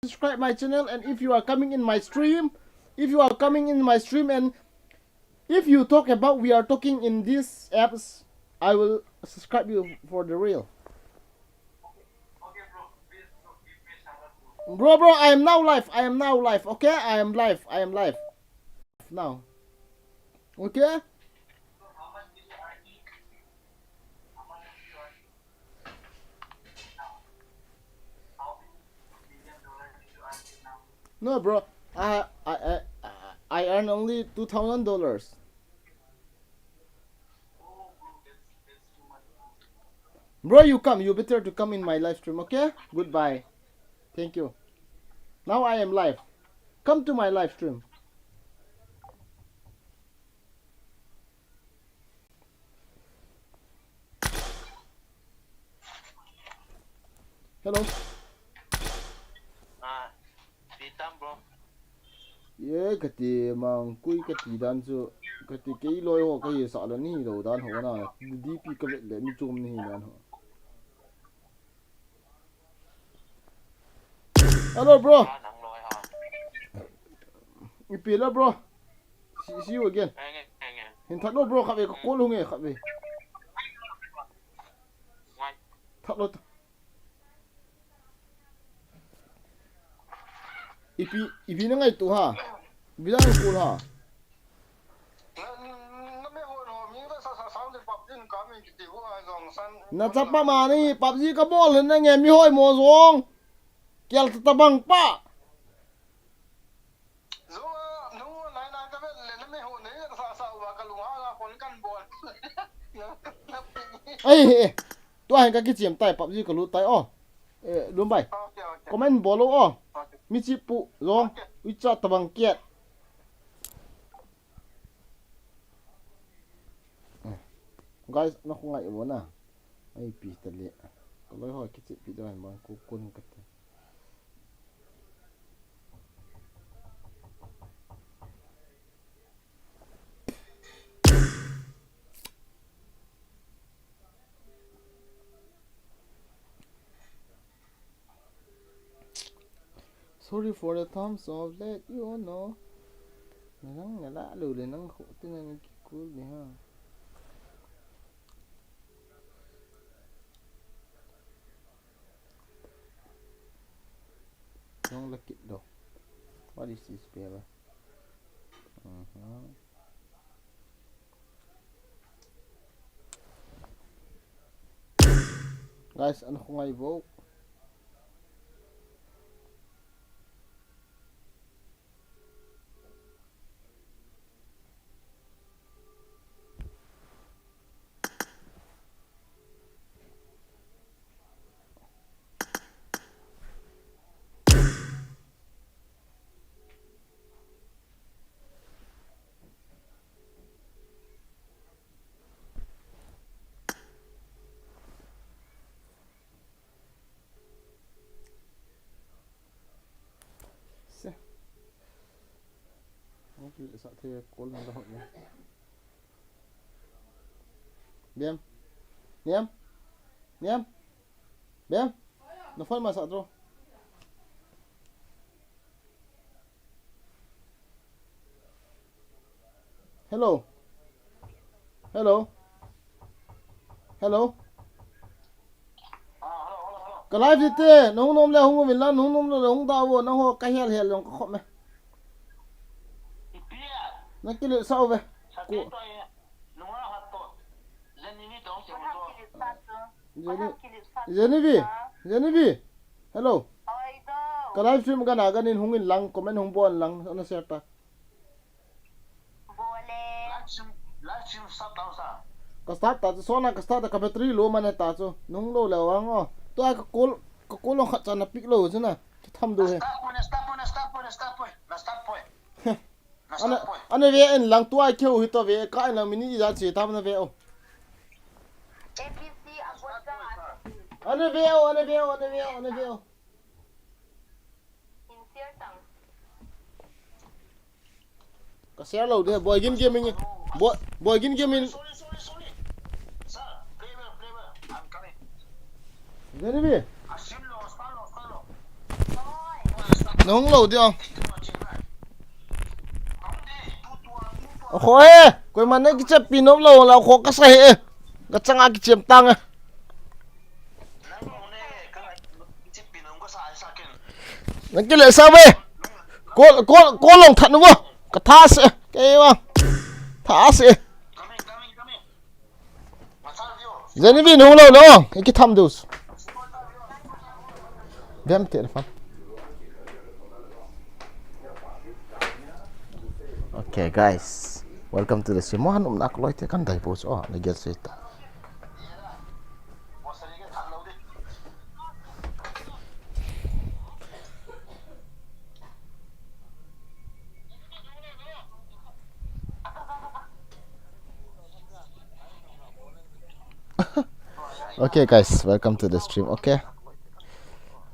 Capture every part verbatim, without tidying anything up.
subscribe my channel, and if you are coming in my stream, if you are coming in my stream, and if you talk about we are talking in these apps, I will subscribe you for the real. Bro, bro, I am now live. I am now live. Okay, I am live. I am live now. Okay. No, bro. I I I I earn only two thousand dollars. Bro, you come. You better to come in my live stream, okay? Goodbye. Thank you. Now I am live. Come to my live stream. Hello. Ah, pi tam, bro. Ye, kati mang kui kati dan chu, kati kei loi ho kahi sah le ni lo dan ho na, D P ka vet le mi chom ni dan ho. Hello, bro. Ah, nang loi ha. Ipi la, bro. See, see you again. Nge, nge, nge. Hin that lo, bro, khat ve, ka call hung e, khat ve. Ngai. That lo. Ipi, ipi na ngaito ha. Ipi na ngaito ha. Na chapa mani, PUBG ka bol na nge mi hoi mo jong. Kel ta tabang pa. Ai, eh, eh. Tua hin ka kichem tai, PUBG ka lut tai, o. Eh, Lumbai. Okay, okay. Comment bol o, o. Okay. Mi chi pu, jong. Okay. Uicha tabang kiat. Eh. Guys, na khungai mo na. Ai, pi ta le. Ka loi ho kichi pi da man ko kun ka te. Sorry for the thumbs up, let you know. Nang nala lu le nang ho tin nang ki cool ni ha. Nang la kit do. What is this, baby? Uh-huh. Guys, ano ko nga i-vote? Se. Ang kisa te call na daw niya. Biam. Niam. Niam. Biam. Na phone ma sa tro. Hello. Hello. Hello. Ka live di te, nahung nom le hung um in lang, nahung nom le hung da vo, nangho ka hel hel jong ka khop me. Na kilut sa uve. Ku. Jeni, Jeni vi, Jeni vi. Hello. Ka live stream ka na ka nin hung in lang, comment hung bol in lang, ana share ta. Bole. Live stream, live stream start tau sa. Ka start ta chu, sona ka start ta, ka battery low man ta chu. Nung low le wang o. Tua ka call, ka call long khat cha na pick lou chu na. Ka tham do he. Start point, start point, start point, start point. Ana, ana ve in lang tua keu hi to ve, ka in lang minute ijat che tam na ve o. A B C a bol ka. Ana ve o, ana ve o, ana ve o, ana ve o. Ka share lou de, Boy Gin Gaming. Boy, Boy Gin Gaming. Sorry, sorry, sorry. Sir, play well, play well. I'm coming. Jeni vi. Assume low, start low, start low. Nahung lou diu. Kho e, koiman nakichepi nom lou la kho kasa e. Kachanga kichem tang e. Nakile sa ve. Ko, ko, ko long that nu vo. Katha se. Kei va. Tha se. Genevieve nung lou no. Iki tham dus. Dem te fan. Okay, guys. Welcome to the stream. Mohan um nak loi te kan dai pos. Oh, na gel seta. Okay, guys, welcome to the stream. Okay.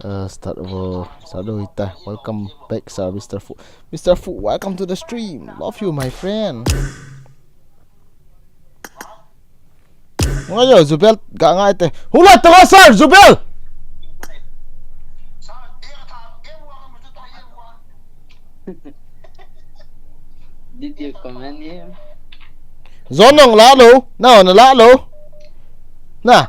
Uh, start over. Start over. Welcome back, sir, Mister Fu. Mister Fu, welcome to the stream. Love you, my friend. Ngai yo, Zubel, ga ngai te. Hula tama, sir, Zubel. Did you comment him? Zon nong la lo, na, na la lo. Na.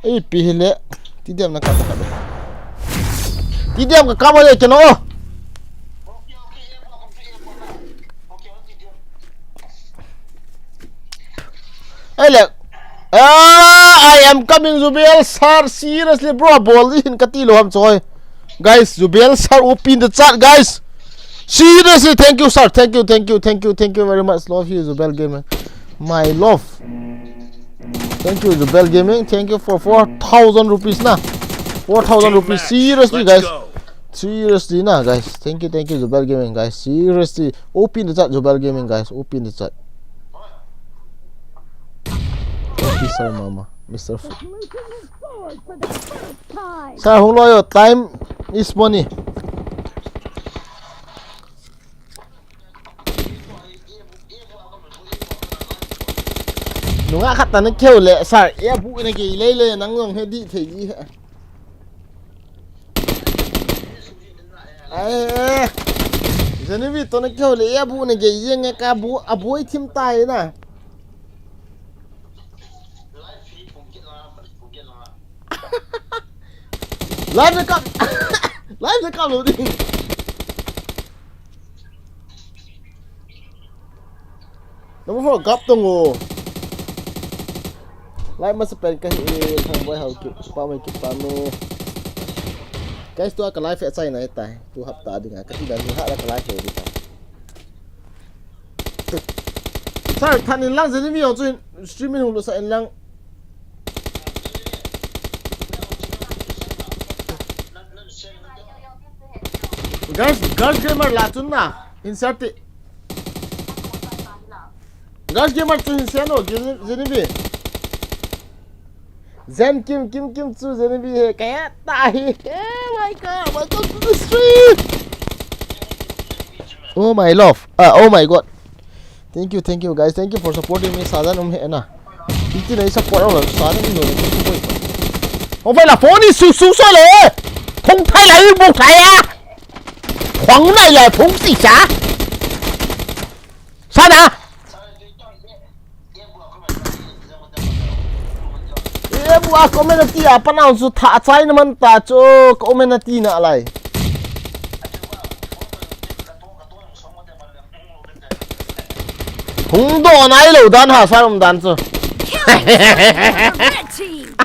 Ei, pi hile. Ti diam na ka ta ka. Ti diam ka ka ba le ke no. Ei le. Ah, I am coming, Zubel, sir. Seriously, bro, bol di hin kati lo ham choi. Guys, Zubel, sir, open the chat, guys. Seriously, thank you, sir. Thank you, thank you, thank you, thank you very much. Love you, Zubel Gamer. My love. Thank you, Zubel Gaming. Thank you for four thousand rupees na. Four thousand rupees. Seriously, guys. Seriously na, guys. Thank you, thank you, Zubel Gaming, guys. Seriously. Open the chat, Zubel Gaming, guys. Open the chat. Officer mama, Mister Fu. Sir, hung lou yo, time is money. Nunga khat ta na keu le, sir, e bu na ke le le nang long he di thei di he. Ai, eh. Genevieve to na keu le, e bu na ke ye nge ka bu, a bu i thim tai na. Live na kap. Live na kap lo ding. Number four, gap tong o. Live masa pen ka hi, thang boy hau ki, pa mai ki pa no. Guys, tua ka live e chai na e tai. Tu hapta ding a, ka ti dan ni ha la ka live e di ta. Sir, than in lang, Genevieve jong chu stream in hung lut sah in lang. Guys, Girls Gamer la chun na, insert ti. Girls Gamer chu insert no, Gene-, Genevieve. Zen Kim, Kim, Kim chu Genevieve he, kaya ta hi. Oh my God, welcome to the stream. Oh my love. Ah, oh my God. Thank you, thank you, guys. Thank you for supporting me. Sadan um he na. Iti na support lo, sadan um lo. Hong phai la phone ni su su so le. Hong phai la i bu phai a. Hong nai la phone si sa. Sana. E bu a comment ati a pa nau chu tha chai na man ta chu comment ati na lai. Hung do nai lo dan ha, sa um dan chu. Red team.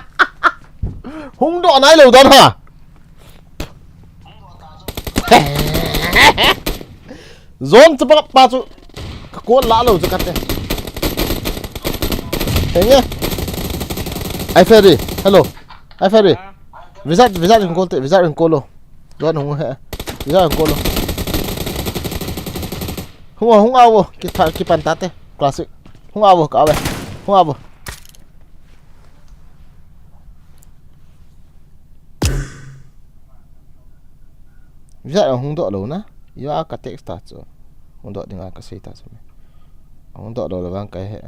Hung do nai lo dan ha. Zone chu pa, pa chu ka call la lo chu ka te. Henge. Ai Ferry. Hello. Ai Ferry. Visa, visa in call te, visa in call lo. Zone hung he. Visa in call lo. Hung a, hung a vo. Ki tha, ki pan ta te. Classic. Hung a vo, ka ve. Hung a vo. Visa hung do lo na. Yo a ka text ta chu. Hung do ding a ka sei ta chu. Hung do lo lo vang ka he.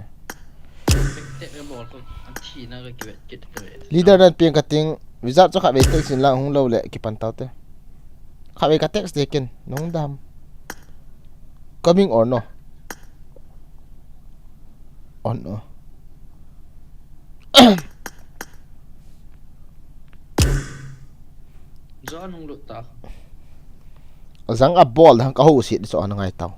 Tek, tek, bol ko. An thi na ka kivet kit ka ve. Leader nan ping ka ting, wizard chu khatvei text in lang hung lou le, kipan tau te. Khatvei ka text te ken, nung dam. Coming or no? Or no? John hung lut ta. Zang a bol hang ka ho sit so an ngai tau.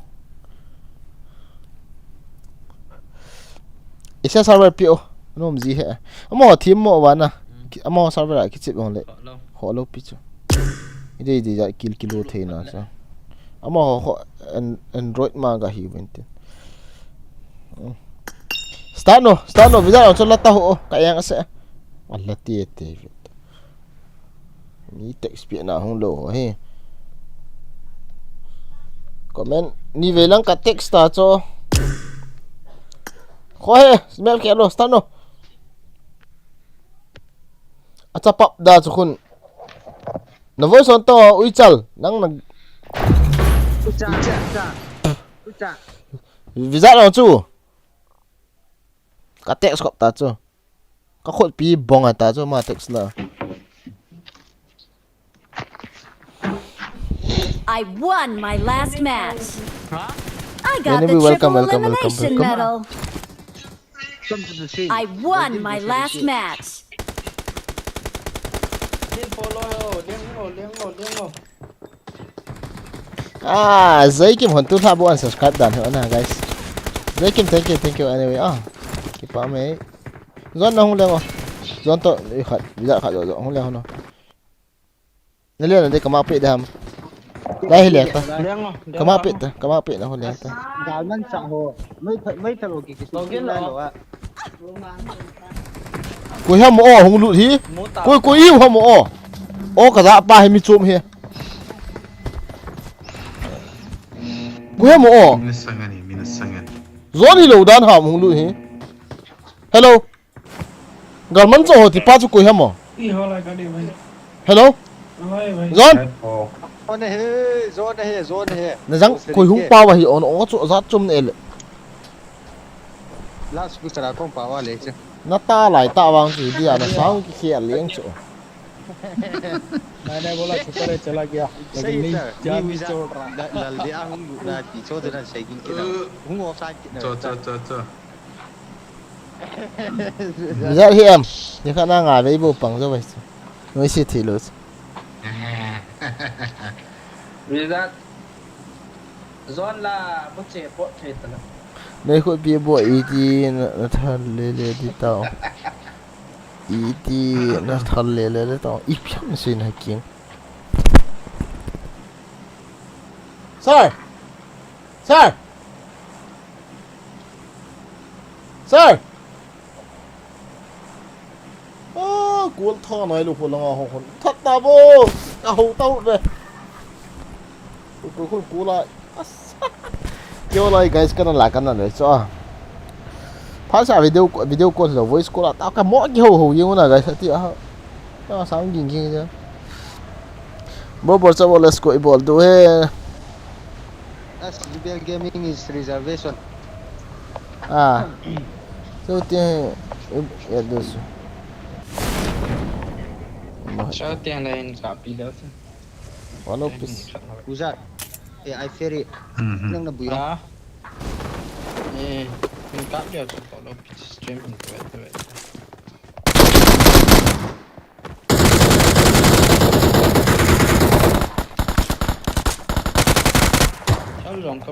Isa server pi o. Nom ji he. Amo team mo wa na. Ki-, amo server a kichip ong le. Ho lo. Ho lo pi chu. Ide ide ja kill kill thei na so. Amo ho, ho an-, Android ma ga hi win tin. Start no, start no, wizard ang chu la ta ho, ka yang ase. Ala ti te. Mi text pi na hung lou hi. Comment ni ve lang ka text ta cho. Kho he, smell ke lo, start no. Acha pap da chu khun. Na voice on to, ui chal, nang nag. Ucha, ucha, ucha. Ucha. Wizard lo chu. Ka text kop ta chu. Ka khut pi bong a ta chu ma text na. I won my last match. Huh? I got Anyway, the welcome, triple welcome, welcome, elimination welcome. Medal. Come to the scene. I won my last match. Then follow ho, then go, then go, then go. Ah, Zaikim hon tu tha bo unsubscribe dan ho na, guys. Zaikim, thank you, thank you anyway. Ah, kipa me. Zon na hung le ngo. Zon to, i khat, wizard khat zo, zo, hung le ho no. Na le na de kama pe dam. Lai hi le ta. Leng o, leng o. Kama pe ta, kama pe na ho le ta. Gal man sa ho. Mai tha, mai tha lo ki ki su lo gin lo. Lo a. Koi ham o hung lut hi. Mu ta. Koi, koi iu ham o. O ka da pa hi mi chom hi. Koi ham o. Mina sangani, mina sangani. Zon hi lo dan ham hung lut hi. Hello. Galman cho ho ti pa chu koi ham o. Ih, ho lai ka de bhai. Hello. Hai bhai. Zon. Zon he, zon he, zon he. Na jang koi hung pa wa hi on o chu za chum ne le. Last speaker a kong pa wa le che. Na ta lai ta wang chu dia na sound ki khel leng chu. मैंने बोला छुपा रहे चला गया, लेकिन नहीं, जान नहीं छोड़ रहा। Lal de a hung lut na ti cho de na sai kin kina. Hung off side kina. Cho, cho, cho, cho. Wizard hi em. Ni kha na nga vei bo pang jo vai. Noi si thi lo. Wizard. Zon la, bo che pot che ta la. Nei khut pi bo iti na, na thal le le di tao. Iti na thal le le di tao. I pian si na king. Sir! Sir! Sir! Ah, kol tha nai lo pho langa ho hon. That ta bo. A ho tau le. Ko ko ko la. As. Kio lai guys, kana la kana le cho. Pha sa video, video call lo, voice call ta ka mo ki ho ho yeng na guys ati a. Ta sound ging ging ja. Bo bol cha bol, let's go, i bol du he. As G B L Gaming is reservation. Ah. So, te, ya dos. Sa te la in sa pi da sa. Walo pis. Uza. Eh, I ferry. Mhm. Nang na buya. Ah. Eh, in kap dia tu kalau pis stream tu tu. Chal jong ka.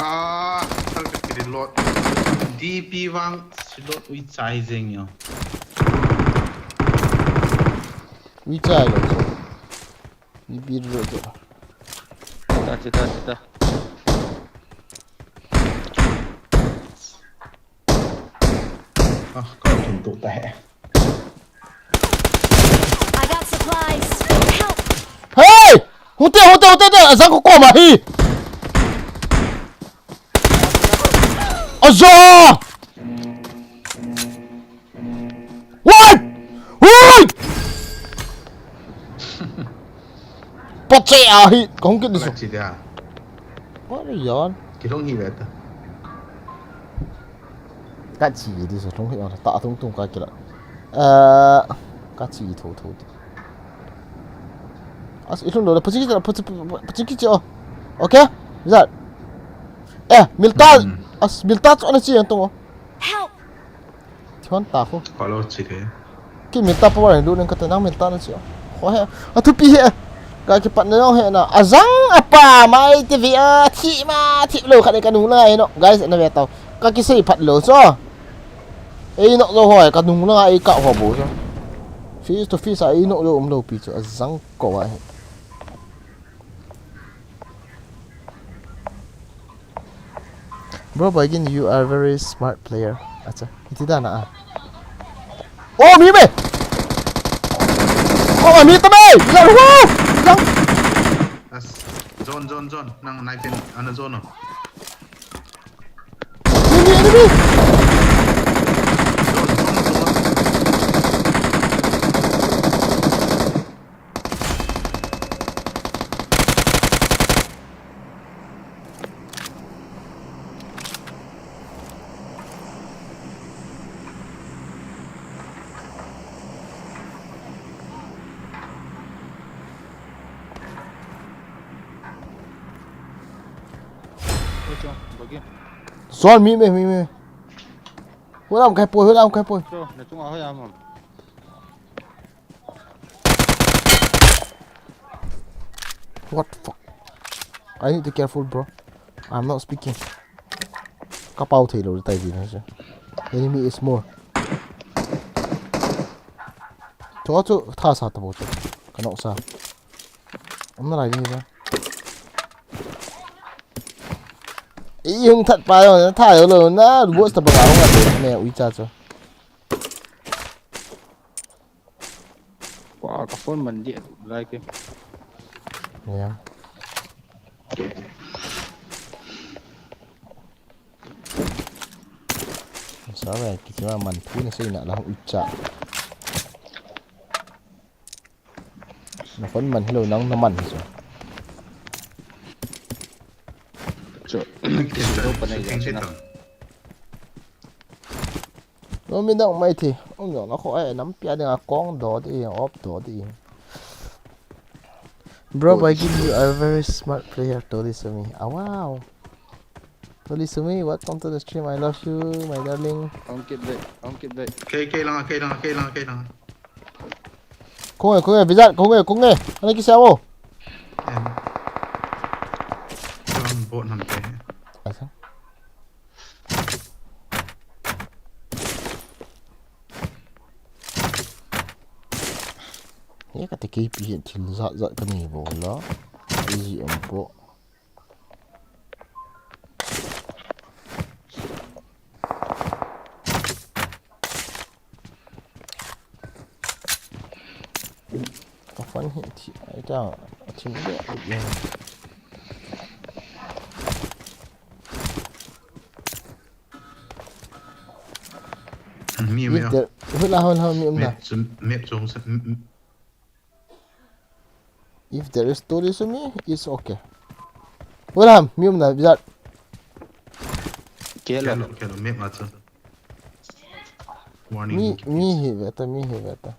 Ah, tal ka reload. D P vang reload ui chai jeng yo. Ui chai lo. D P reload. Ta, ta, ta, ta. Ah, ka thum tu ta he. I got supplies. Help! Hey! Hute, hute, hute, hute! Azang ko koma hi! Aza! Wai! Wai! Pache ahi! Kahung kit disu. Chi dia. What a yawn. Kilong hi beta. Ka chi disu, thong hi ta thong thong ka kila. Eh, ka chi tho tho. As, ilung lo, pachi ki, pachi, pachi ki chi o. Okay? Zat. Eh, milta. As, milta chu ana chi yang tong o. Help! Thon ta khu. Kalo chi de. Ki milta power lu neng ka ta nang milta na chi o. Ho he. A thupi he. Ka ki pat na yong he na. Azang apa mai ti vi a thi ma thi lo kha de ka nu la he no. Guys, na ve tau. Ka ki sei phat lo so. Ei nok zo hoi ka nung langa ei ka ho bo chu. Face to face a ei nok zo um lo pi chu azang ko a hi. Bro, Baigin, you are very smart player. Acha, iti da na a. Oh, mi me! Oh, mi to me! Yang, wow! Yang! As. Zone, zone, zone. Nang knife in, ana zone o. Zone mi me, mi me. Hulam kai poi, hulam kai poi. What the fuck? I need to careful, bro. I'm not speaking. Ka pau thei lo tai ji na se. Enemy is more. Cho cho tha sa ta bo cho. Ka nok sa. Om na lai ni ba. I hung that pa yo, tha yo lo na, watch ta ba ga hung a te ne ui cha cho. Wow, ka phone man dia lai ke. Yeah. Sa ba ki ma man thu na sei na la ui cha. Na phone man hilo nang na man hi chu. Cho. Kisi do pa na ya na. No mi dang mai thi. Um no na kho ai nam pia ding a kong do di op do di. Bro, Baigin, you are a very smart player, Toli Sumi. Ah, wow. Toli Sumi, welcome to the stream. I love you, my darling. Hong kit ve, hong kit ve. Kei, kei langa, kei langa, kei langa, kei langa. Kong e, kong e, Vijat, kong e, kong e. Ana kisa mo. Em. Lang bot nam te. Asa. Ye ka te K P hin thil zat zat ka nei bo la. Easy em bo. Ka phone hi thi, ai ta, thim de, ai ya. Mi mi. If there, hula, hula, mi um na. Map chu, map chu sa. If there is Toli Sumi, it's okay. Hula, mi um na, Vijat. Kelo. Kelo, kelo, map ma chu. Warning. Mi, mi hi ve ta, mi hi ve ta.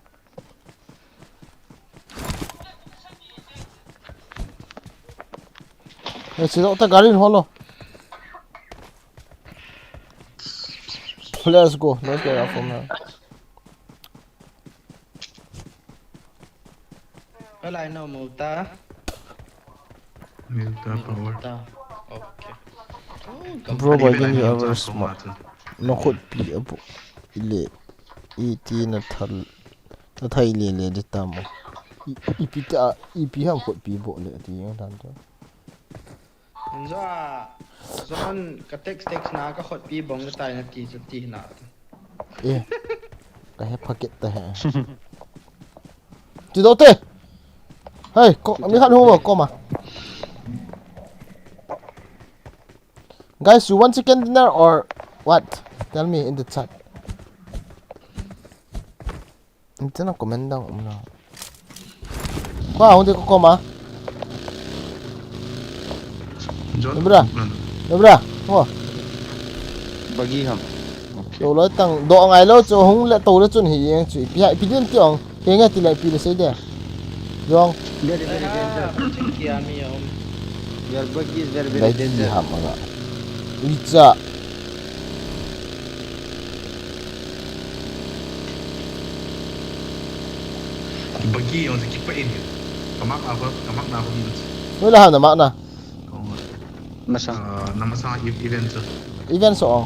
Hey, sit out the garden, holo. Let's go. Let's get out from here. Wala ino muta. Milta power. Ta. Okay. Bro, Baigin, you are very smart. Na khut pi abu. Ile. Iti na thal. Na thai le le di tamo. I, ipi ta, ipi ham khut pi bo le ti yang tan to. Zon, zon ka text text na ka khut pi bong ka tai na ti chu ti na. Eh. Ka he phakit ta he. Ti do te. Hey, ko, mi khat hung koma. Guys, you want chicken dinner or what? Tell me in the chat. Ina comment dang um na. Ko hung te ko koma. John? Nubra. Nubra. Oh. Bagi ham. Okay. To loi tang do ngai lou chu hung le to le chun hi jeng chu. Ipi ha, ipi din ti ong. Kei ngai ti le ipi le sei de. Jong. Very, very dangerous. Your buggy is very, very dangerous. Ham anga. Icha. Bagi jong sa kipa in. Kamak apa, kamak na apa ni. Wala ha na mak na. Masang. Ah, nama sa event sa. Event so.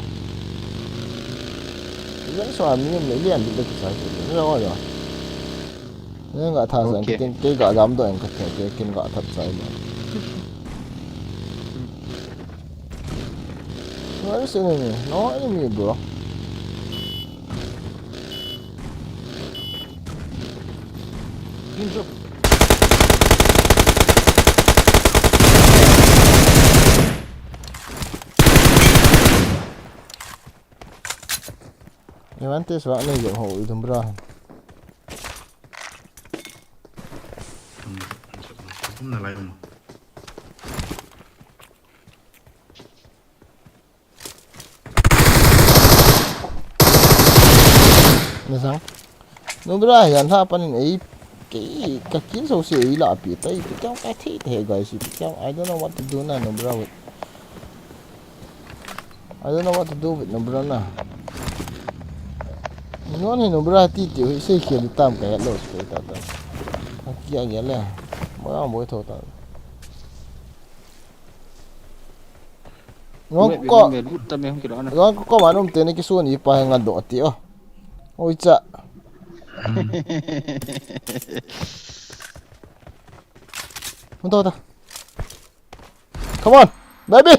Event so ami yung lilian dito sa. Ano ako yo? Ngayon nga tasa ang kiting kay ga jam do ang kate kay kin ga tap sa ilo. Where is enemy? No enemy, bro. Iman tes wa ne yo ho idum bra. Hmm. Kum na lai um. Nasang. Nubra, yan ha panin ei kei ka kin so se ei la pi tai pi kyang ka thi the guys pi kyang I don't know what to do na Nubra with. I don't know what to do with Nubra na. Non hi Nubra ti ti hi sei khel tam ka ya lo se ta ta. Akia ya le. Mo ya mo tho ta. Web ko, web lut ta me hung kilo na. Ko ko manum te ne kisun i pa nga do ti o. Oi cha. Hung ta ta. Come on, baby.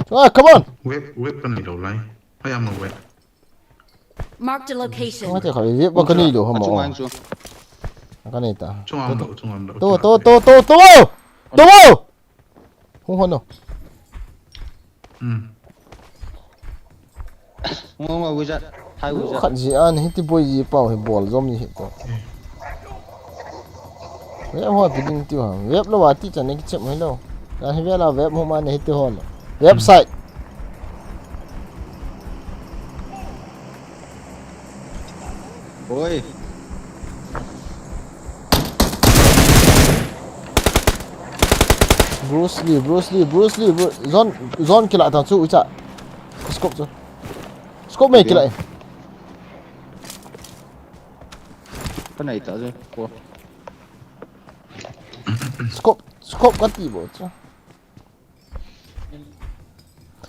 Ah, come on. Web, web kan ni lo lai. Hai ama web. Marked a location. Kama te kha, ye pa kani lo hama. Achunga chu. Kani ta. Chunga am lo, chunga am lo. To, to, to, to, to. To. Hung hon no. Hmm. Ngo ngo wizard. Hai wizard. Khat ji an hiti boi ji pau hi bol jom ni hi to. Web ho pi ding tiu ha. Web lo wa ti chan ne ki chem hai lo. Ka hi web la web ho ma ne hi ti ho lo. Website. Oi. Bruce Lee, Bruce Lee, Bruce Lee, Bruce. Zone, zone kila ta chu ucha. Scope chu. Scope me kila. Ka nai ta je ko. Scope, scope ka ti bo cha.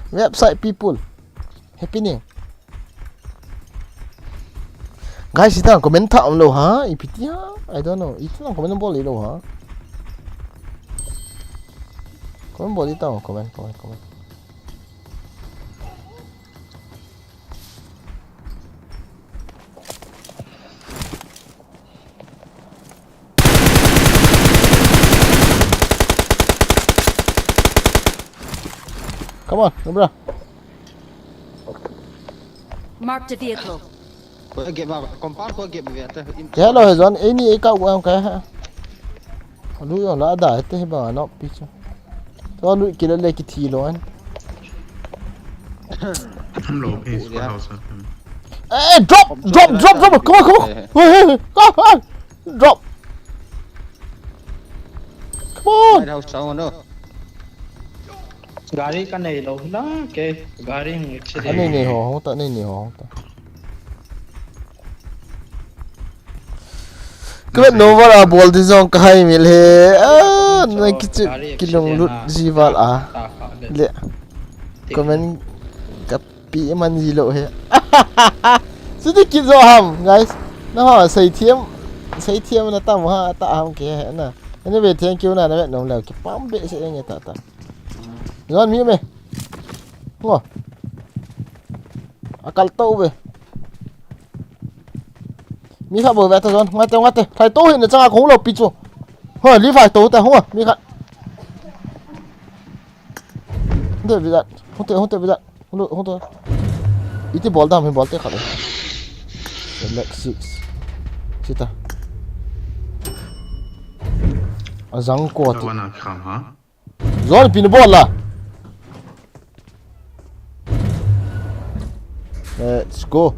Website people. Happening. Guys, itang comment tha um lo ha. Ipi ti ha. I don't know. Itang comment bol lo ha. Comment bol itang comment, comment, comment. Come on, no, bro. Marked a vehicle. Ko gap ma, compound ko gap ma ve ta. Hello, he zone, any e ka wa ka ha. Lu yo la da te ba no pi cha. To lu kila le ki thi lo an. Hum log bhi isko house mein. Hey, drop, drop, drop, drop. Come on, come on. Hey, hey, hey. Come on. Drop. Come on. White house down, no. Gari ka nei lo hila ke. Gari hung accident. Anei nei ho, hung ta, nei nei ho, hung ta. Ka vet nom val a bol di jong ka hai mil he. Ah, na kichi kilung lut ji val a. Le. Comment ka pi man ji lo he. Chuti kit jo ham, guys. Na ho, sei thiam, sei thiam na tam ha, ta ham ke he na. Anyway, thank you na, na vet nom leu, kipah behseh e ta ta. Jon mi me. Ngo. Akal to ve. Mi khat bou ve ta John. Ngai te, ngai te. Thai to hi na changa kong lo pi chu. Ho, li vai to ta ho. Mi khat. Hung te vi dat. Hung te, hung te vi dat. Hung lo, hung te. Iti bol dam hi bol te khat. Select six. Sita. Azang ko ti. Wana kham ha. Zol pin bol la. Let's go.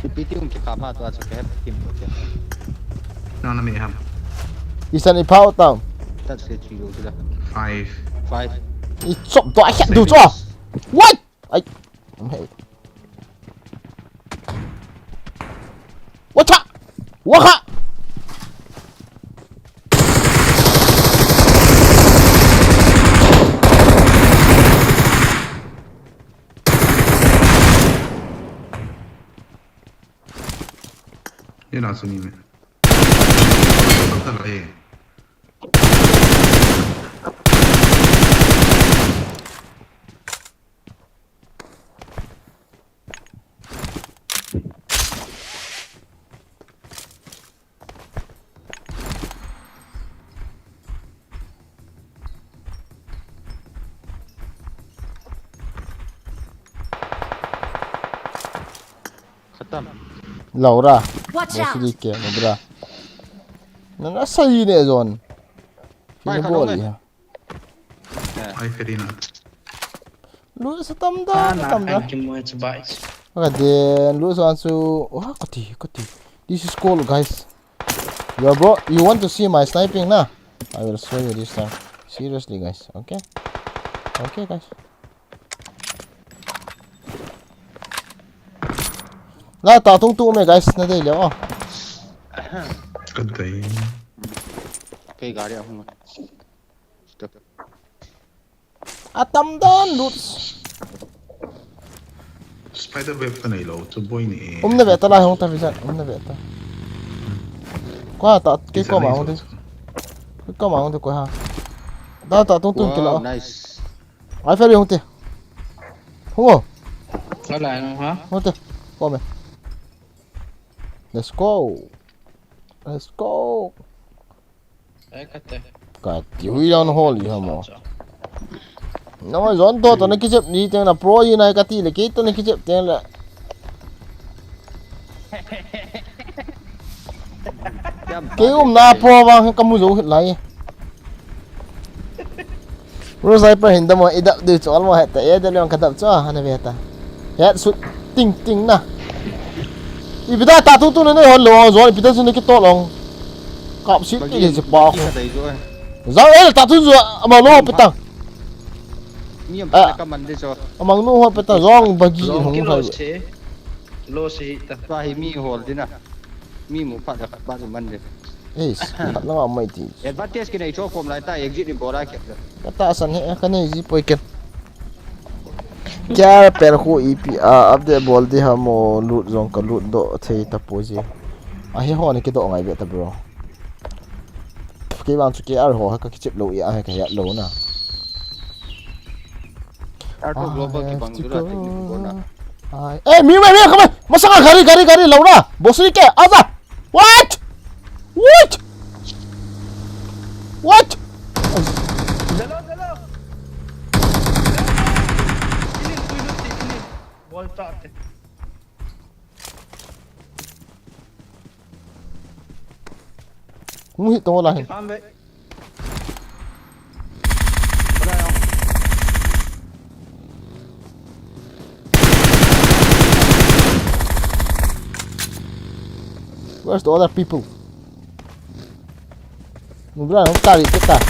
Ipi ti um ki kha ba to a chu ke kim to ke. Na na mi ham. Isan i phao tam. That's it, you go to the Five. Five. I chop to a khat du cho. What? Ai. Hey. Wacha! Wacha! Ye na suni me. Pata la ye. Khatam. Laura. Watch out! Mostly ke, mabra. Nana sahi ne zon. Pai, kha bol nge. Ai, Karina. Lu sa tam da, ah, sa tam da. Kim mo sa bai. Ka den, lu sa su. Wah, kati, kati. This is cold, guys. Yo, bro, you want to see my sniping, na? I will show you this time. Seriously, guys. Okay? Okay, guys. Na, ta tung tung me, guys. Na dei le, oh. Ka dei. Kei gari a hung. Stop. Atam dan lut. Spider web ka nei lo, chu boi ni e. Um na ve ta lai hong ta visa, um na ve ta. Ko ta, ke ko ma hong de. Ke ko ma hong de ko ha. Da ta tung tung kilo. Wow, nice. Ai fe hong te. Hong o. Ka lai no ha. Hong te. Ko me. Let's go. Let's go. Ai, kate. Kati hui yang hol i hamo. Cha, cha. Na mai zon to, to na kichep ni teng na pro i nai kati le, ke to na kichep teng le. Ke um na pro vang ka mu zo lai. Rosai pa hin da mo i dap du chu almo heta e da leong ka dap chu a hana ve ta. Het sut ting ting na. Ipi da ta tu tu na nei hon lo zon ipi da chu na ki to long. Kap si ti le pa. Zang e ta tu zu ama lo pe ta. Mi am pa ka man de chu. Amang nu ho pe ta zong bagi hong sai. Lo si ta. Pa hi mi hol dina. Mi mu phat le khat ba chu man le. Eish, khat lang a mai ti. Advantage kinei chu kom lai ta, exit ni bol a kep le. Ka tahsan he, ka nei ji poi ken. Kya per khu ipi a update bol di ham o, lut jong ka lut doh thei ta poi ji. A he ho ni kidoh ngai ve ta bro. Kei vang chu K R ho ha ka kichep lou i a he ka het lou na. Arto global ki bang dura technique ko na. Ai. Eh, mi, mi, mi, khamai. Masanga gari, gari, gari, Laura. Bosri ke, aja. What? What? What? Dalo, dalo. Inin, tuinut, inin. Volta te. Hung hit tong la hin. Kam ve. Where's the other people? Nubra, nung tari kita.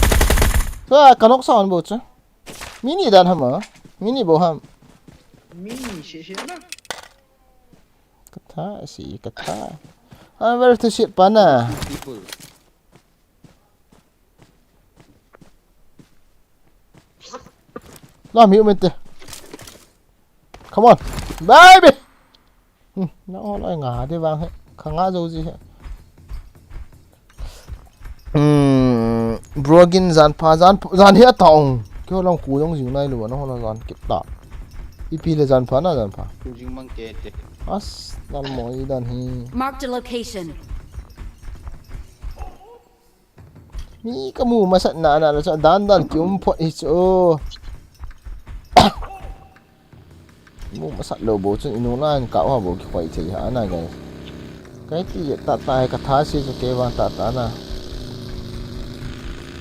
Sa kanok sa on bo cha. Mini dan ham a? Mini bo ham. Mini si si na. Katha, si katha. Ah, where to sit pa na? People. La mi umente. Come on. Baby. Hmm, na o lai nga de vang he. Kha nga zo ji he. Hmm, bro gin jan pha, jan, jan hi a ta ong. Kei ho lang ku jong jing nai lu, na ho lang jan kit ta. Ipi le jan pha na jan pha. As, lal mo i dan hi. Marked a location. Mi kamu masat na na la chu dan dan ki um phot hi chu. Mu masat lou bou chun inung na in ka wa bou ki khoi thei ha na, guys. Kai ti ta ta hai ka tha si chu ke vang ta ta na.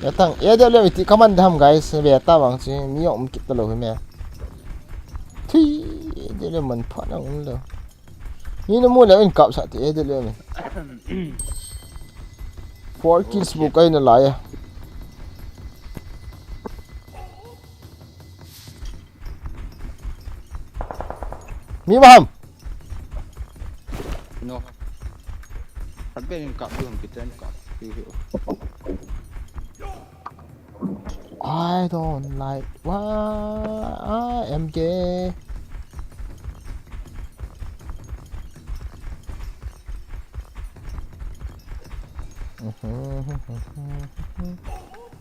Ya tang, ya de le ti ka man dam, guys. Ve ta vang chi mi um kit ta lou hi me. Thui, ya de le man pha na um lou. Ni na mu le in kap sa ti, ya de le me. Four kills bu kai na la ya. Mi maham. No. At ben in kap du ham kita in kap. Hiu hiu. I don't like why I am gay.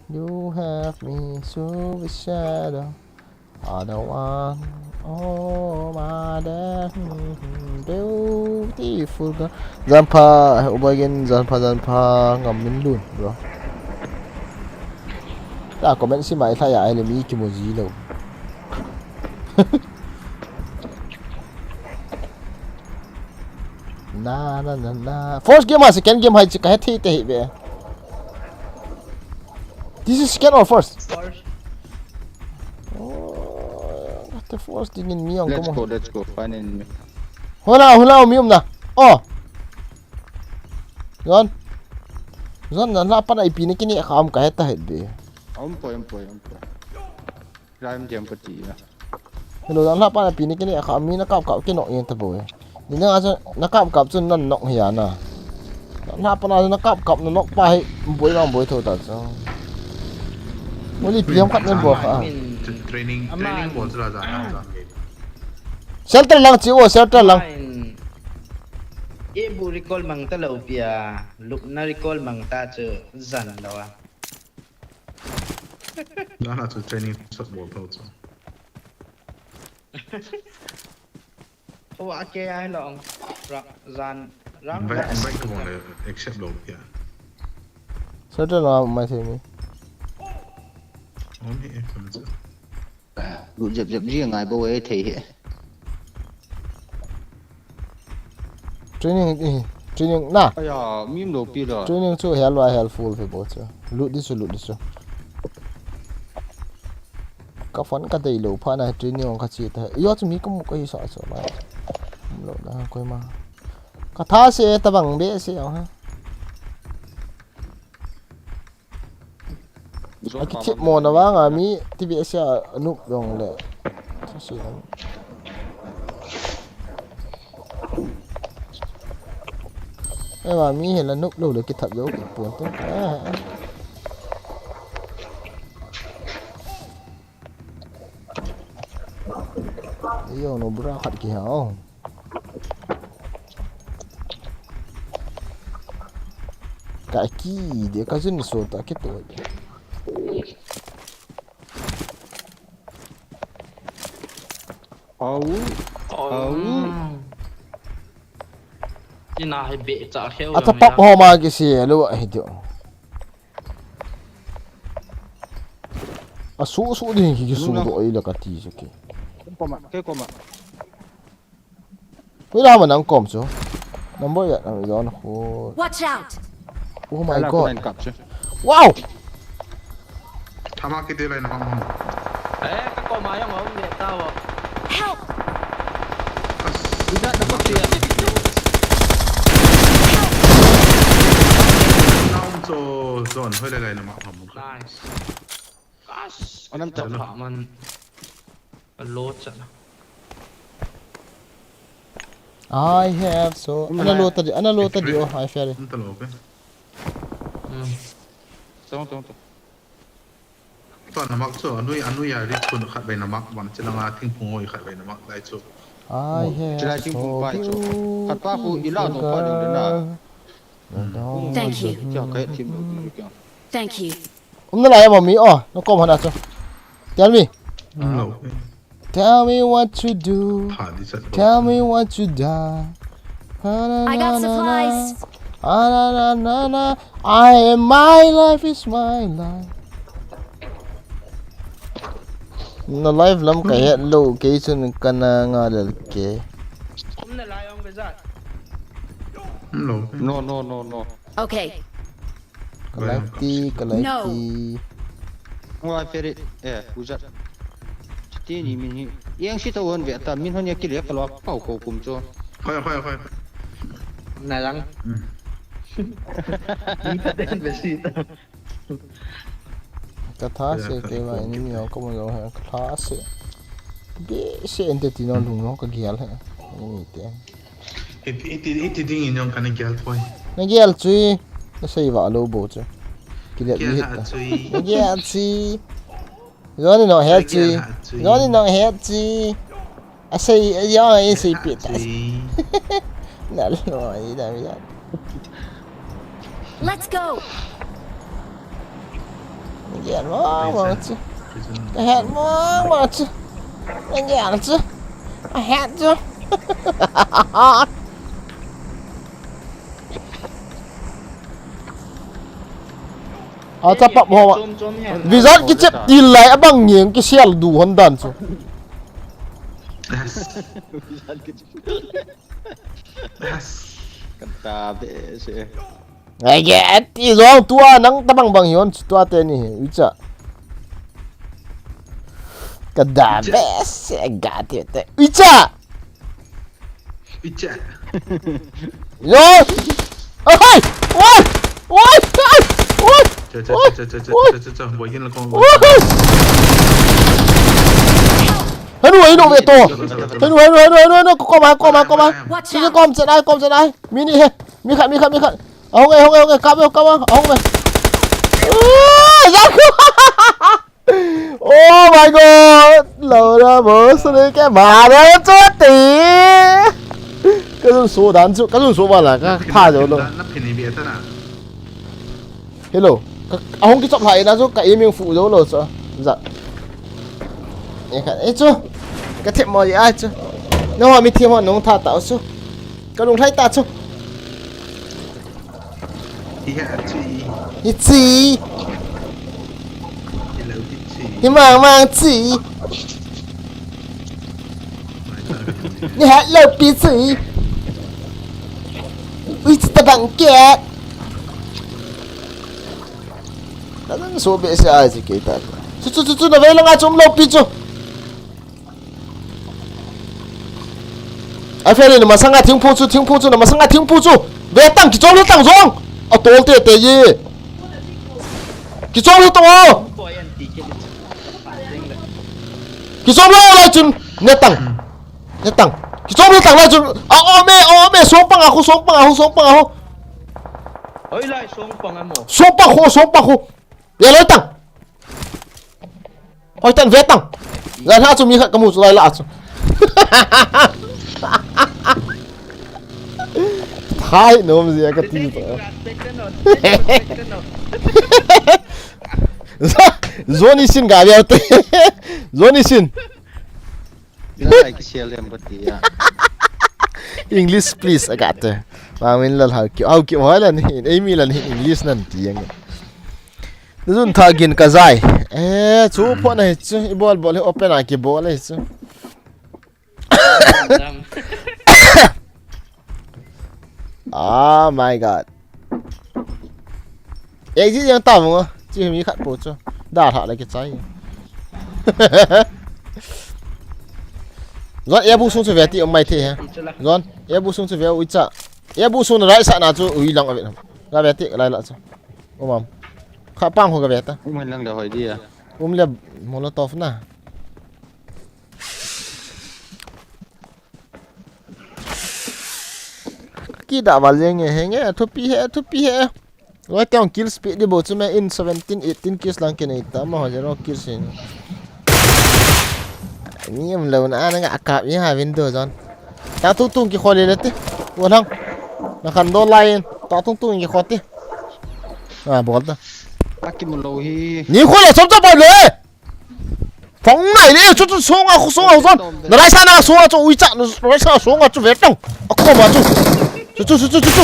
You have me so with shadow. Other one, oh my dad, beautiful girl. Jan pha, uba again, jan pha, jan pha, ngam min lun, bro. Ta comment si mai tha ya, ai le mi ki mo ji lo. Na, na, na, na. First game ha, second game ha, chi ka he thi te hi be. This is second or first? First. Oh, the first thing in me, let's go, let's go, find enemy. Hola, hola, mi um na. Oh. Zon. Zon, na la pa na ipi ni kini kham ka he ta he be. Um poi, um poi, um poi. Ram jam ka ti na. Hello, dan la pa na pi ni kini kha mi na kap kap ki nok yen ta boi. Ni na chu na kap kap chu nan nok hi ya na. Dan la pa na na kap kap na nok pa hi boi ma boi tho ta chu. Oli pi ham khat men boi kha. Training, training bol chu la ja na. Shelter lang chi o, shelter lang. E bu recall mang ta lo pia, lupna recall mang ta chu jan lo a. Lana chu training sot bol tho chu. Tua ke ai long. Ra, jan, rang. Invite, invite ko le accept lo kya. Sir, to la mai thei mi. Om hi e, kam chu. Lu jep jep ji ngai bo e thei hi. Training, eh, training na. Aya, mi um lo pi da. Training chu hel wa hel full fe bo chu. Lut di chu, lut di chu. Ka phone ka dei lo pha na training ong ka chi ta. Yo chu mi ka mu ka hi sa chu mai. Um lo na koi ma. Ka tha se ta bang be se ong ha. A kichep mo na vang a mi ti be sia nup dong le. Sa si na. Ewa mi he la nup lo le kithap jo ki pon to. Eh, eh. Yo no bra khat ki ha. Ka ki de ka jun so ta ki to. Au. Au. Ina hai be cha kheu. Ata pap ho ma ki si lo hi do. A su su ding hi ki su do ai la ka ti su ki. Koma, ke koma. Ui la ma nang kom chu. Number ya nang don khu. Watch out. Oh my god. Wow. Thama kiti lai na ham ham. Eh, ka koma yang om le ta wo. Help. Ida na ko tia. Naum cho zone hoi lai lai na ma ham. Nice. Gosh. Anam ta. Pha man. A lo cha. I have so. Ana lo ta di, ana lo ta di o, I feel it. Anta lo ke. Hmm. Tong, tong, tong. To na mak chu, anui, anui a ri chun khat bai na mak, ban chilanga thingphung hoi khat bai na mak lai chu. I have so. Chilai thingphung pai chu. Khat pa khu ila no pa ding le na. Thank you. Kya kai thim lo kya. Thank you. Um na lai ma mi o, na kom hana chu. Tell me. Hello. Tell me what to do. Tell me what to do. I got supplies. Ah, na, na, na, na. I am my life is my life. Na life lam ka het lou, kei chun kana ngalel ke. Kum na lai ong bezat. No, no, no, no. Okay. Kalai ti, kalai ti. Ngai feri, eh, uzat. Ti ni min hi. Yang si tau hon ve ta, min hon ya kile ka lo pau ko kum cho. Khoi, khoi, khoi. Na lang. Ni ta den ve si ta. Ka tha se te va ni mi ko mo lo ha ka tha se. Be se ente ti no lung no ka gial ha. Ni te. Iti, iti, iti ding in jong kana gel poi. Na gel chui. Na sei va lo bo chu. Kile mi hit ta. Na gel chui. Johnny no het chui. Johnny no het chui. A sei, a ya, a sei pi ta. Na lo, i da mi ya. Let's go. Nagel mo mo chu. Nagel mo mo chu. Nagel chu. Ahet chu. A cha pap ho. Vizat kichep til lai abang ngeng kisel du hon dan chu. Yes. Yes. Kata be se. Ai, ke ati zong tua nang tabang bang hion chu tua te ni hi, uicha. Ka da be se ga te te. Uicha! Uicha. Yo! Oi! Oi! Oi! Oi! Cha, cha, cha, cha, cha, cha, cha, cha, cha, boy, yin la kong. Oi! Hanu, hanu, ve to. Hanu, hanu, hanu, hanu, hanu, kom, kom, kom, kom. Watch out! Kom, chet ai, kom, chet ai. Mini he. Mi khat, mi khat, mi khat. Ahung e, ahung e, ahung e, kap e, kap e, ahung e. Oh my God! Lo na mo, suni ke ma na chu ti. Ka jun so dan chu, ka jun so ba la, ka pha jo lo. Na phin ni bia ta na. Hello. Ka, ahung kichop hai na chu, ka iming fu jo lo chu. Za. E kha, e chu. Ka thep mo ya chu. No mi thep mo nong tha ta chu. Ka lung thai ta chu. Hi ha chi. Hi chi. Hi lo pi chi. Hi mang mang chi. Ni ha lo pi chi. Ui chi ta bang ke. Ka nang so be se ai chi ke ta. Chu chu chu chu na ve lo nga chum lo pi chu. Ai, feri na masanga thingphu chu, thingphu chu, na masanga thingphu chu. Ve tang, kichom le tang jong. A tol te te ye. Kichom le tang o. Kichom le lai chun. Ne tang. Ne tang. Kichom le tang lai chun. A o me, o me, song pang a khu, song pang a khu, song pang a khu. Hoi lai song pang a mo. Song pang khu, song pang khu. Ve lai tang. Hoi tan ve tang. Lai ha chu mi khat ka mu chu lai la chu. Thai nom zia ka ti to. Johnny Sin ga ve te. Johnny Sin. Lai ki sial em pati ya. English please, a ga te. Mangmin lal hau ki, hau ki hoi lan hin, ei mi lan hin English nan ti yang. Jun tha gin ka jai. Eh, chu pho na hi chu, i bol bol hi open a ki bol hi chu. Oh my God. Exit yang ta mo. Chi mi khat po chu. Da tha le ki chai. Zon, e bu sung chu ve ti om mai the he. Zon, e bu sung chu ve u cha. E bu sung na rai sa na chu ui lang a ve. Ga ve ti lai la chu. Um am. Kha pang ho ga ve ta. Um lang da hoi dia. Um le molotov na. Ki da val jeng nge he nge, thupi he, thupi he. Loi teng kills pi di bo chu me in seventeen, eighteen kills lang kinei ta ma ho zero kills hin. Ni em lo na na ga kap i ha window zone. Ta tung tung ki khole le te. Wo lang. Na khan do line. Ta tung tung ki khote. A bol ta. Aki mu lo hi. Ni khole som ta ba le. Pang nai le, chu chu sunga, khu sunga, khu sunga. Na raisa na sunga chu, ui cha, na raisa sunga chu ve tang. A khoma chu. Chu chu chu chu chu chu.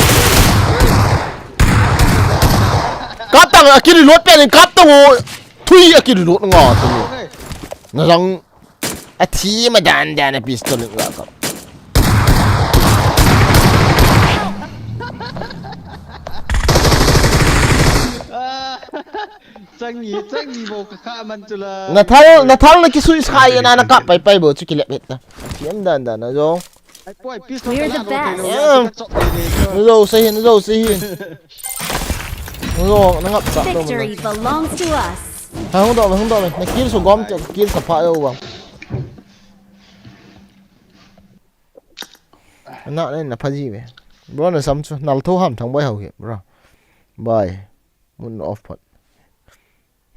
Kap tang, a kiri lot pen, kap tang o. Thui a kiri lot nga chu. Na rang. A thi ma dan dan a pistol in la ka. Changi, changi bo ka kha man chu la. Na thal, na thal na kisui sai na na kap pai pai bo chu kilep het ta. Thiam dan dan na jo. Ai poi, pistol We're ka the la no best. Thei lo, Yeah. ka chok le le ko. Na jo se hin, na jo se hin. Na jo, na ngap sa to Victory mo. Belongs to us. Ha, hung do, hung do, na kill so gom, kill sa pha yo wa. Na, na, na pha ji ve. Bro, na sam chu, nal tho ham thang bai hau hi, bro. Bai. Mun off pot.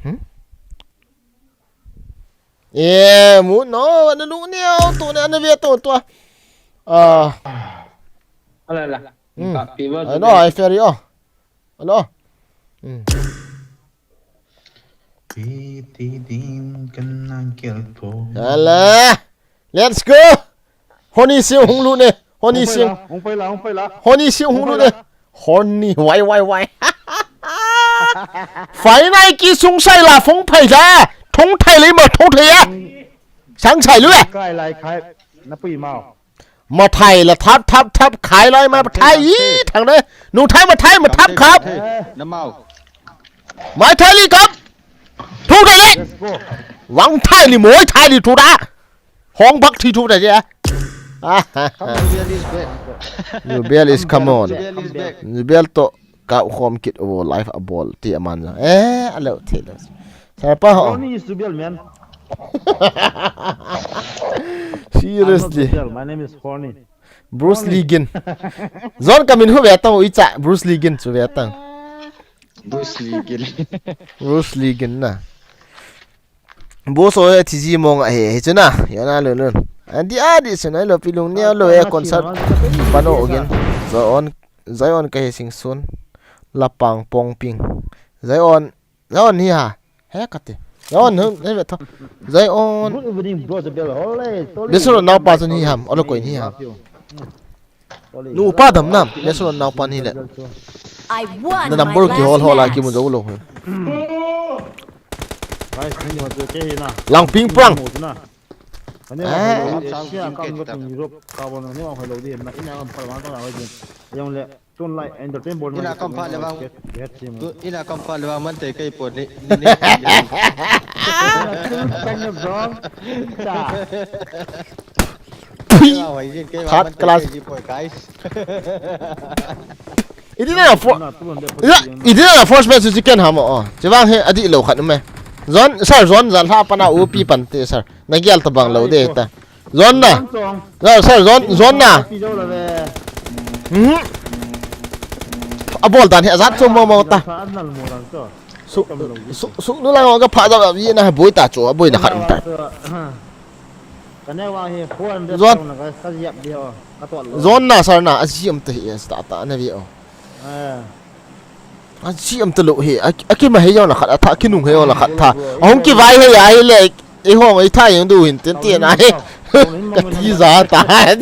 Hmm? Eh, mun no, ana lu ni au, tu ni ana ve to, to. Ah. Ala, ala. Hmm. Ka pi ma I tu know, ni. I fair you. Hello. Hmm. Ti, ti, ding, kan nang kel po. Ala. Let's go. Honi siu hung lu ne. Honi Hung pai siu. la, hung pai la, hung pai la. Honi siu hung Hung lu pai ne. la. Honi, wai, wai, wai. Fai nai ki sung sai la phong phai la. Thong thai le ma thong thai ya. Sang sai lu ya. Kai lai khai. Na pui mau. Ma thai la thap, thap, thap, khai lai ma thai i thang ne. Nu thai ma thai ma thap khap. Eh. Na mau. Mai thai li kap. Thu thai le. Let's go. Wang thai li moi thai li thu da. Hong bak thi thu da ya. Ah, ah, Come ah. on, Zubel is back. Zubel is come on. Zubel is back. Zubel to ka khom kit o life a bol ti aman ja. Eh, alo thi lo. Sapa ho. Ronnie is Zubel, man. Seriously. I'm not Zubel. My name is Horny. Bruce Lee gin. Zon kamin hu ve tang ui cha Bruce Lee gin chu ve tang. Bruce Lee gin. Bruce Lee gin na. Bo so he thi ji mong a he, he chu na. Ya na lo lo. Andi adi chu na lo pilung ni lo e concert. Pano again. Zion, Zion ka he sing sun. Lapang pong ping. Zion, Zion hi ha. He kati. Zion, he ve tho. Zion. Good evening, bro. Zubel, hola, toli. Besoro nau pa chu ni ham. Olo koi ni ham. Love you. Nu pa dam nam, Mesron nau pa ni le. I won Na my number ki last hol hol a match. Ki mu zo lo. Guys, ni mo tu ke hi na. Langping prang. Mo tu na. Ani Eh. wa hoi lo, Asia kam ga tung Europe ka bon ni wa hoi lo di na ina kam pha ma ta wa di. Yong le tun lai entertain bol Ina ma kam pha le wa. Ke, ke chi mo. Tu, ina kam pha le wa man te kai po ni, ni, ni. Ina tun kan ya bro. Cha. Pui. Third class. Iti na for, iti na, iti na first match chicken ham o. Chivang he adi lo khat me. Zon, sir, zon, zan ha pana upi pan te, sir. Na gial ta bang lo de ta. Zon na. Sir, sir, zon, zon na. Mhm. Abol dan he azat so mo mo ta. Su, su, su, nu lang ga pha da, yi na boi ta chu, boi na khat um ta. Ka ne wa hi four hundred Zon. Ka, ka ziap di ho, ka tuat lo. Zon na sar na, a ziam te hi, ta, ta, na vi o. Eh. A ziam te lo hi, a, a ki ma he yo na khat, a tha, ki nung he yo na khat tha. A hong ki vai he ya hi le, i hong, i tha yung du hin, tin, tin, a he. Ka ti za ta. Ka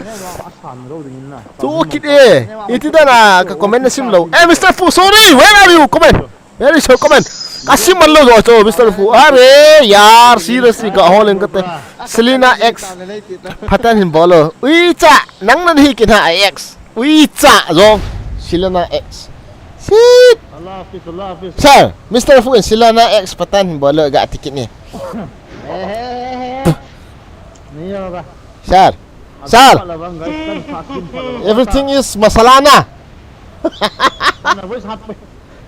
ne wa a san lo ding na. Tu kit e, iti da na, ka comment na sim lo. Eh, Mister Fu, sorry, where are you? Comment. Very so comment. Kasim man lo jo cho, Mister Fu. Are, yaar, seriously, ka hol in kate. Selena X. Patan hin bolo. Ui cha, nang nan hi kin ha X. Ui cha, jong. Selena X. Sit. Allah Hafiz, Allah Hafiz. Sir, Mister Fu in Selena X patan hin bolo ga ticket ni. Ni yo ba. Sir. Sir. Everything is masala na.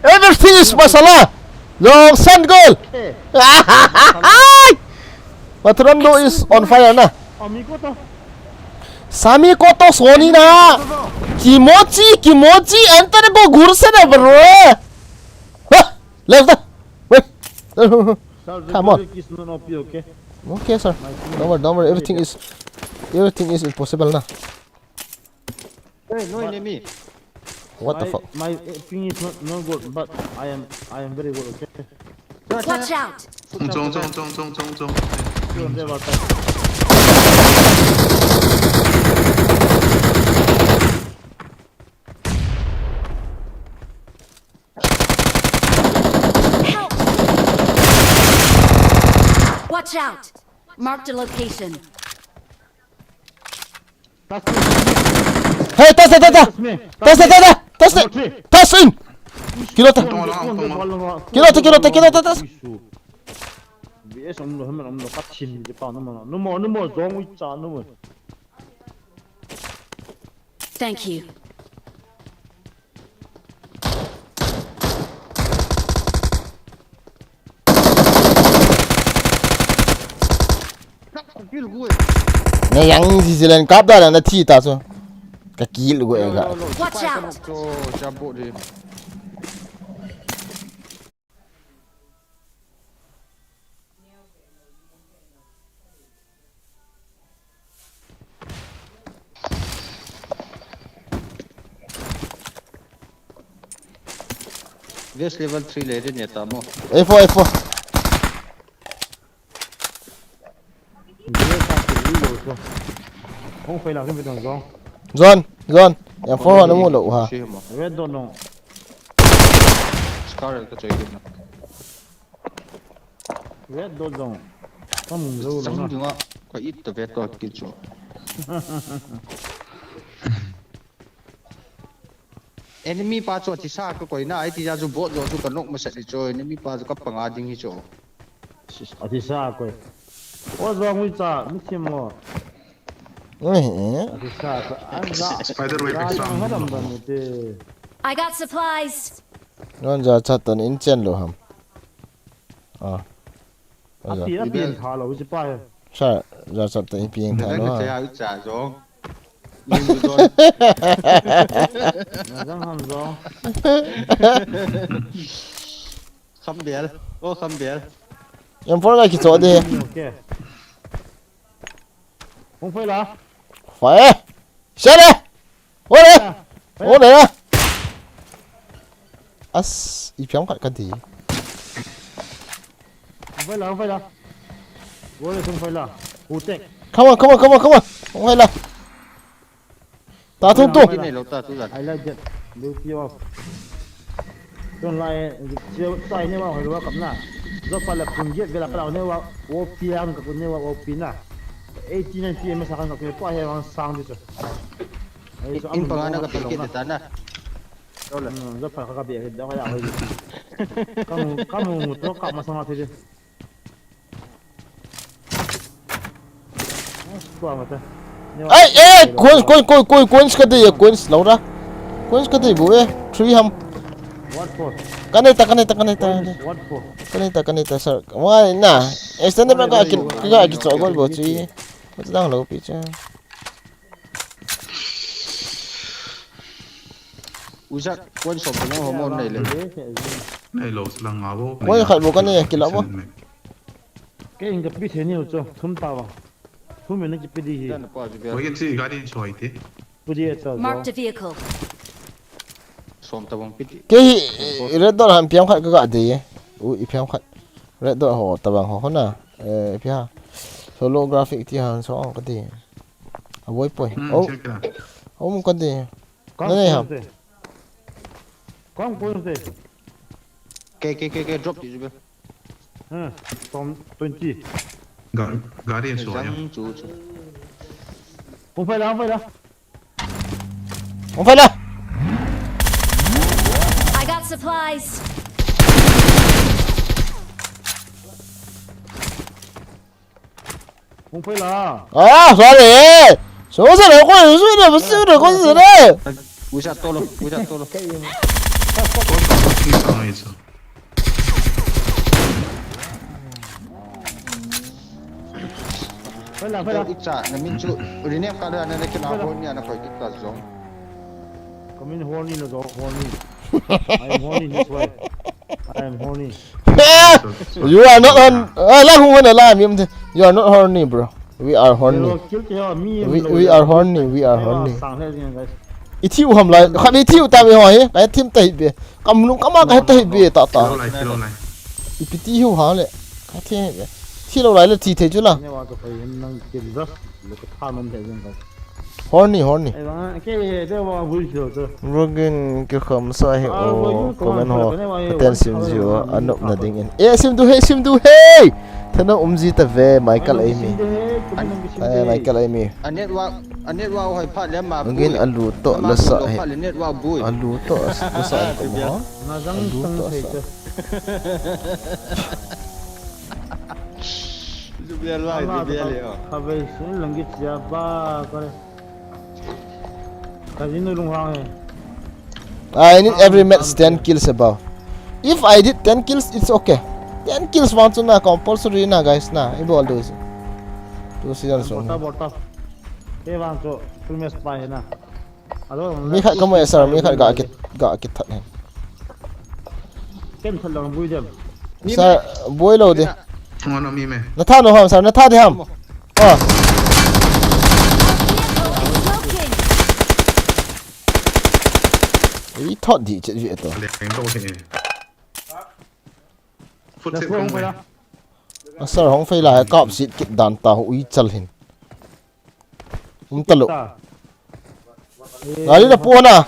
Everything is masala. Long sand goal. Maturando is on fire na. Sami ko to Sony na. Kimochi, kimochi, anta ko gurse na bro. Left. Wait. Come on. Okay, sir. Don't worry, don't worry. Everything is, everything is impossible na. Hey, no enemy. What the fuck? My, uh, ping is not, not good, but I am, I am very good, okay? Sir, Watch out! Chung, chung, chung, chung, chung, chung, chung. Help! Watch out! Marked a location. Hey, tas, tas, tas, tas. Tas, tas, tas, tas. Tas, tas. Tas in. Kilo ta. Kilo ta, kilo ta, kilo ta, tas. Thank you. Na yang si silen kap da na thi ta so. Ka kill go e ga. Watch out. Vest level three le rin ya ta mo. A four, A four. Hung fai la kin bidon zong. Zon, zon. Yang four na mu lo ha. Red dot no. Scar ka choi kin. Vet dot jong. Ka mung zo lo na. Sang dinga ka it ta vet to ki chu. Enemy pa chu thi sa ka koi na, ai ti ja chu bot jo chu ka nok ma set ni chu, enemy pa chu ka panga ding hi chu. Sis, a thi sa koi. O zong wi cha, mi thim mo. Ui, eh. A thi sa koi. An za. Spider web exam. Hadam dam te. I got supplies. Non ja chat tan in chen lo ham. Ah. Api, api, tha lo, si pa he. Sa, ja chat ta ipi ang tha lo. Cha, cha, zong. Zang ham zong. Kham bial. O, kham bial. Yang por ga ki cho de. Okay. Hung fai la. Fai. Sa le. Ore! Ore! As, ipi ham khat ka dei. Vai la, vai la. Ore, tung vai la. Utek. Come on, come on, come on, come on. Vai la. Ta tung tung. Ai la jet. Duty off. Tun lai, chiu tai ne wa, hoi wa kap na. Zo pa la kun get vela kala ne wa, O P ang ka kun ne wa, O P na. Eighty, ninety M S kan ka kun pa he wang sang di so. In panga na ka pe ke ta na. Zo pa ka ka be da ya hoi. Kamu, kamu to ka ma sama ti. Ai, ai, coins, coins, coins, coins, coins ka dei, coins, Laura. Coins ka dei bu e, three ham. What for? Ka nei ta, ka nei ta, ka nei ta. Coins, what for? Ka nei ta, ka nei ta, sir. Why na? Extend ba ka ki, ka ki cho gol bo chi. Mo dang lo pi cha. Usa, coin som ko ho mo nei le. Nei lo slang a bo. Coin khat bo ka nei kila bo. Ke inga pi the ni ho cho, thum ta ba. Thum me na ki pi di hi. Ko ye chi gari choi te. Pu di ta. Marked a vehicle. Som ta bang pi di. Ke hi, eh, red dot ham piang khat ka ga dei e. U i piang khat. Red dot ho ta bang ho ho na. Eh, ipi ha. Holographic ti han so ka dei. A voi poi. Hmm, oh. Check it out. Oh, mo ka dei. Kang. Nei, nei, point ham. Te. Kang point te. Ke, ke, ke, ke, drop ti ju be. Ha, tom twenty. Ga-, gari so ya. Zang chu chu. Hung fai la, hung fai la. Hung fai la. I got supplies. Hung fai la. Ah, sorry. So, so, ko, so, so, so, ko, so, so. Usa tolo, usa tolo. Fai la, fai la. Icha, na min chu, rename ka la, na, na, kina, fai la. Hol ni, ana, koi, kita, zong. Kamin horny na jo, horny. I am horny this way. I am horny. You are not on. Ah, la hu na la mi. You are not horny, bro. We are horny. Zero kill ke ho, mi. We, we are horny. We are horny. Sang le jing, guys. I thiu ham lai. Kha mi thiu ta mi ho he. Ka thim tai be. Kam lung kama ka tai be ta ta. Kilo lai, kilo lai. Ipi ti hiu ha le. Ka thi le. Thi lou lai le thi thei chu la. Ne wa ka pai hin nang kin rush le ka tha nom thei jeng ka. Horny, horny. Ai ba ke he de wa vui chu chu. Rogin ki kham sa hi o comment ho. Ten sim ji o anop na ding in. E sim du he, sim du he. Thana um ji ta ve Michael Amy. Ai Michael Amy. A network, a network hoi phat le ma. Rogin alu to la sa he. Alu to la sa ko mo. Nga jang alu to sa. Jubial lai, Jubial yo. Kavei sin langit ya ba kare. Kajinu lunghang he. I need every match ten kills above. If I did ten kills, it's okay. Ten kills vang chu na compulsory na guys na. I bol do. Two seasons. Bota bota. Ke vang chu full match pa he na. Mi khat ka mu e sir, mi khat ga ki, ga ki that hen. Ken khat lang bui dem. Sir, bui lou di. Ngon mi me. Na tha no ham sir, na tha di ham. Oh. Ei thot di chet vi to. Leng to he. Fut se kong me. A sir hong fei la kap sit kit dan ta hu i chal hin. Um ta lo. Gari na pona.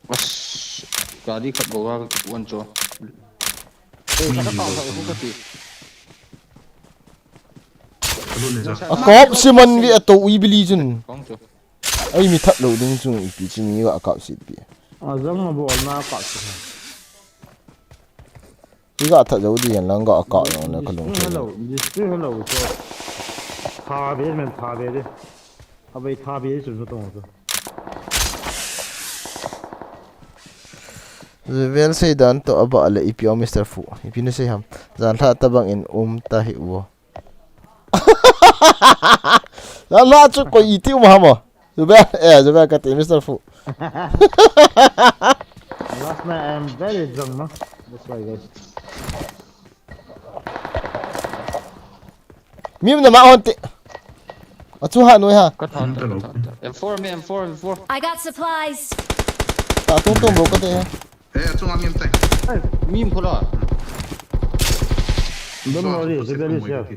As, gari khat bou a ka kipuan chu. Eh, ka ka ka ka ka ti. A kop siman vi ato ui bili chun. Kong chu. Ai mi that lo ding chu ipi chi mi ga kap sit pi. A jang ma bol na kap sit. Hi ga that jou di hen lang ga kah jong le ka lung thei. Hello, this is hello. Tha be men tha be de. Abai tha be chu chu tong chu. Vel sei dan to aba le ipi o Mister Fu. Ipi na sei ham. Jan lha ta bang in um ta hi u. Jan lha chu koi iti um ham o. Zubel, eh, Zubel kati, Mister Fu. Last night I am very drunk, no? That's why, guys. Mi na ma hon ti. Achu ha noi ha. Ka thon, ka thon, ka thon. M four, mi M four, M four. I got supplies. Ta tung tung bro kati ha. Eh, achu ma mi tai. Hey, mi M four la. Don't worry, Zubel is here.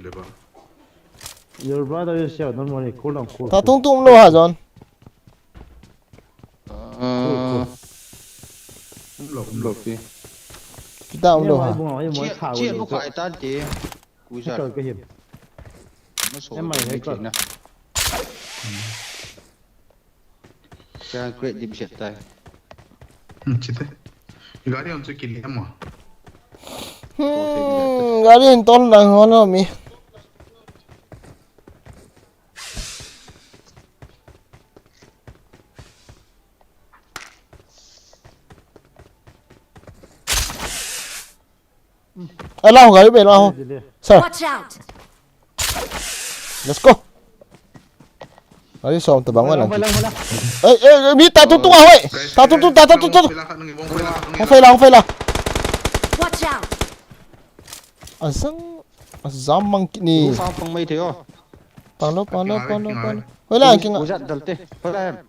Your brother is here, don't worry, cool down, cool. Ta tung tung lo ha John. Ah. Umlou, umlou. Kita umlou ha. Chia, chia bu khai tan ti. Kuisa. Ka him. Maso. Em mai hai ka. Cha great dim set tai. Hmm, chite. Gari on chu kili ama. Hmm, gari on tol nang ho lo mi. Ala ho gari be la ho. Sir. Watch out. Let's go. Gari som ta bang wala. Ei, ei, ei, mi ta tung tung a hoi. Ta tung tung, ta, ta tung tung. Hong fei la, hong fei la. Watch out. Asang, asam mang kini. Lu fa pang mai thei o. Pang lo, pang lo, pang lo, pang lo. Hoi la, king. Ujat dal te. Hoi la em.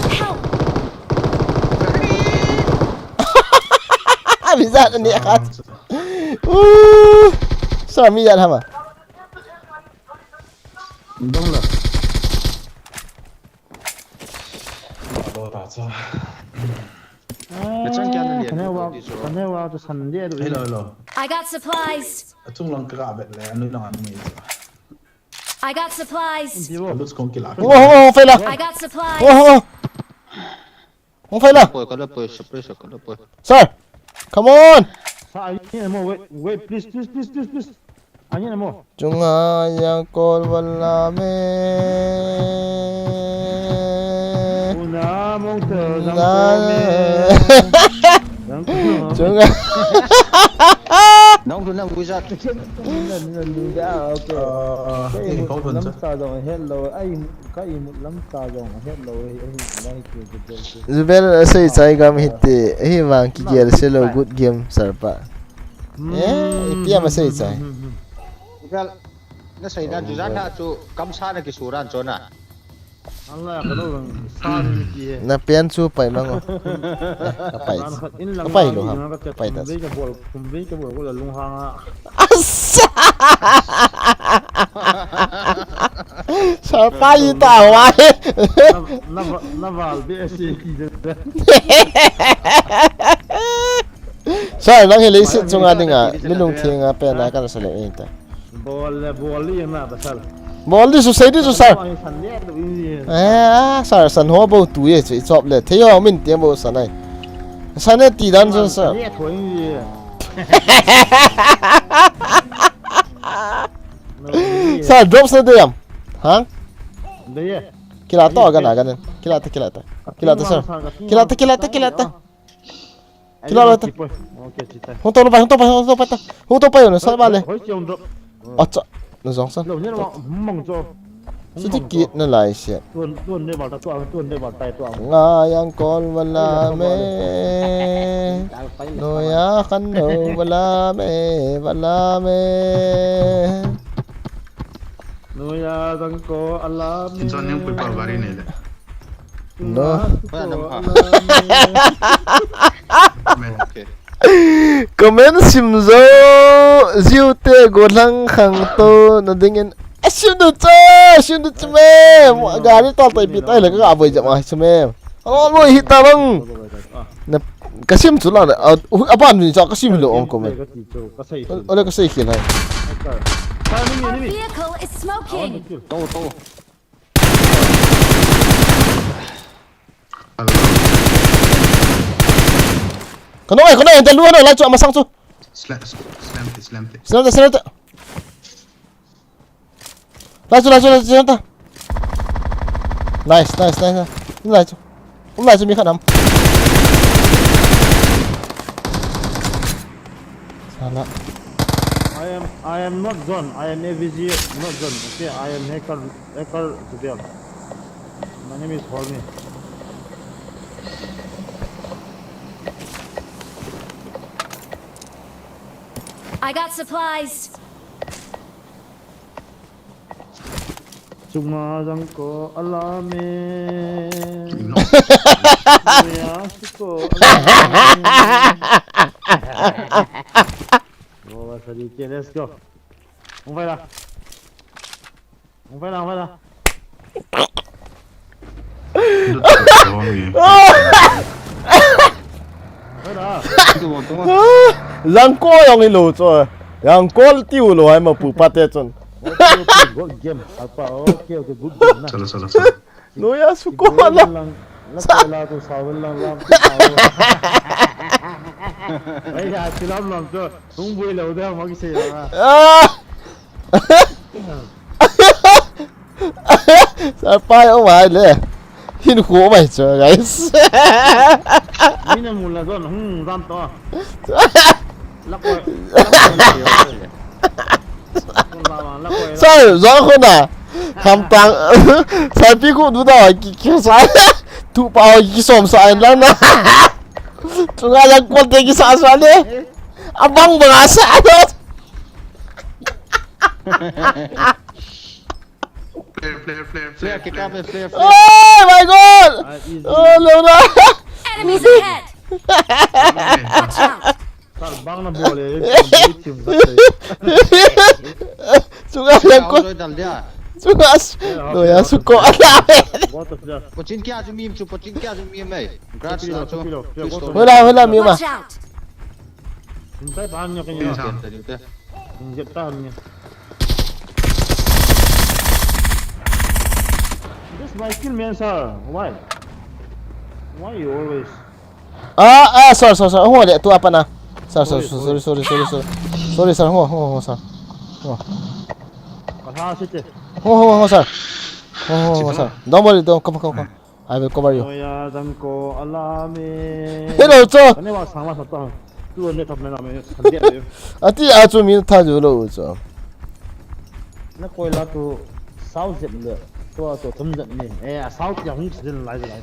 Help! Abizat ani akat. Uh, sa mi yan hama. Dong la. Lo ta cha. Kachang kya na lian. Kane wa, kane wa tu san dia tu. Hello, hello. I got supplies. Achung lang ka bet le, anu lang anu ni. I got supplies. Lutskong kila. Oh, oh, oh, fela. I got supplies. Oh, oh, oh. Hong fela. Poi, kala poi, surprise, kala poi. Sir, come on. Sir, I need ammo. Wait, wait, please, please, please, please, please. I need ammo. Chunga yang kol wala me. Una mong te, na. Chunga. Nong tu na wizard. Nina, nina, nina, ah, okay. Ah, ah, ah. Ka imut lamsa jong ahet lou, ai, ka imut lamsa jong ahet lou, ai, ai, ai, ke, ke, ke, ke. Zubel, asei chai gam hite, ahi vang kigel se lou, good game, sir pa. Hmm. Eh, ipi ama sei chai. Hmm, hmm, hmm, hmm. Zubel, na sei dan, oh, chu jan ha chu, kamsa na kisuran chona. Ala, ka lo lang, sa ni ti he. Na pian chu pai mang o. Eh, ka pai. Ran khat in lang ka pai lo ha. Ka pai ta. Kum vei ka bol, kum vei ka bol ko la lunghang a. Asa! Sa pai ta wa he. Na, na, na val be si ki de. Sir, nang hi leiset chunga dinga, mi lungthim a pen a kana select e ta. Bol le, bol le, na ba sir. Bol di su, sei di su, sir. Bol hi san le, du in ye. Eh, sir, san ho bo tu ye, che chop le. Thei ho min tiang bo san ai. San ne ti dan su, sir. San le, thu in ye. No, ye. Sir, drop sa de yam. Ha? De ye. Kila to, ye, gana, ye. Gana. Kila ta, kila ta. Kila ta, sir. Kila ta, kila ta, kila ta. Kila lo ta. Hung to lo pai, hung to pai, hung to pai ta. Hung to pai, na sa ba le. Hoi, hoi, hoi, hoi. Acha, na jong sa. Lo, ni lo, hung mang cho. Hung mang cho. Siti kit na lai sia. Tuan, tuan ne bal ta, tuan, tuan ne bal ta, tuan. Nga yang kol wala me. Noya kan no wala me, wala me. Noya jang ko ala me. Insan yang pui par bari ne le. No. Comment sim jo, jiu te golang khang to na ding in. A sim du cha, sim du cha me. Gari tal tai pi tai le ka boi jama sim me. Alo lo hi ta bang. Na ka sim chu la na, a, a ban ni cha ka sim lo ong comment. Ole ka sei khel hai. Our vehicle is smoking. To, to. Kano ai, kano ai, ente lu ano, lai chu, amasang chu. Slam, slam te, slam te. Slam te, slam te. Lai chu, lai chu, lai chu, slam te. Nice, nice, nice, nice. Lai chu. Um, lai chu mi khat nam. Sana. I am, I am not zone. I am A V G, not zone. Okay, I am hacker, hacker to them. My name is Horny. I got supplies. Chunga jang ko ala me. No. Ya, su ko ala me. Go, Vasari, let's go. Hung vai la. Hung vai la, hung vai la. Jangkol jong hilou chu. Jangkol tiu lou hai ma pu pa te chun. Okay, okay, good game. Apa, okay, okay, good game na. Chalo, chalo, chalo. Noya su ko la. Lang, la ko la ko sa vel lang lang ko sa vel. Ai ya, silam lang chu. Hung bui lou de, ma ki sei la. Ah! Sa pai o mai le. Hin khu mai chu, guys. Mina mula don, hmm, dan to. La ko. Sir, jong khu na. Ham tang. Sir, pi khu du da ki, ki sa. Tu pa ki som sa en la na. Chunga jang kon te ki sa sa le. Abang bang a sa. Player, player, player, player, player, player. Flare, kick up, flare, flare. Oh my God! Ah, easy. Oh, no, no. Enemies ahead! Watch out! Sir, bang na bol e, team ka te. Chunga jang kon. Dal dia. Chunga s-, Noya su ko ala. What the flare? Pochin kya ju mim chu, pochin kya ju mim e. Grass la chu. Hola, hola, mi ma. Watch out! Hung tai pa han nyo kanya. Hung jep ta han nyo. This my kill, man, sir. Why? Why you always? Ah, ah, sorry, sorry, sorry. Ho le, tu apa na? Sir, sir, sorry, sorry, sorry, sorry, sorry. Sorry, sir. Ho, ho, ho, sir. Ho. Kaha site. Ho, ho, ho, sir. Ho, ho, ho, sir. Don't worry, don't. Come, come, come. I will cover you. Oya, jang ko, ala me. Hello, cho. Kane wa sang wa sa to. Tu ne thap me na me, san dia de. Ati a chu mi tha ju lo cho. Na koi la tu sao jep le. Tu a tu thum jep ni. Eh, a sao ti hung si lai lai.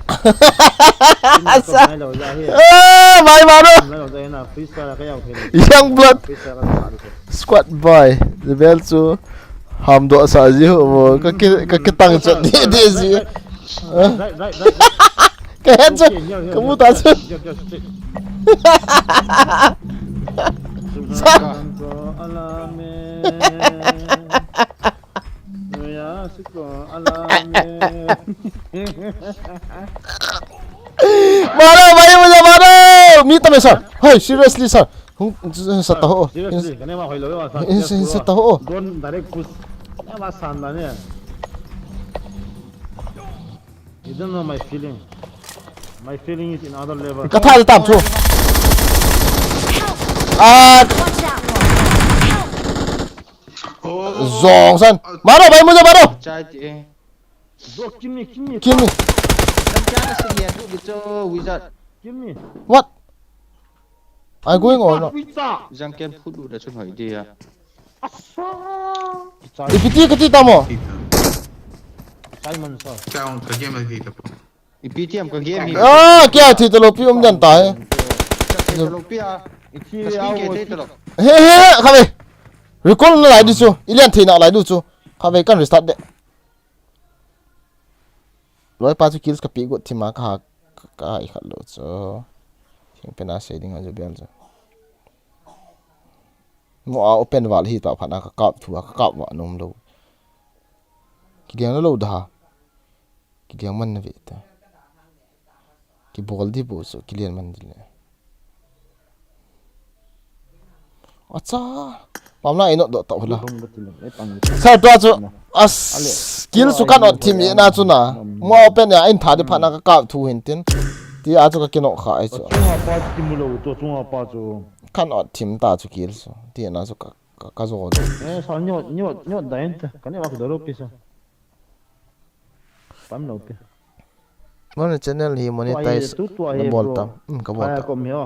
Asa. Mai lo ja hi. Eh, mai ma lo. Mai lo ja na freestyle ka yau the. Young blood. Freestyle ka sa de. Squad boy. The bell chu. Ham do sa ji ho. Ka ki, ka kitang chat de de ji. Right, right, right, right. Ka het chu. Okay, here, here, ka mu here, ta chu. Here, here, straight. Sa- Maro, bhai, mujhe maro. Mi tame, sir. Hey, seriously, sir. Hung, sa ta ho. Seriously, kane ma hoilo wa sa. Sa ta ho. Drone direct push. Ya ma san da ne. You don't know my feeling. My feeling is in other level. Ka tha tam chu. Ah, zong san. Maro, bhai, mujhe maro. Chai ti. Bro, kill me, kill me. Kill me. Jang kya na silian tu gitu, wizard. Kill me. What? I going or not? Pizza. Jang ken phut u da chun hoi dia. Asa. Ipi ti kati tamo? Simon sa. Kya on ka game lagi ta po. Ipi ti am ka game hi. Ah, kya thi talo pi um den ta he. Thi talo pi a. Ithi ka speed ke thi talo. He, he, he, khatvei. Recall na lai di chu. Ilian thei na lai di chu. Khatvei kan restart de. Loi pa chu kills ka pi got thima ka ha, ka, ka ha i khat lo chu. Thing pen a sei ding a chu bel chu. Mo a open val hi ta phat na ka kap thu a ka kap va nom lo. Kilian lo da. Kilian man na ve ta. Kibol di bu chu kilian man di le. Acha. Pamla ino do ta hula. Sir, tua chu as skill chu kan ot thim na chu na. Mo open ya in tha di phat na ka kap thu hin tin. Ti a chu ka kino kha ai chu. Chunga pa chu kimu lo to chunga pa chu. Kan ot thim ta chu kill chu. Ti na chu ka ka, ka zo do. Eh, sa nyo nyo nyo da in ta. Ka ne wa ku do lo pi sa. Pam lo pi. Mona channel hi monetize na bol tam. Hmm, ka bol ta. Kom hi o.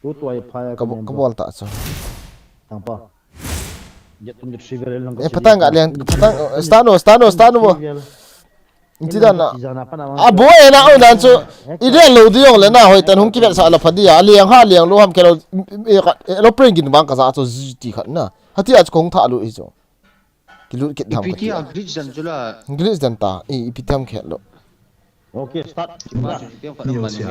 Tu tu ai phai ka bol ta chu. Tang pa. Jet tum jet shiver lang. Eh, patang ga liang, patang, stano, stano, stano bo. Inti dan na. A bo e na o dan chu. I lian lo di jong le na hoi tan hung kivet sa la pha di a. Liang ha liang lo ham ke lo. E ka, e lo pring gin bang ka sa chu zi ti khat na. Hati a chu kong tha lo i chu. Kilut kit tham ka ti. Ipi ti a glitch dan chu la. Glitch dan ta. I, ipi ti ham khe lo. Okay, start. Kipa chu ipi ham khat man ni.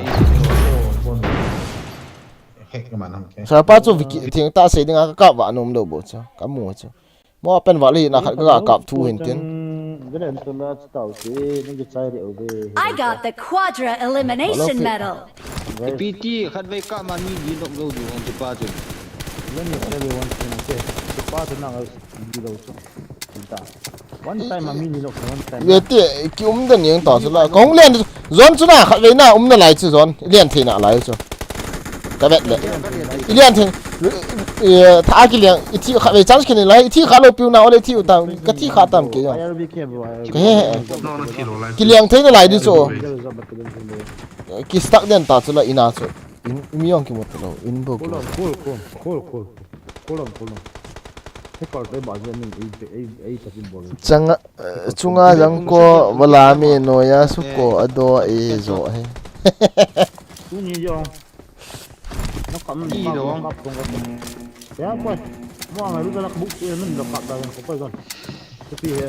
Hack man ham ke. Sir pa chu Vicky thing ta sei ding a ka kap va nom lo bo chu. Ka mu chu. Mo pen va le na khat ka kap thu hin tin. Velen to la chu tau se, ni ki chai de o ve. I got the quadra elimination medal. Ipi ti khatvei ka ma mi di nok lo di hong kipa chu. Let me tell you one thing, okay? Kipa chu na ngai di lo chu. One time a mi ni lok, one time. Ye ti, ki um den yeng ta chu la. Ka hung lian zon chu na khatvei na um na lai chu zon. Lian thei na lai chu. Ka vet le. I lian thei. Eh, tha ki lian, i thi khatvei chance ki ni lai, i thi kha lo piu na, ole thi u tam, ka thi kha tam ke yo. I R B K, bro, I R B K. Ka he he. No, no, thi lo lai. Ki lian thei na lai di chu. Ki stuck den ta chu la ina chu. In, mi yong ki mo ta lo. In bo. Cool on, cool, cool, cool, cool. Cool on, cool on. He kar te ba je min ei, ei, ei ta sin bol. Changa, eh, chunga jang ko wala mi noya su ko ado e jo he. Tu ni jong. Na kam ni jong. Ya ko. Mo ang lu da lak buk e min da kap da ko pa jong. Tu pi he.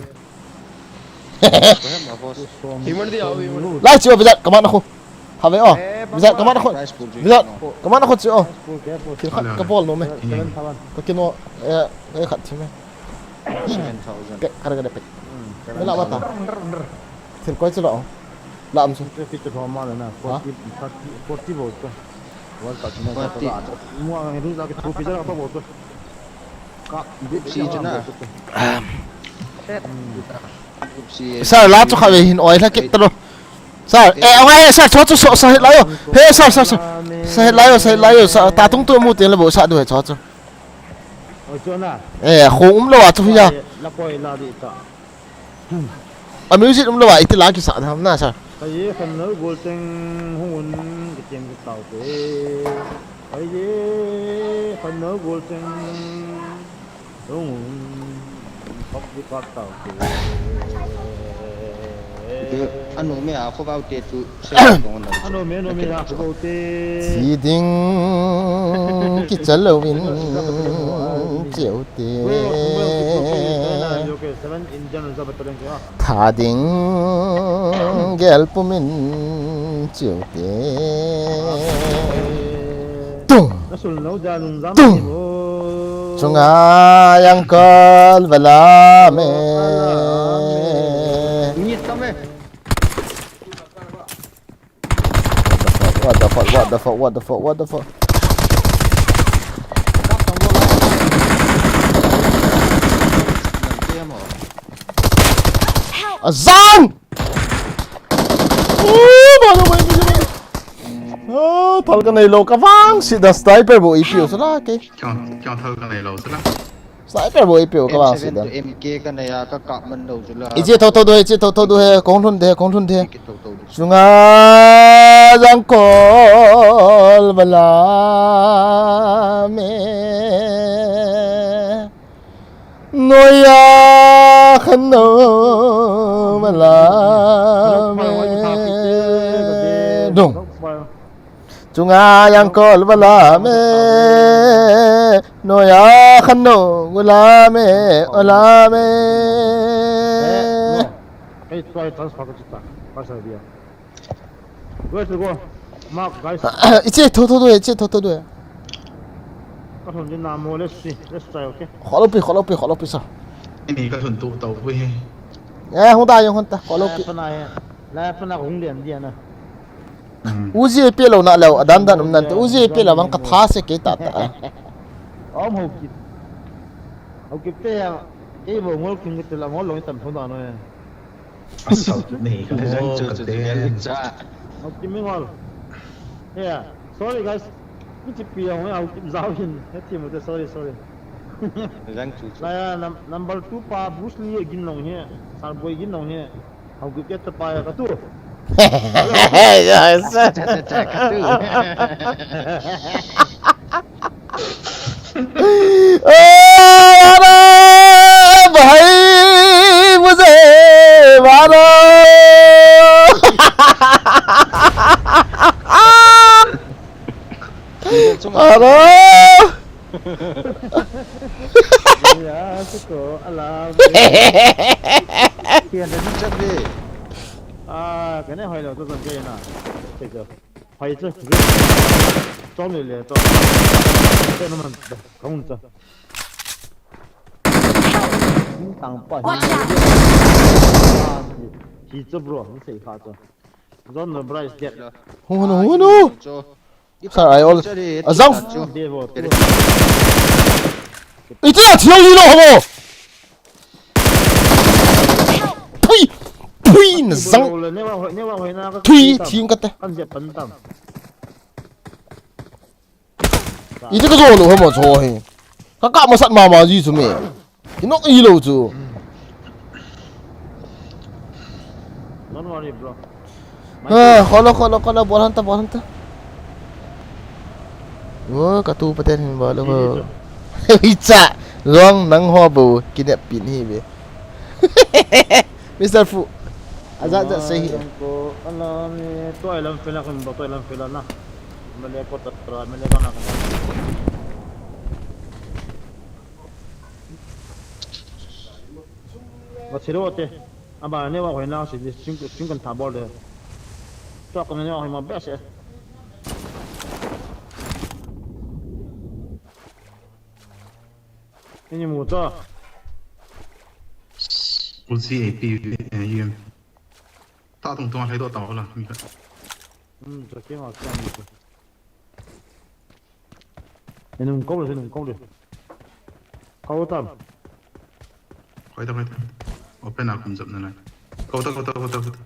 Lai chi o, Vizat, kaman ako. Have o. Vizat, kaman ako. Vizat, kaman ako chi o. Thil khat ka bol nom e. Ka kino, eh, eh, khat thim e. Ka, ka, ka, ka, ka. Mela mata. Thil koi chi lo. La am chu. Forty, forty, forty volt. World Cup ni na ka la. Mo ang ru la ki trophy la ka bol. Ka, si chu na. Sir, la chu kha ve hin oi la kit ta lo. Sir, eh, oi, sir, chu chu so, so, la yo. He, sir, sir, sir. Sir, la yo, sir, la yo, sir, ta tung tu mu te le bo sa du he chu chu. Oi chu na. Eh, khu um lo a chu ya. La koi la di ta. A music um lo a, iti la kisa tham na sa. Ka ye khan no gol teng hung un ka tiang ka tau te. Ka ye khan no gol teng hung un ka di ka tau te. Anu me a kho bau te tu se kong na. Anu me, anu me a kho bau te. Si ding ki chalo in. Chiu te. Tha ding gel pumin chiu te. Tung. Tung. Chunga jangkol vala me. What the fuck, what the fuck, what the fuck, what the fuck? Azan! Ah, thal ka nei lou ka vang si da sniper bou ipi u sala ke. Kya, kya thal ka nei lou sala? Sniper bou ipi u ka vang si da. M seven to M K ka nei a ka kap man lou chu la. Iche tho tho du he, iche tho tho du he, kong lhun de, kong lhun de. Chunga jangkol vala me. Noya khano vala me. Dung. Chunga jangkol vala me. Noya khano vala me. Vala me. Hey, try transfer ka chita. Pasal dia. Where's the goal? Mark, guys. Iche tho tho du, iche tho tho du. Ka thon din na mo, let's see. Let's try, okay? Kholo pi, kholo pi, kholo pi sa. Ini ka thon tu tau pi he. Eh, hung da jong hon ta, kholo pi. La pana he. La pana hung lian dia na. Uzi pe lou na lou, adan dan um nan te. Uzi pe lou bang ka tha se ke ta ta. Om ho kit. Ho kit te ya. Ke bo ngol king te la ngol long tam thon da no. Asal ni ka le jang chu te. Hau Kim Mingol. Yeah. Sorry guys. Ni ti pi hong hau Kim Zau hin. He ti mo te sorry, sorry. Jang chu chu. La ya number two pa Bruce Lee gin long he. Sarboi gin long he. Hau Kim ke ta pa ya ka tu. Yes. अरे भाई, मुझे मारो। अरे। Kene hoilo to zan kei na. Kei to. Hoi chu. Chom le le to. Te na man. Kong cha. Tang pa. Watch out! Hi chu bro, ni sei kha chu. Zone no Bryce get. Hunu, hunu. Sir, I all. Azang. Devo. Iti a thiang hi lo ho. Pui! Pui! Na zang! Thui! Thing ka te. Iti ka zo lo hamo zo he. Ka ka masat mama ji chu me. Inok i lo chu. Don't worry, bro. Ah, kholo, kholo, kholo, bol hanta, bol hanta. Wo, katu paten hin bol ho. Hicha, long nang ho bo, kinep pin hi be. Mister Fu. Aja ja sei hi. Ko, ala ni, to ai lam fela kan, to ai lam fela na. Mele ko tatra, mele ko na kan. Wa chiro te. Aba ne wa hoi na si, chung, chung kan tha bol de. Chok ne wa hoi ma best eh. Ini mu to. Uzi A P, eh, U M. Ta tung tung a hlei doh ta ho la, mi khat. Hmm, cho keng a keng mi khat. Inung kou le, inung kou le. Kou tam. Khoi ta, khoi ta. Open a kum jap na lai. Kou ta, kou ta, kou ta, kou ta.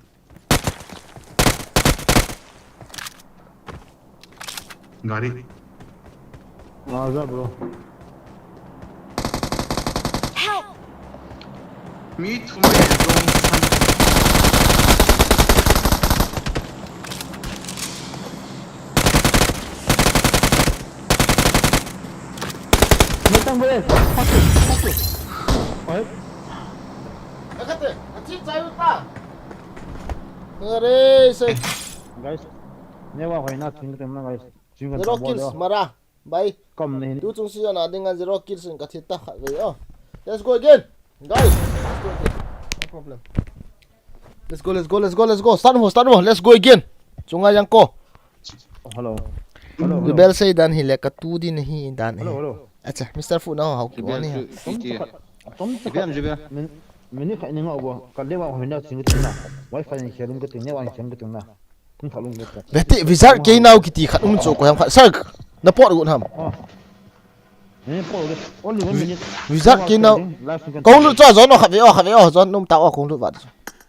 Gari. Aja, bro. Help! Mi thum mai zong. Metang boleh. Satu, satu. Oi. Akate, achi chayu ta. Are, se. Guys, ne wa hoi na thing tem na, guys. Thing kan zero kills, mara. Bye. Kom ni. Tu chung season a dinga zero kills in ka thi ta khat vei o. Let's go again. Guys, let's go again. No problem. Let's go, let's go, let's go, let's go. Start ho, start ho. Let's go again. Chunga jang ko. Hello. Hello, hello. Bel sei dan hi le ka tu din hi dan hi. Hello, hello. Acha, Mister Fu na ho ko ni ha. Bel tu, tu, tu. Atom tu. Bel, bel. Min, min ni khat ni nga bo. Ka le wa ho na ching tu na. Wi-Fi ni khelum ka tu, ne wa khelum ka tu na. Beti, wizard kei nau kiti khat um chu ko ham khat. Sir, na pot gun ham. Oh. Eh, pot gun. Only one minute. Wizard kei nau. Kong lu cho zon o khat ve o, khat ve o, zon num ta o kong lu vat.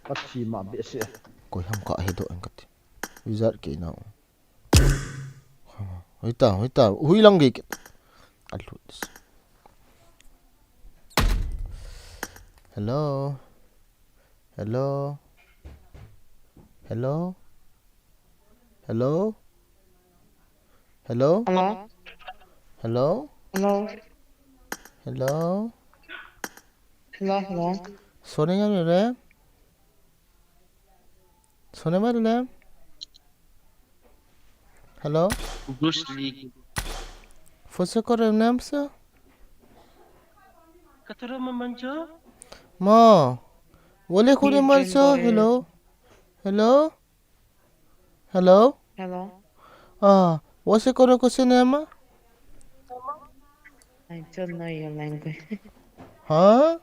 Ka chi ma be se. Ko ham ka he do en kati. Wizard kei nau. Hoi ta, hoi ta. Hui lang ge. Alut. Hello. Hello. Hello. Hello. Hello. Hello. Hello. Hello. Hello. Hello. Hello. Sone nga mere. Sone mere. Hello. Bruce Lee. Fose kore nam sa. Katara mamancha. Ma. Wale kore mancha. Hello. Hello. Hello. Hello. Ah, wase kore ko sinema? I don't know your language. Huh?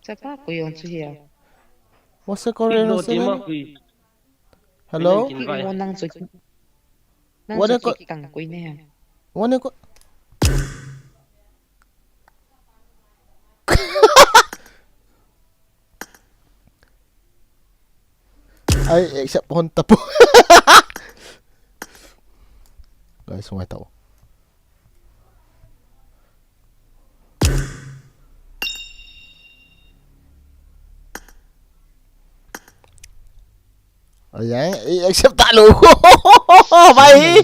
Chapa ko yon chu hiya. Wase kore ko sinema? Hello. Ki mo nang chu. Nang chu ko tang ko ne. Wani ko. Ai, except hon tapo. Guys, sungai tau. Ayang, eh, accept ta lo. Bai.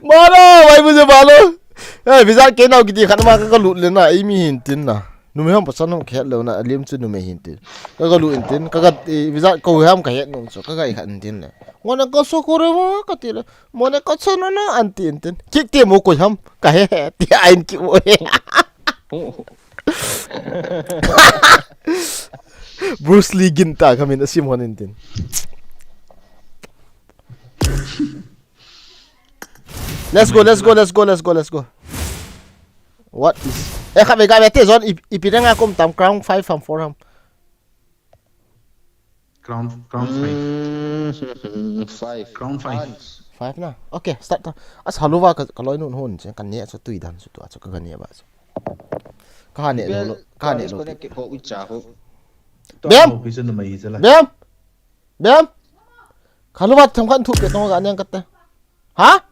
Malo, bai bu je malo. Eh, visa ke nau kiti khat ma ka lut le na, i mi hin tin na. Numei ham pasal nam khet lo na, alim chu numei hin tin. Ka ka lut in tin, ka ka, eh, visa ko ham ka het nom chu, ka ka i khat in tin le. Ngona ka so ko re wa ka ti le. Mona ka so no no an ti in tin. Kik te mo ko ham, ka he he, ti a in ki mo he. Bruce Lee gin ta khamin asim hon in tin. Let's go, let's go, let's go, let's go, let's go. What is? Eh, khabe, khabe, te zon, ipi, ipi renga kum tam, crown five ham, four ham. Crown, crown five. Mm, five. Crown five. Five. Five na. Okay, start ta. As haluva ka, ka loi nun hon che, ka ne chu tui dan chu tu, chu ka ga ne ba chu. Ka ne lo, ka ne lo. Bem! Bem! Bem! Haluva tham khan thu pe tong ga ne ka te. Ha?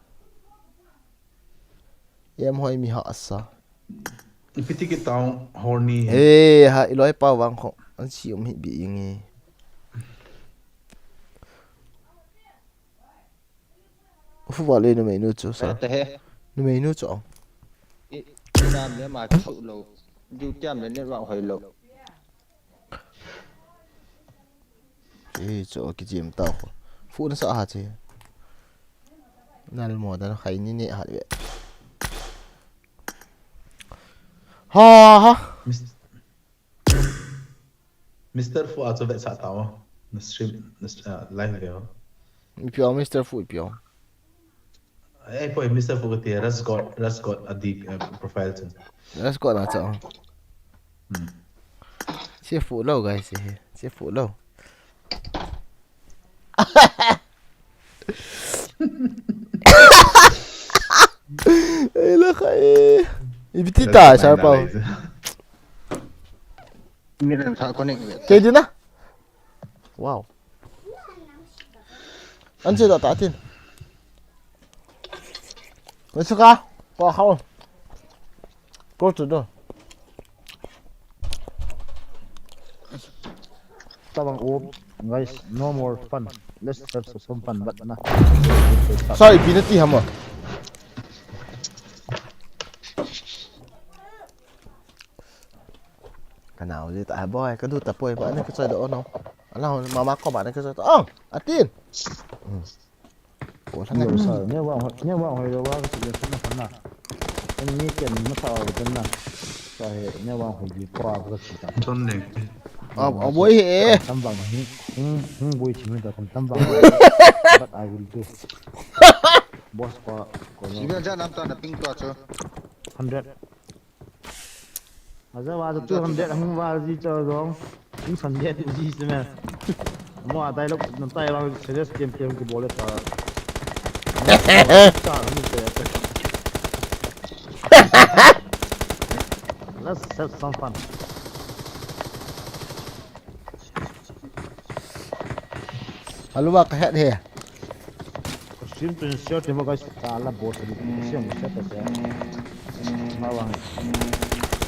Em hoi mi ha asa. Ipi ti kitao horny. Eh, ha, iloi pa vang kho. An si um hi bi inge. Ufu va le numei nu chu sa. Te he. Numei nu chu. I, i nam le ma chu lo. Du tiam le ne vang hoi lo. Che, cho kijim tao. Fu na sa ha che. Nal mo dan khai ni ne ha le. Ha ha. Mis-, Mister Fu a cho ve sa tao. Na stream, na st-, uh, live ve. Ipi o Mister Fu ipi o. Eh, poi, Mister Fu kati, Ras God, Ras God a D P, eh, profile chun. Ras God na cha. Hmm. Che fu lo, guys, che, che fu lo. Ei, la khai. Ipi ti ta, Sharpau. Ni ran kha connect ve. Ke di na? Wow. An che da ta tin. Let's go. Pa khau. Go to the. Tabang up, guys. No more fun. Let's have some fun, but na. Sorry, penalty hamo. Ka nau ji ta boy, ka du ta poi ba ne ka choi do no. Ala mama ko ba ne ka choi do. Oh, atin. Hmm. Bol hang. Yo, sa, ne wa, ne wa hoi lo wa, ka si le sa na sa na. Kan ni ken ma sa wa kan na. Sa he, ne wa hoi di kwa ka si ta. Ton ne. A, a boi he. Tam bang hi, hi, hi boi chi mi ta tam bang. But I will do. Boss pa, ko no. Sibe ja nam ta na ping to cho. Hundred. Aja wa two hundred hung wa ji cha jong. Two hundred ji se me. Mo a dialogue na tai wa serious game game ke bole ta. Let's have some fun. Alu wa ka het he. Stream to share te mo guys. Ka la boss ni. Share mo share ta se. Ma wa.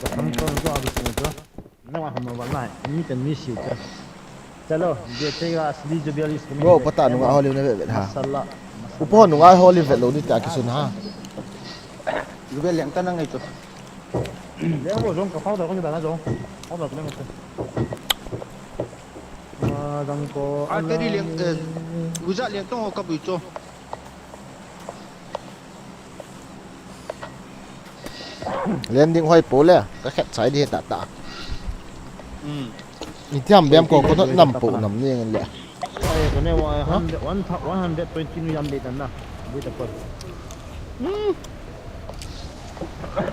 Ka tham to ko a ko to. Na wa ham wa na. Ni kan mi si ta. Chalo, je te ga asli jo bialis. Bro, pata nunga holi na ve ve ha. Masala. Upo nunga holi ve lo ni ta kisun ha. Ju be leng ta na ngai to. Leng bo jong ka pau da ko ni da na jong. Pau da ko leng ta. Adang ko. A te ri leng, eh, uja leng tong ka bui cho. Landing hoi po le, ka khet sai di ta ta. Hmm. Ni tiam biam ko ko nam po nam ni ngen le. Ai, ka ne wa hundred, one, one hundred twenty ni yam de ta na. Di ta po. Hmm.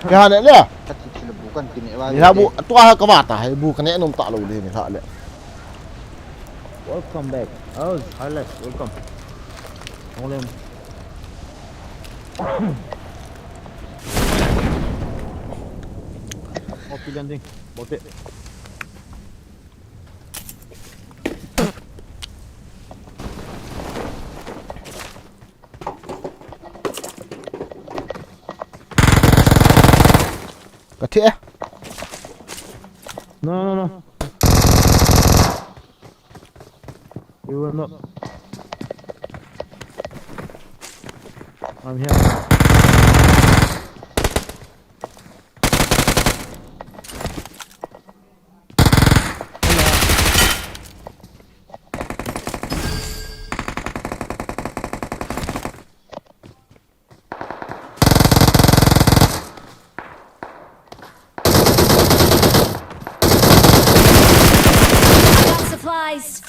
Ke ha ne le? Ka ti chile bu kan ti ne wa. Ni ha bu, tua ha ka ba ta, hai bu ka ne nom ta lo le ni ha le. Welcome back. Oh, Alex, welcome. Only. Copy landing. Bote. Ka thi e. No, no, no. You will not. I'm here. I got supplies.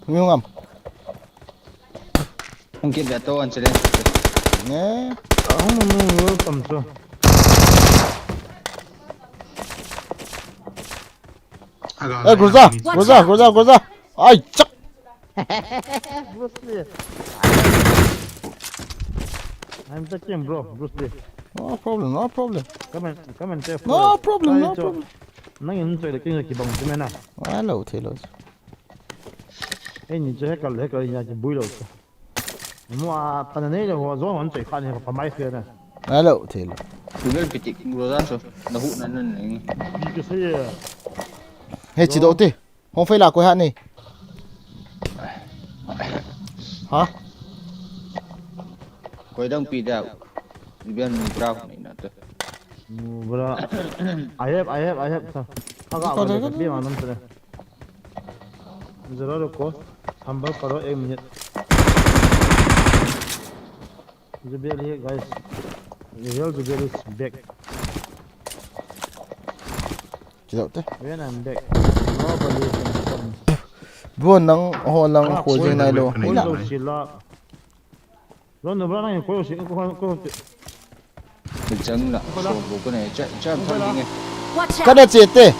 Hung am. Hung kit ve to an challenge. Ne. Hung hung hung tam cho. Eh, Groza, Groza, Groza, Groza. Ai, chak. Bruce Lee. I'm the king, bro. Bruce Lee. No problem, no problem. Come and, come and take. No problem, no problem. Nang in choi le king ki bang tu mena. Hello, hello. Eh, ni choi kal le kal ya ki bui lo. Mo a pan ne lo ho zo hon choi khan he pa mai se na. Hello, hello. Tu bel pitik bro za so. Na hu na na ni. Ki se. He chi do te. Hong fei la koi ha ni. Ha? Koi dang pi da. Ni bian ni bra ni na te. Ni bra. I have, I have, I have. Sa. Aga ko ko de. Pi ma nam te. Zero ruko. Humble karo ek minute. Zubel here, guys. The real Zubel is back. Chidau te. When I'm back, nobody can come. Bro, nang ho lang ko jing nai lo. Koi lo sila. Lo no bra nang koi lo sila ko ko. Chang la. So bu ko ne cha cha tham ding e. Watch out! Kana che te.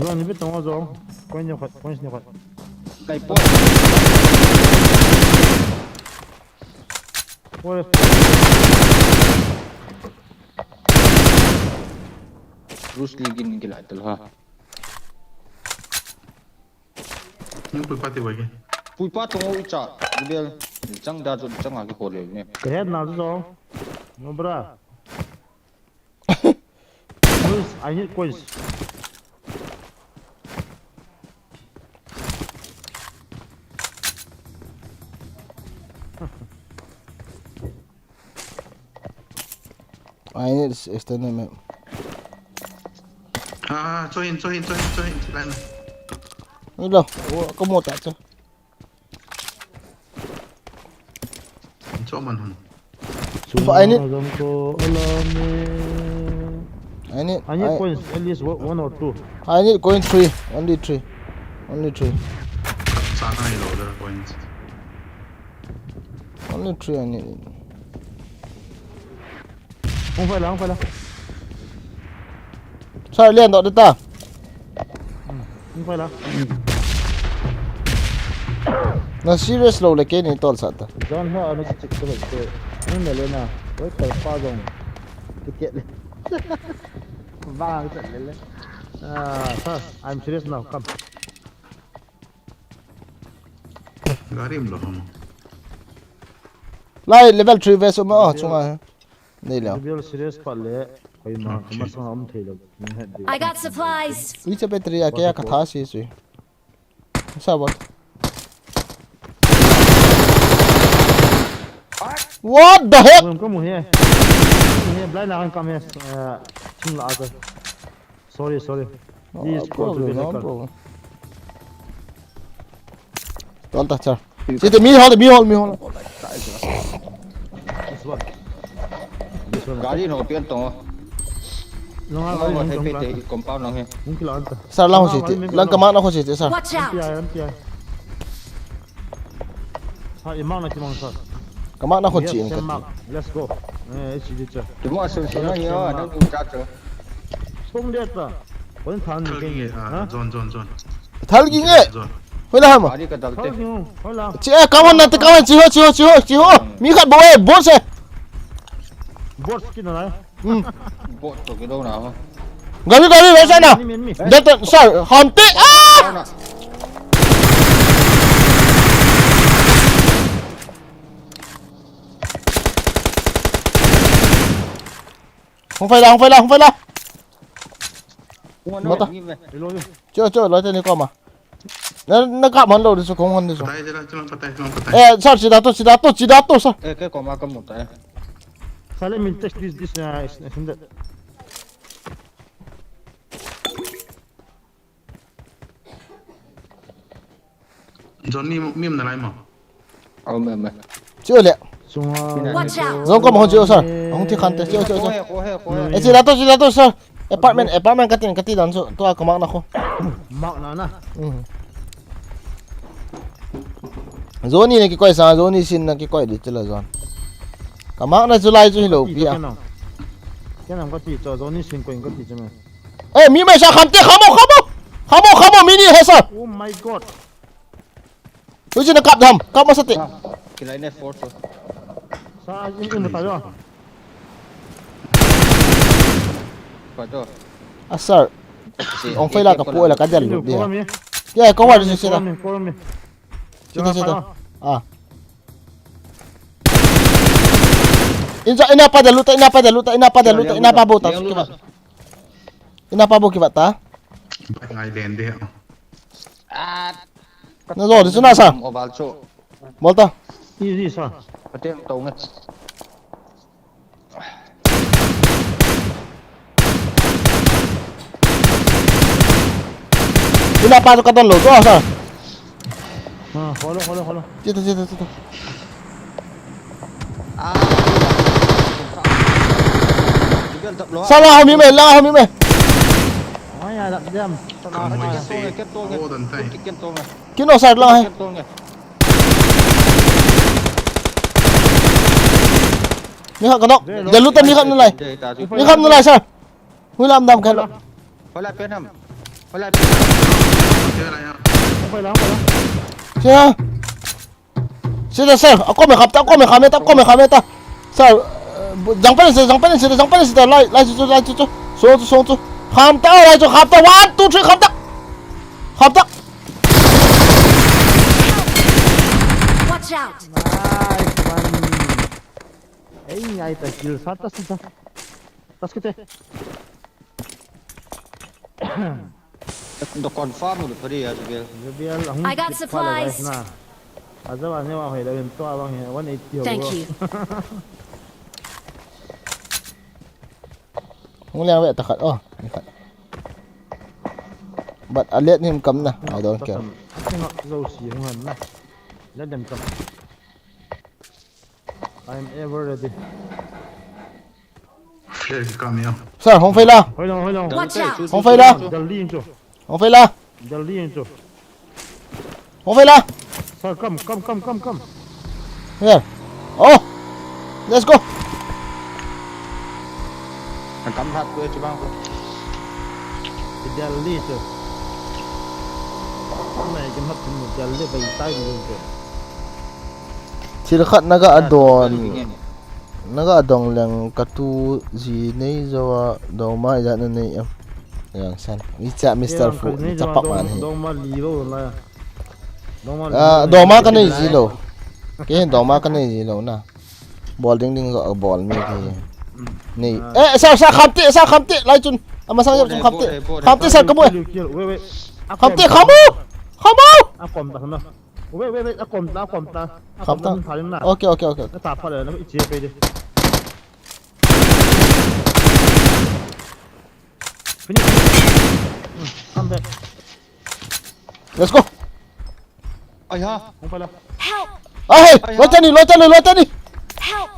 Zong ni bit tong o zong. Coin ni khat, coins ni khat. Kai po. Oi. Bruce Lee gin gilai tel ha. Nang pui pa ti wai ke. Pui pa tong o cha. Gibel. Chang da chu chang a ki ko le ne. Ka het na chu zong. No bra. Coins, I need coins. I need s-, extended map. Ah, join, join, join, join, join. Ni lo, wo, ka mo ta cha. Cho man hum. But I need, zong ko alam e. I need, I need I, coins, at least one, one or two. I need coin three, only three, only three. Sa na ilo da coins. Only three I need. Hung phai la, hung phai la. Sir, lian doh dita. Hmm, hung phai la. Na serious lo le kei ni tol sat ta. John ho anu chik chik to te. Hung na le na. Oi, kal pa jong. Ticket le. Vang chat le le. Ah, sir, I'm serious now. Come. Gari um lo hum. Lai level three vest um o, chunga. Nei lo. Real serious pa le, koima, okay, koima sanga um thei lo. Ni het di. I got supplies. Ui cha battery a kei a ka tha si si. Sa bot. What the heck? Kamu he. Kamu he, blind la kan kam he, eh, ching la ka. Sorry, sorry. No, this is no problem, no problem. Don't touch her. Site, mi hol, mi hol, mi hol. This one. This one. Gari no pian to. No, no, gari no, no, no, no, compound no he. Mungkin lah anta. Sir, lang ho site. Lang kama na ho site, sir. Watch out! M P I, M P I. Ha, imang na kimang, sir. Kama na ho chi. Let's go. Eh, chi di cha. Tuma sun sun na yo, na ku cha cho. Sung de ta. Kon than ni ke. Ha? Zon, zon, zon. Thal gi nge. Zon. Hoi la ham. Ari ka dal te. Thal gi hoi la. Chi, eh, kawan na te, kawan, chi ho, chi ho, chi ho, chi ho. Mi khat bo, eh, boss, eh. Boss ki na la. Hmm. Boss to ki do na ho. Gari, gari, wei sa na. Mi, mi, mi. Data, sir, ham te. Ah! Hung phai la, hung phai la, hung phai la. Hung ano, mata. Cho, cho, loi teni koma. Na, na kap man lou di chu, kong hon di chu. Patai, patai, patai, patai. Eh, sir, sida to, sida to, sida to, sir. Eh, ke koma ka mu ta, eh. Sale min text this, this, uh, is, is in the Johnny, mi um nalai mo? Aum, aum, aum. Chiu le. Sunga. Watch out! Zong ko ma hon chiu, sir. Hong thi khan te, chiu, chiu, chiu. Ko he, ko he, ko he. Eh, chi la to, chi la to, sir. Apartment, apartment ka tin, ka ti dan chu. Tua ka mark na kho. Mark na na. Mm. Johnny na kikoi sa, Johnny sin na kikoi di chu la John. Ka mark na chu lai chu hi lou pi a. Ken am ka ti chu, Johnny sin koi ka ti chu me. Eh, mi mai sa kham te, kham o, kham o. Kham o, kham o, mi ni he sa. Oh my God. Ui, chi na kap dam, kap masa te. Ah, kilai ne force. Sa, in, in, ta jo. Pa to. Ah, sir. Si, ong fai la ka pu la ka del lu dia. Follow me. Ya, ko wa si si la. Follow me, follow me. Sita, sita. Ah. Inja, ina pa da luta, ina pa da luta, ina pa da luta, ina pa bo ta. Ina pa bo ki bata. Ngai den de. Ah. Na zo, di suna sa. Mobile cho. Bolta. Easy sa. Patem to nge. Ina pa chu ka don lou chu, sir. Ah, kholo, kholo, kholo. Chita, chita, chita. Ah. Sir, la ho mi me, la ho mi me. Ai, ai, la diam. Ken to nge, ken to nge. Ken to nge. Ken to nge. Kino side lang hai. Ken to nge. Mi khat ka knock. Jalu ta mi khat nalai. Mi khat nalai, sir. Hui lam dam khat. Hola, pen ham. Hola. Hung phai la, hung phai la. Sir. Sir, sir. Akom e khap ta, akom e kham e ta, akom e kham e ta. Sir, eh, jang pen sir, jang pen sir, jang pen sir. Lai, lai chu, lai chu chu. Song chu, song chu. Kham ta, lai chu, kham ta. One, two, three, kham ta. Kham ta. Watch out! Nice one. Ei, ngai ta kill sa ta sa ta. Tas kite. Do confirm do pari ya, Jubiel. Jubiel, ahung I got kit pha le, guys, supplies. Na. Aja wa ne wa hoi da ben to a bang he, one eighty ho. Thank you. Hung liang ve ta khat, oh, ni khat. But a let him come na, I don't care. Tatam, ating ak zo si hung han na. Let them come. I am ever ready. Flare ki kam ya. Sir, hung phai la. Hoi long, hoi long. Watch out! Hung phai la. Jal li in chu. Hung phai la. Jal li in chu. Hung phai la. Sir, come, come, come, come, come. Here. Oh. Let's go. Kam hat ko chu bang ko. Jal li chu. Mai kam hat ko jal li bai tai ni chu. Thil khat na ga adon. Na ga dong leng ka tu ji nei zo a dong ma ijat na nei em. Yang san. Icha Mister Fu, icha pak man hi. Dong ma li lo la. Dong ma li. Ah, dong ma ka nei ji lo. Ke dong ma ka nei ji lo na. Bol ding ding zo bol mi ke. Nei. Eh, sa, sa kham te, sa kham te, lai chun. Ama sang chun kham te. Kham te sa ka mo. Wait, wait. Kham te, kham mo. Kham mo. Akom ta na. Wait, wait, wait, akom ta, akom ta. Kham ta. Akom ta. Okay, okay, okay, okay. Na ta pha le, na i che pe de. Finish. Hmm, come back. Let's go. Ai ha. Hung pha la. Help! Ai, hey, ai, lo ha. Tani, lo tani, lo tani. Help!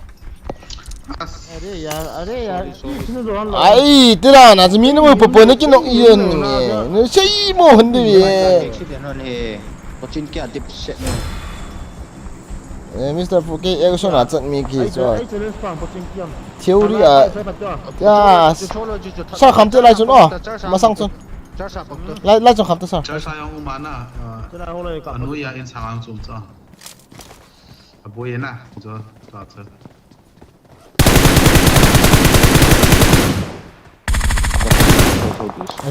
Are yaar, are yaar. Sorry, sorry. Isne doran la. Ai, tira na, zami na mo popo na kinok iyan ni. Ni sei mo hande ye. Accident hon he. Pachin kya dip set ni. Eh, Mister Fu ke action a chat mi ki chu. Ai, challenge pang pachin kya. Theory a. Ya. Sa kham te lai chun, oh. Masang chun. Lai, lai chun kham te sa. Char sa yang umana. Chara ho lai ka. Anu ya in sang ang chun cha. Aboi na. Cho, cha cha.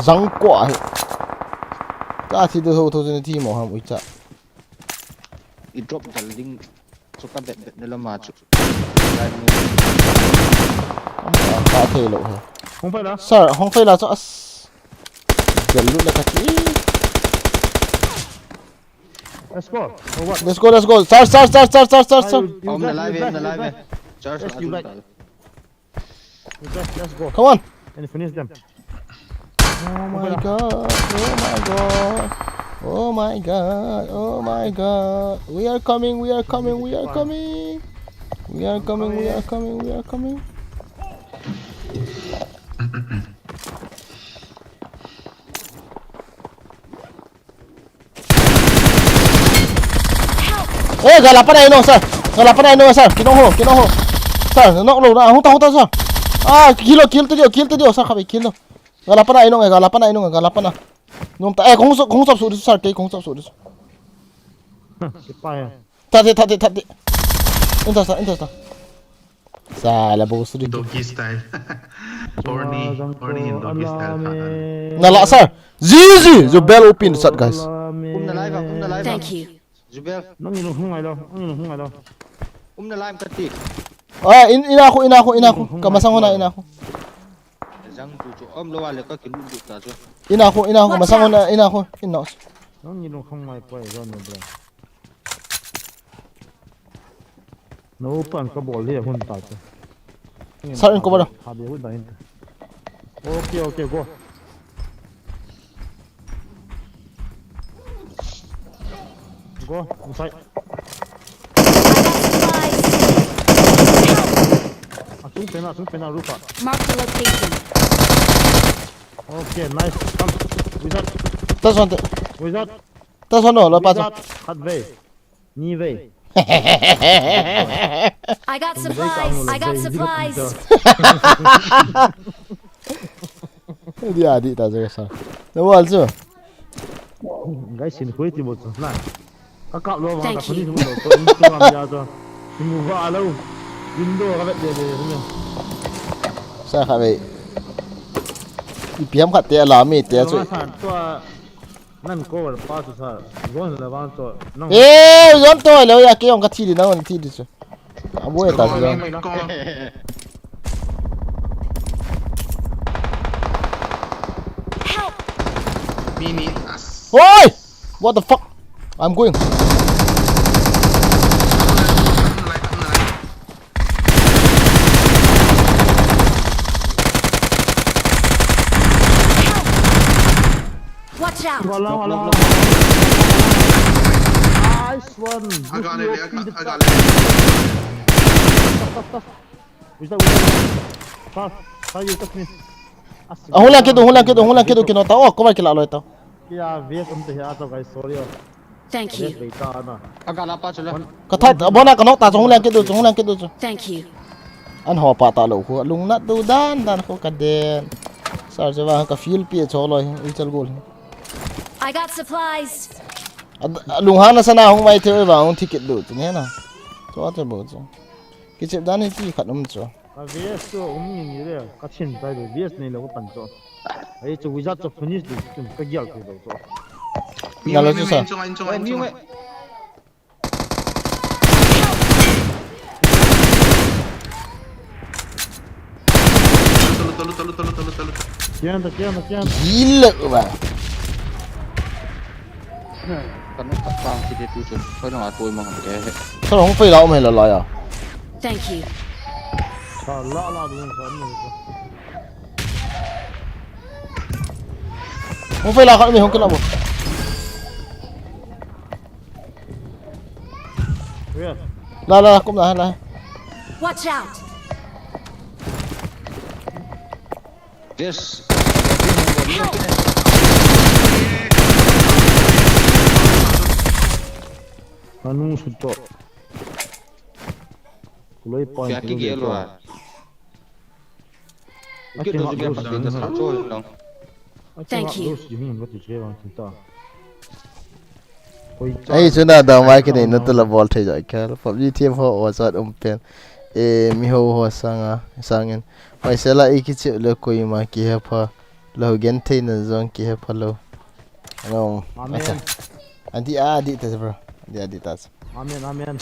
Zang ko ahi. Ka thi do ho tho jin thi mo ham ui cha. I drop dal ding chu ka bet bet na lama chu. Ka thei lo he. Hung phai la. Sir, hung phai la chu as. Dal lu la ka ti. Let's go. For what? Let's go, let's go. Charge, charge, charge. Sir, you, you, um, guys, na live, you, guys, na live. Charge, yes, you, guys. You guys, let's go. Come on. And finish them. Oh my God, oh my God, oh my God, oh my God. We are coming, we are coming, we are coming. We are coming, we are coming, we are coming. Eh, gala pa na inong, sir. Gala pa na inong, sir. Kinong ho, kinong ho. Sir, nok lo na. Hung ta, hung ta, sir. Ah, kill lo, kill ta dio, kill ta dio, sir. Khabe, kill lo. Gala pa na inong, eh, gala pa na inong, eh, gala pa na. Nom ta, eh, kong sop, kong sop su di, sir. Kei kong sop su di. Sipai, eh. Tat, tat, tat, tat. Inta, sir, inta, sir. Sa la bo su di. Doggy style. Horny, horny in doggy style. Na la, sir. Zizi, the bell open sat, guys. Um na lai ba, um na lai ba. Thank you. Jubel. Nang ilung hung ngai lo, nang ilung hung ngai lo. Um na lai ka ti. Ah, in, ina ko, ina ko, ina ko. Ka masang ho na, ina ko. Jang tu chu um lo wa le ka kilu du ta chu. Ina ko, ina ko, masang ho na, ina ko. Ina. Nang ilung hung ngai poi lo no bro. No pan ka bol le hun ta chu. Sir, in cover. Ha de hun ta in. Okay, okay, go. Go, inside. I got supplies. Help! Asung pena, asung pena, roof a. Mark the location. Okay, nice. Come. Wizard. Tas one. Wizard. Tas one, no, lo pa. Wizard. Khat vei. Ni vei. I got supplies. I got supplies. Dia di ta jaga sa. Nawal chu. Guys, sin khui ti bol chu na. Ka kap lo va, ka Thank you. Khui ti bol chu. Instagram ya chu. Ti mu va lo. Window ka vet le le ni. Sa kha ve. Ipi ham khat te ala mi te chu. Sa to nan cover pa chu sa. Zone le van chu. Nang. Eh, zone to lo ya ke ong ka thi di na, thi di chu. Abo e ta chu. Help! Mini as. Oi! What the fuck? I'm going. Watch out! Wala, wala, wala. Nice one. Aga le, aga, aga le. Stop, stop, stop. Without, without. Stop. Stop, you touch me. Ahung lang kit u, hung lang kit u, hung lang kit u, kino ta, oh, cover kila loi ta. Kia, V S um te hi a to, guys, sorry, oh. Thank you. Ka tha, abona ka nok ta, hung lang kit u, hung lang kit u. Thank you. An ho pa ta lo khu, lung nat du dan dan khu ka den. Sar je va ka feel pi cho lo, i chal gol. I got supplies. Lung hana sana hung mai the va hung ticket du, tu ne na. To te bo chu. Kichep dan hi ti khat um chu. Ka V S chu um ni ni le, ka chin tai le, V S nei lo ka pan chu. Ai chu wizard chu finish di chu ka gial thei lo chu. Nalo chu sa. Chung, chung, chung. Talu, talu, talu, talu, talu, talu. Kian ta, kian ta, kian ta. Gila ba. Kan ka tang si de tu chu. Koi na tu mang ke. Sa hung fei la um he la la ya. Thank you. Sa la la du sa ni. Hung fei la ka mi hung kila bo. La, la, la, kum la, la. Watch out! Yes. Anu suto. Kulai point. Kya ki gelo hai? Thank you. Ei, chuna dang mai kinei na tula bol thei jai kal. PUBG team ho wa chat um pen. E, mi ho ho sanga, sangin. Mai sela i kichi le koima kihepha. Lo gen thei na jong kihepha lo. Ano. Amen. Acha. Adi, adi ta bro. Adi, adi ta. Amen, amen.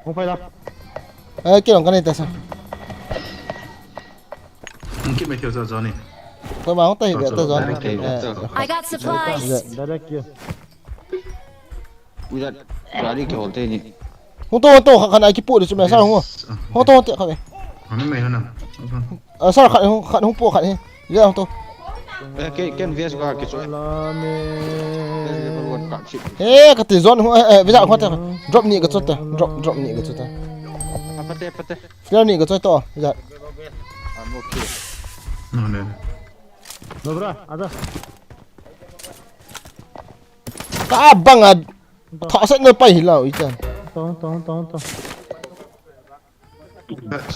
Hung pai la. Eh, kei hung kanei ta sa. Hung kit mai thei sa Johnny. Koima hung ta hi ve ta Johnny. Direct kei. Eh, I got supplies. Direct kei. Uja, gari kei hol te ni. Hung to, hung to, khat, khat a kipu di chu me sa hung. Hung to, hung to, khat ve. Hung mai hung na. Ah, sir, khat hung, khat hung po khat hi. Via hung to. Eh, ke, ken V S ka ke so. Level one ka chip. Eh, kati zone hung, eh, eh, visa hung ta. Drop ni ka chota. Drop, drop ni ka chota. Ah, pate, pate. Flare ni ka chota, visa. I'm okay. No, no. Dobra, ada. Ka bang a. Tha set na pai hi lau i chan. To, to, to, to.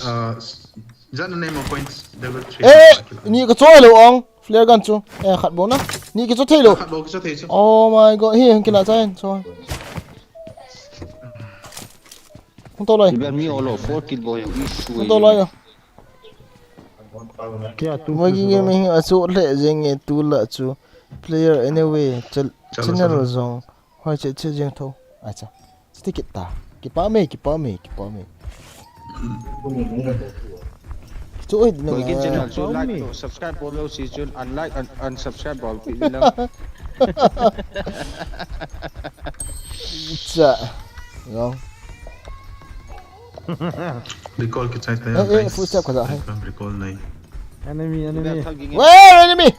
Uh, is that the name of points? Level three. Eh, ni ka choi lo ong. Flare gun chu. Eh, khat bo na. Ni ki choi thei lo. Khat bo ki choi thei chu. Oh my God. Hi, hung kila chan. So. Hung to loi. Iban mi olo four kill boy issue. Hung to loi. Kia tu. Moi ki game hi a chu le jeng e tu la chu. Player anyway. Chal-, chalo, channel chalo. Jong. Hoi che che jeng tho. Acha. Chiti kit ta. Kipa me, kipa me, kipa me. Chu oi, na. Koi kin channel chu like to subscribe bol lo si chun unlike and unsubscribe bol pi ni lang. Cha. Yo. Recall kichai ta. Eh, eh, guys. Full step kaja hai. Recall nai. Enemy, enemy. Where enemy?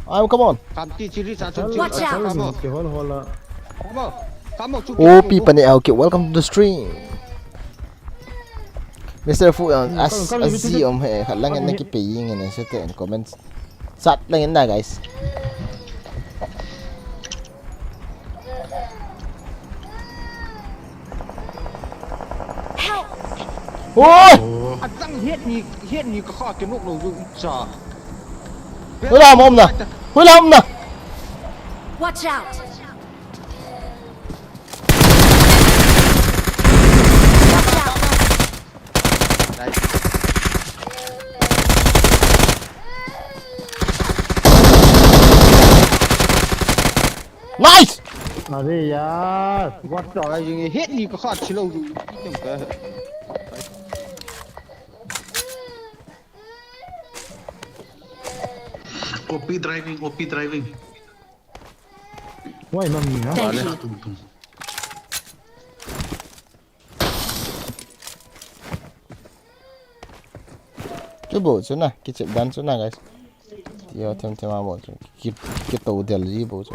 I'm, come on. Kamti chili sa chu. Watch out. Kamo. Kihol hol a. Kamo. Kamo chu. O P pani au ki, welcome to the stream. Mister Fu, um, as, as, um, he, khat lang na ki paying in, se te, in comments. Chat lang na, guys. Help! Oi! Atang het ni, het ni ka kha ke nok lo ju cha. Hoilam a um na. Hoilam a um na. Watch out! Nice! अरे यार, What the hell? Hit ni ka khat chilo du. O P driving, O P driving. Why not me, huh? Thank you. Tung, tung. Chu bou chu na, kichep dan chu na, guys. Tio them them a bou chu. Ki, kitou del ji bou chu.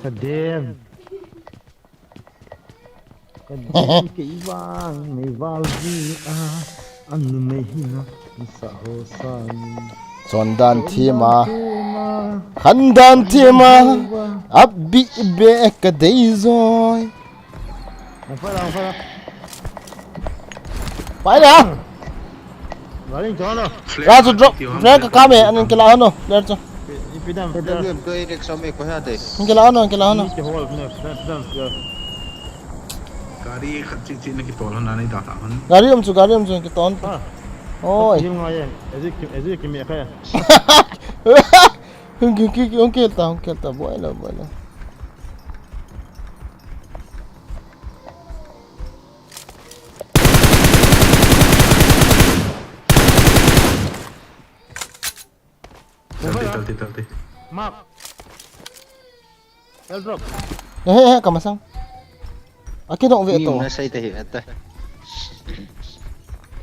Kadem. Kadem kei vang mei val ji a. Anu mei hina. Sa ho sa. Chon dan thima. Khan dan thima. Ap bi be ka dei joi. Ang fala, ang fala. Pai da. Galing, chon lo. Ra chu drop. Ra ka kame an kila no. Ler chu. Ipidam, Ito ipidam. Game to Eric sa may kuya de. An kila no, an kila no. Ni ke hol, ne, ne, ne, ne. Gari khat chi chi na kitol hon na nei da ta hon. Gari um chu, gari um chu kiton. Ah, Oi. Yung nga yan. Ezik, ezik kimi kaya. Hung ki hung ki ta, hung ki ta, boi lo, boi lo. Talti, talti, talti. Mark. Airdrop. He he, kamasang. Aki dong ve Ni to. Na sai te hi ata.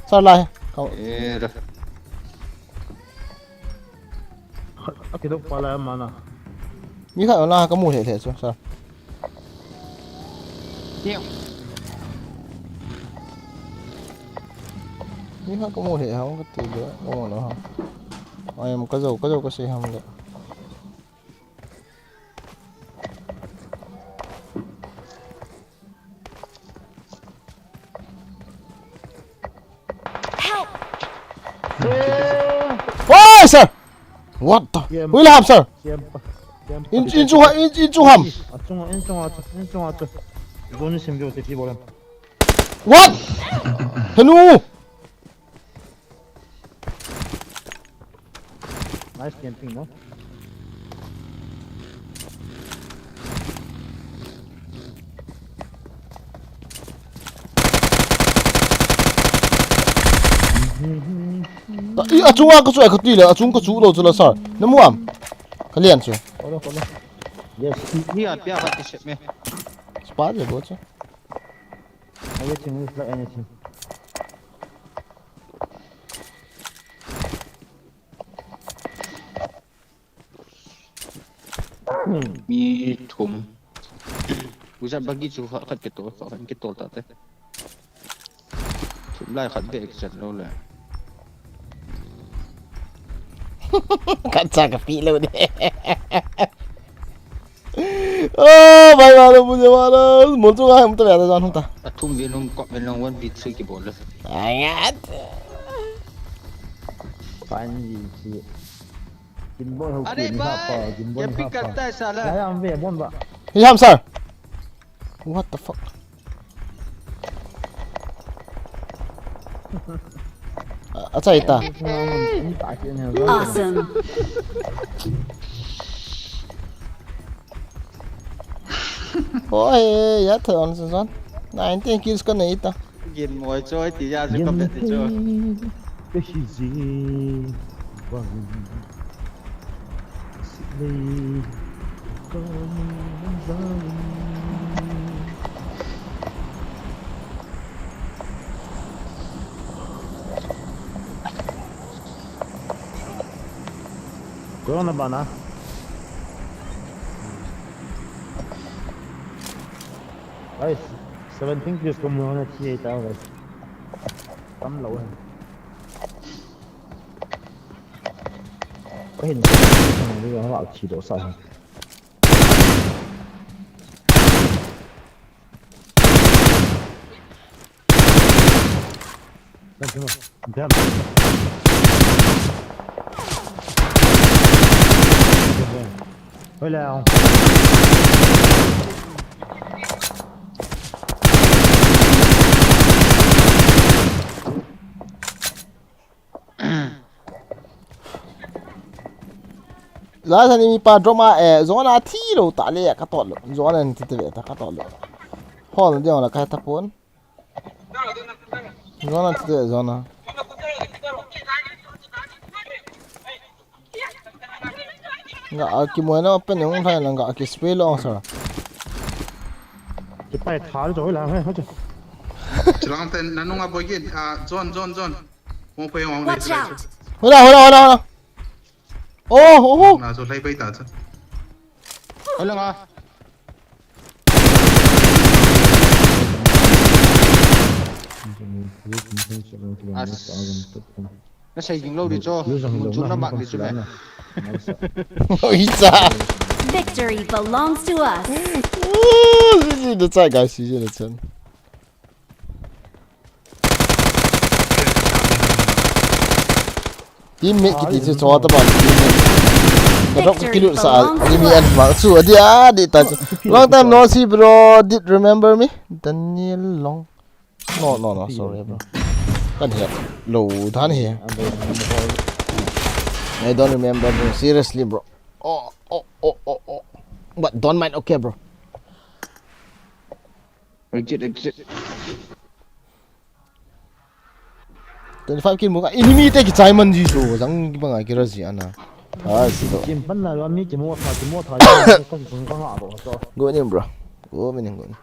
Sar lai. Ka Eh, ra. Aki dok pala mana. Mi kha na ka mu he he chu sar. Tiang. Mi kha ka mu he ha ka ti le. Ka mu lo ha. Ai am ka jo, ka jo ka sei ham le. Help! Oi sir. What the? Yem. Hui la ham sir. Siam pa. Siam pa. In in chu ha in in chu ham. Achung, in chung, achung, in chung, achung. Zone sim jo te pi bolam. What? Henu. Nice camping, no? I achunga ka chu ai ka ti le, achung ka chu lo chu la sir. Na mu am? Ka lian chu. Follow, follow. Yes. Ni a pia ka ti sep me. Spa je bo chu. Aye, ching is like anything. Mi thum. Uza bagi chu khat khat ke to, khat khat ke to ta te. Thum lai khat be ke chan lo le. Kan cha ka pi lo de. Oh, bhai, mara mujhe, mara. Mol chu ngai, um ta, ya ta jan hum ta. A thum vin hum kop vin long one v three ki bol le. Ai ya. Fine, ji, ji. Ginbon ho Are ki ni ha pa, bhai, ginbon ye ni pick ha pa. Karta hai sala. Ya, ya, am ve, bon ba. Ye ham sir. What the fuck? Acha ita. Awesome. Oi, ya thei on son. Nineteen kills ka nei ta. Gin moi choi ti ya chu ka bet ti chu. Kashi ji. Bang. Silei. Kong zang. Kau na bana. Guys, seventeen kills ko muna na siya ita, guys. Tam lo eh. Kahin na ko na ni wa chi do sa. Damn. Hola. Last time mi pa drop ma, eh, zone a thi lou ta le ka tot lou. Zone a thi te ve ta ka tot lou. Hol dia la ka ta pon. Zone a thi te zone a. Nga a ki mo na open yung thai na nga a ki spray long sa. Ki pai thal jo la he. Chilang ten nanung a boy gin, ah, zone, zone, zone. Mo pe mo. Watch out! Hola, hola, hola, hola. Oh, oh, oh. Na so lai pai ta cha. Hola nga. As. Na sei ging lou di cho. Mun chu na mak di chu me. Oi cha. Victory belongs to us. Ui, the chat, guys, you the chat. Teammate kiti chu chua ta ban teammate. Ka drop ka kilut sa, enemy an ma chu adia di ta chu. Long time no see, bro. Did remember me? Daniel Long. No, no, no, sorry, bro. Kan he. Lo dan he. I don't remember, bro. Seriously, bro. Oh, oh, oh, oh, oh. But don't mind, okay, bro. Exit, exit. Twenty-five kill mo ka. Enemy te kichai man ji chu. Jang ki banga kira ji ana. Ah, si do. Kim pan na lo mi kimo tha, kimo tha. Ka ki kong ka nga do. Go ni, bro. Go mi ni go ni.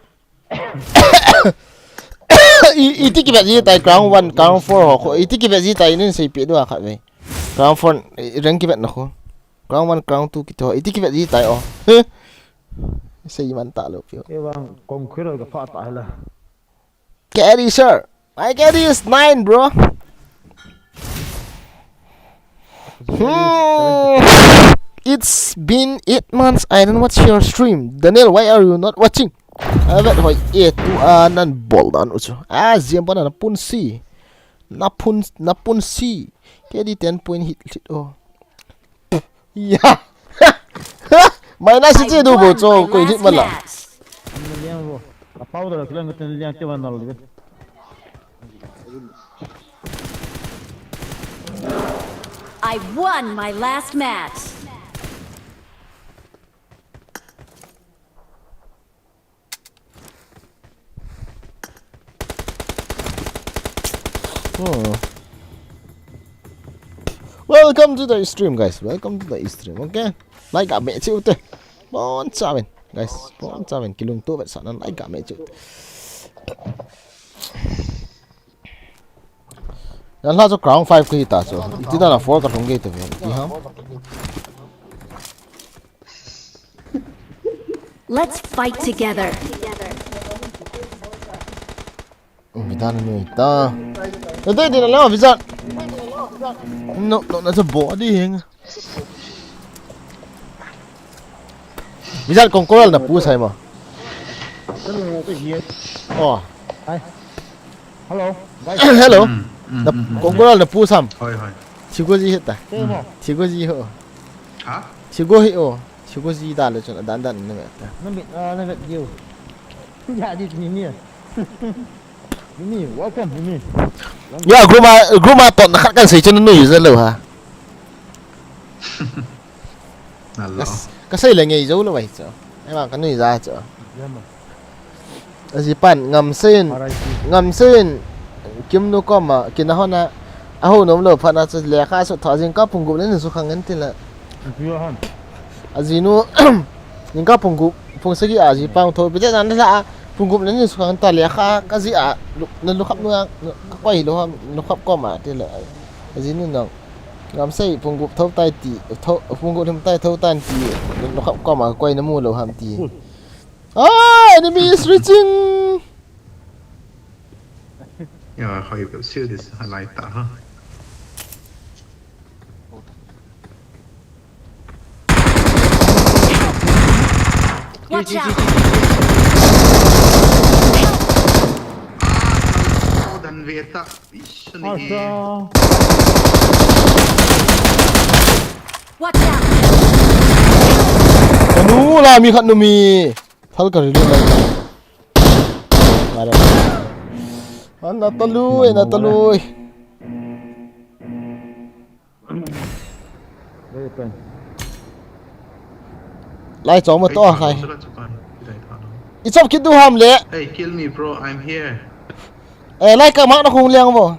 I, iti kivet ji tai round one, round four ho ko. Iti kivet ji tai nin sei pi do a khat ve. Round four, i rank kivet na ko. Round one, round two kiti ho. Iti kivet ji tai o. Sei man ta lo pi o. Ke bang kong khiro ka pha ta la. Carry, sir. My carry is nine, bro. Hmm. It's been eight months I don't watch your stream. Daniel, why are you not watching? I bet hoi e tu a nan bol dan u chu. A ziam pa na pun si. Na pun, na pun si. Ke di ten point hit hit o. Ya. Minus si che du bo cho koi hit mala. Liang bo. A powder kilang ten liang te wan nal de. I won my last match. Hmm. Welcome to the stream, guys. Welcome to the stream, okay? Like a me chiu te. Bon chaven, guys. Bon chaven. Kilung tu vet sana like a me chiu te. Yan la chu round five ki ta chu. Iti da na four ka thong ge te ve. Iti ha. Let's fight together. Vidan ni ta. Ito, ito na lang, Vidan. No, no, nasa body hing. Vidan, kong koral na pu sai mo. Oh. Hi. Hello. Hello. Na, kong koral na pu sam. Hoi, hoi. Chigo ji hita. Chigo ji ho. Ha? Chigo hi o. Chigo ji da le chun dan dan na me ta. Na mit, ah, na mit diu. Ya di ni ni. Ni, welcome ni. Ya, group a, group a ton na khat kan sei chun nu user lo ha. Hello. Ka sei le ngei jou lo vai chu. Ai ma ka nui ja chu. Aji pan ngam sein, ngam sein. Kim nu koma, kina hona. Aho nom lo phat na chu lekha su tha jing ka pung gup le ni su khang en ti la. Aji nu, jing ka pung gup, pung sagi aji pang tho. Pite nan la pung gup le ni su khang ta lekha ka ji a. Na lu khap nu ka koi lo ham, lu khap koma ti la. Aji nu nang. Ngam sei pung gup tho tai ti, tho, pung gup thum tai tho tan ti, no khap koma koi na mu lo ham ti. Ah, enemy is reaching! Ya, hoi, ka sil dis, a lai ta, ha. Watch out! Ah, dan veta. Mission. Watch out! Nu la mi khat nu mi. Thal ka ri lu lai. Mara. Ana talui, ana talui. Lai chong ma to khai. I chop kit du ham le. Hey, kill me, bro. I'm here. Eh, lai ka mak na khung liang bo.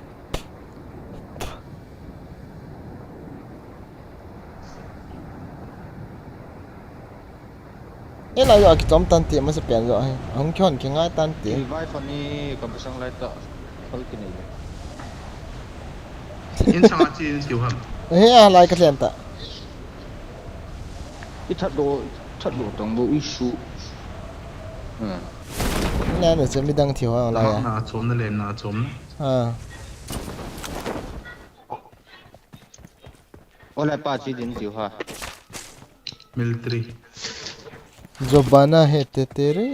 E lai jo a kichom tan ti, masa pian jo ahi. Ahung kihon kingai tan ti. Revive ani ka busang lai ta. Hol kinei le. In sanga chi in tiu ham. He a lai ka thlen ta. I that lo, that lo tang bo i su. Hmm. Na na che midang thiu hang lai a. Na chom na le na chom na. Ha. Ola pa chi din tiu ha. Military. Jobana hai te tere.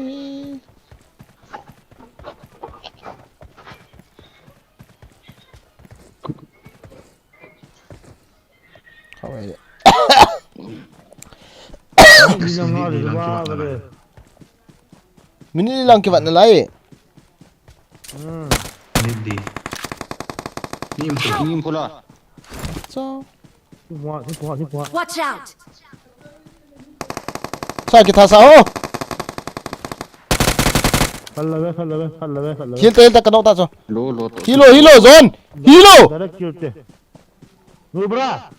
How are you? Minute li lang kivat na lai. Hmm. Minute li. Nim pula. Nim pula. Acha. Watch out! Sa kita sa ho. Kal lave, kal lave, kal lave, kal lave. Heal ta, heal ta, ka knock ta chu. Lo, lo, to. Heal lo, heal lo, John. Heal lo. Direct kill te. Nubra.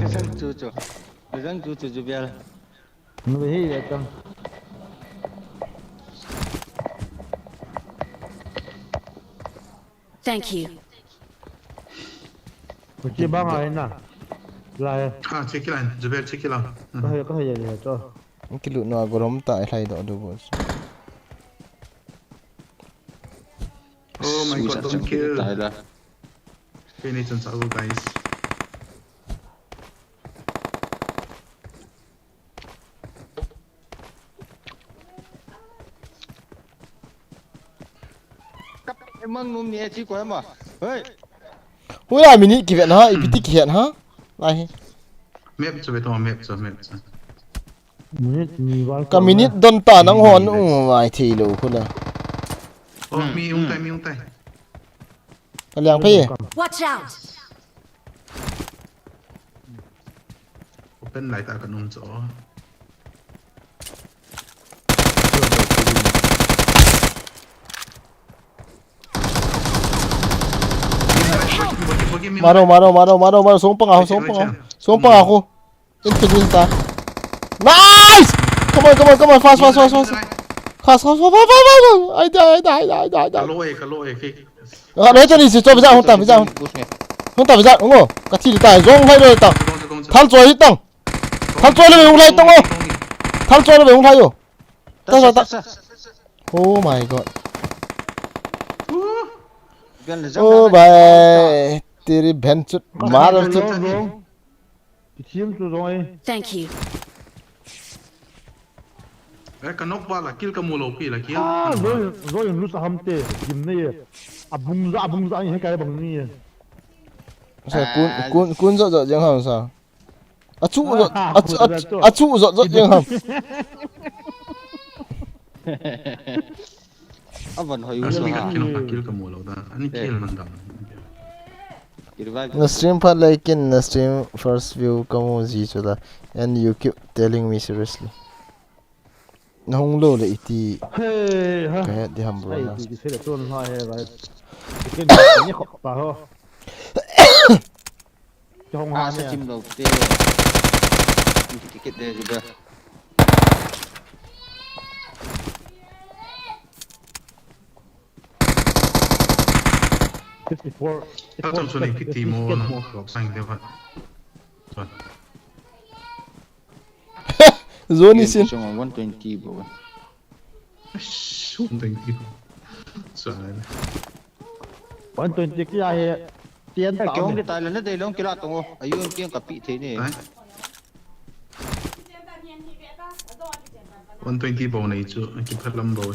Kasang chuchu. Kasang chuchu chu bial. Nui hi ya tang. Thank you. Kuchi bang ai na. Lai. Ah, check line. Zubair, check line. Ka hai, ka hai ya ya to. Kilu no gorom ta ai lai do do bo. Oh my God, don't kill. Finish and sabo, guys. Mang num ni e chi ko ma. Hey. Hui la minute kivet na, ipi ti kihet ha. Lai hi. Map chu ve to, map chu, map chu. Minute ni val. Ka minute don ta nang hon u vai thei lo khu la. Oh, mi ung tai, mi ung tai. Ka liang phei. Watch out! Open lai ta ka num cho. Maro, maro, maro, maro, maro, song pang ako, song pang ako. Song pang ako. Introduce ta. Nice! Come on, come on, come on, fast, fast, fast, fast. Fast, fast, fast, fast, fast, fast. Ai da, ai da, ai da, ai da, ai da. Kalo eh, kalo eh, kick. Ah, no, chani si, cho, bisa, hung ta, bisa, hung. Push me. Hung ta, bisa, hung o. Ka thi ta, zong hai lo ta. Thal choi hi tang. Thal choi lo, hung lai tang o. Thal choi lo, hung lai o. Ta, ta, ta. Oh my God. Oh, bhai. Teri bhen chut, mar chut. Ithiam chu zong e. Thank you. Eh, ka knock ba la, kill ka mu lo pi la, kill. Ah, zoi, zoi lu sa ham te, gim nei e. Abung za, abung za, ni he kai bang ni e. Sa kun, kun, kun zo zo jeng ham sa. Achu zo, achu, achu, achu zo zo jeng ham. Avan hoi u. Asmi ka kill, ka kill ka mu lo da. Ani kill man dam. Na stream phat lai kin, na stream first view ka mu ji chu da. And you keep telling me seriously. Na hung lo le iti. Hey, ha. Ka het di ham bro. Ai, na ti ki se le ton ha he, guys. Ki ken ni khop pa ho. Chong ha sa chim lo te. Ki kit de ji ba. Fifty-four. Ka chom suni ki ti mo na mo ko sang de ba. Zoni sin. Chong one twenty bo. One twenty. Sa le. One twenty kia he. Tian ta. Kiong kita le na dei long kila tong o. Ayu kiang ka pi the ni. One twenty bo nei chu, ki phalam bo.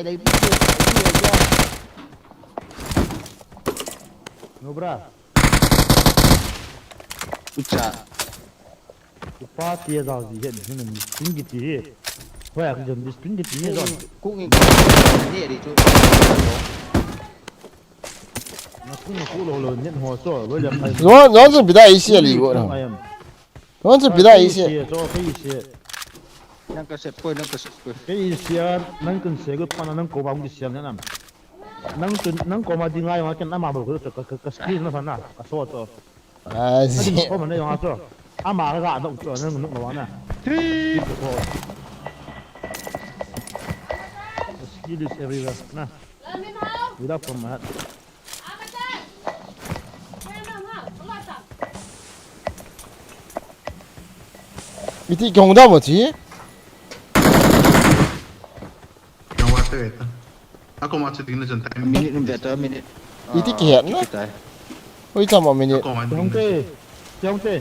Tia dai. No bra. Ucha. Upa tia dau ji het hin min tin ki ti hi. Hoi a ki jon bis tin ki ti hi don. Kung in ni ri chu. Na kung ku lo lo net ho so lo le kai. Zon zon zon bida isi ali go na. Zon zon bida isi. Kai isi cho kai isi. Nang ka set poi, nang ka set poi. Kai isi a nang kun se go pa na nang ko ba ngi sia na. Nang tun nang ko ma di ngai ma ken ama bol ko ka ka skill na sana ka so to. Ai si. Ko ma ne yong a so. Ama ka ga dok to nang nuk na wa na. Skill is everywhere na. Without from my heart. Iti kong da mo chi. Yang wate weta. Ako ma chu ding na jan time. Minute nung beta minute. Iti ki het na. Oi chama minute. Ako ma ding. Te. Te.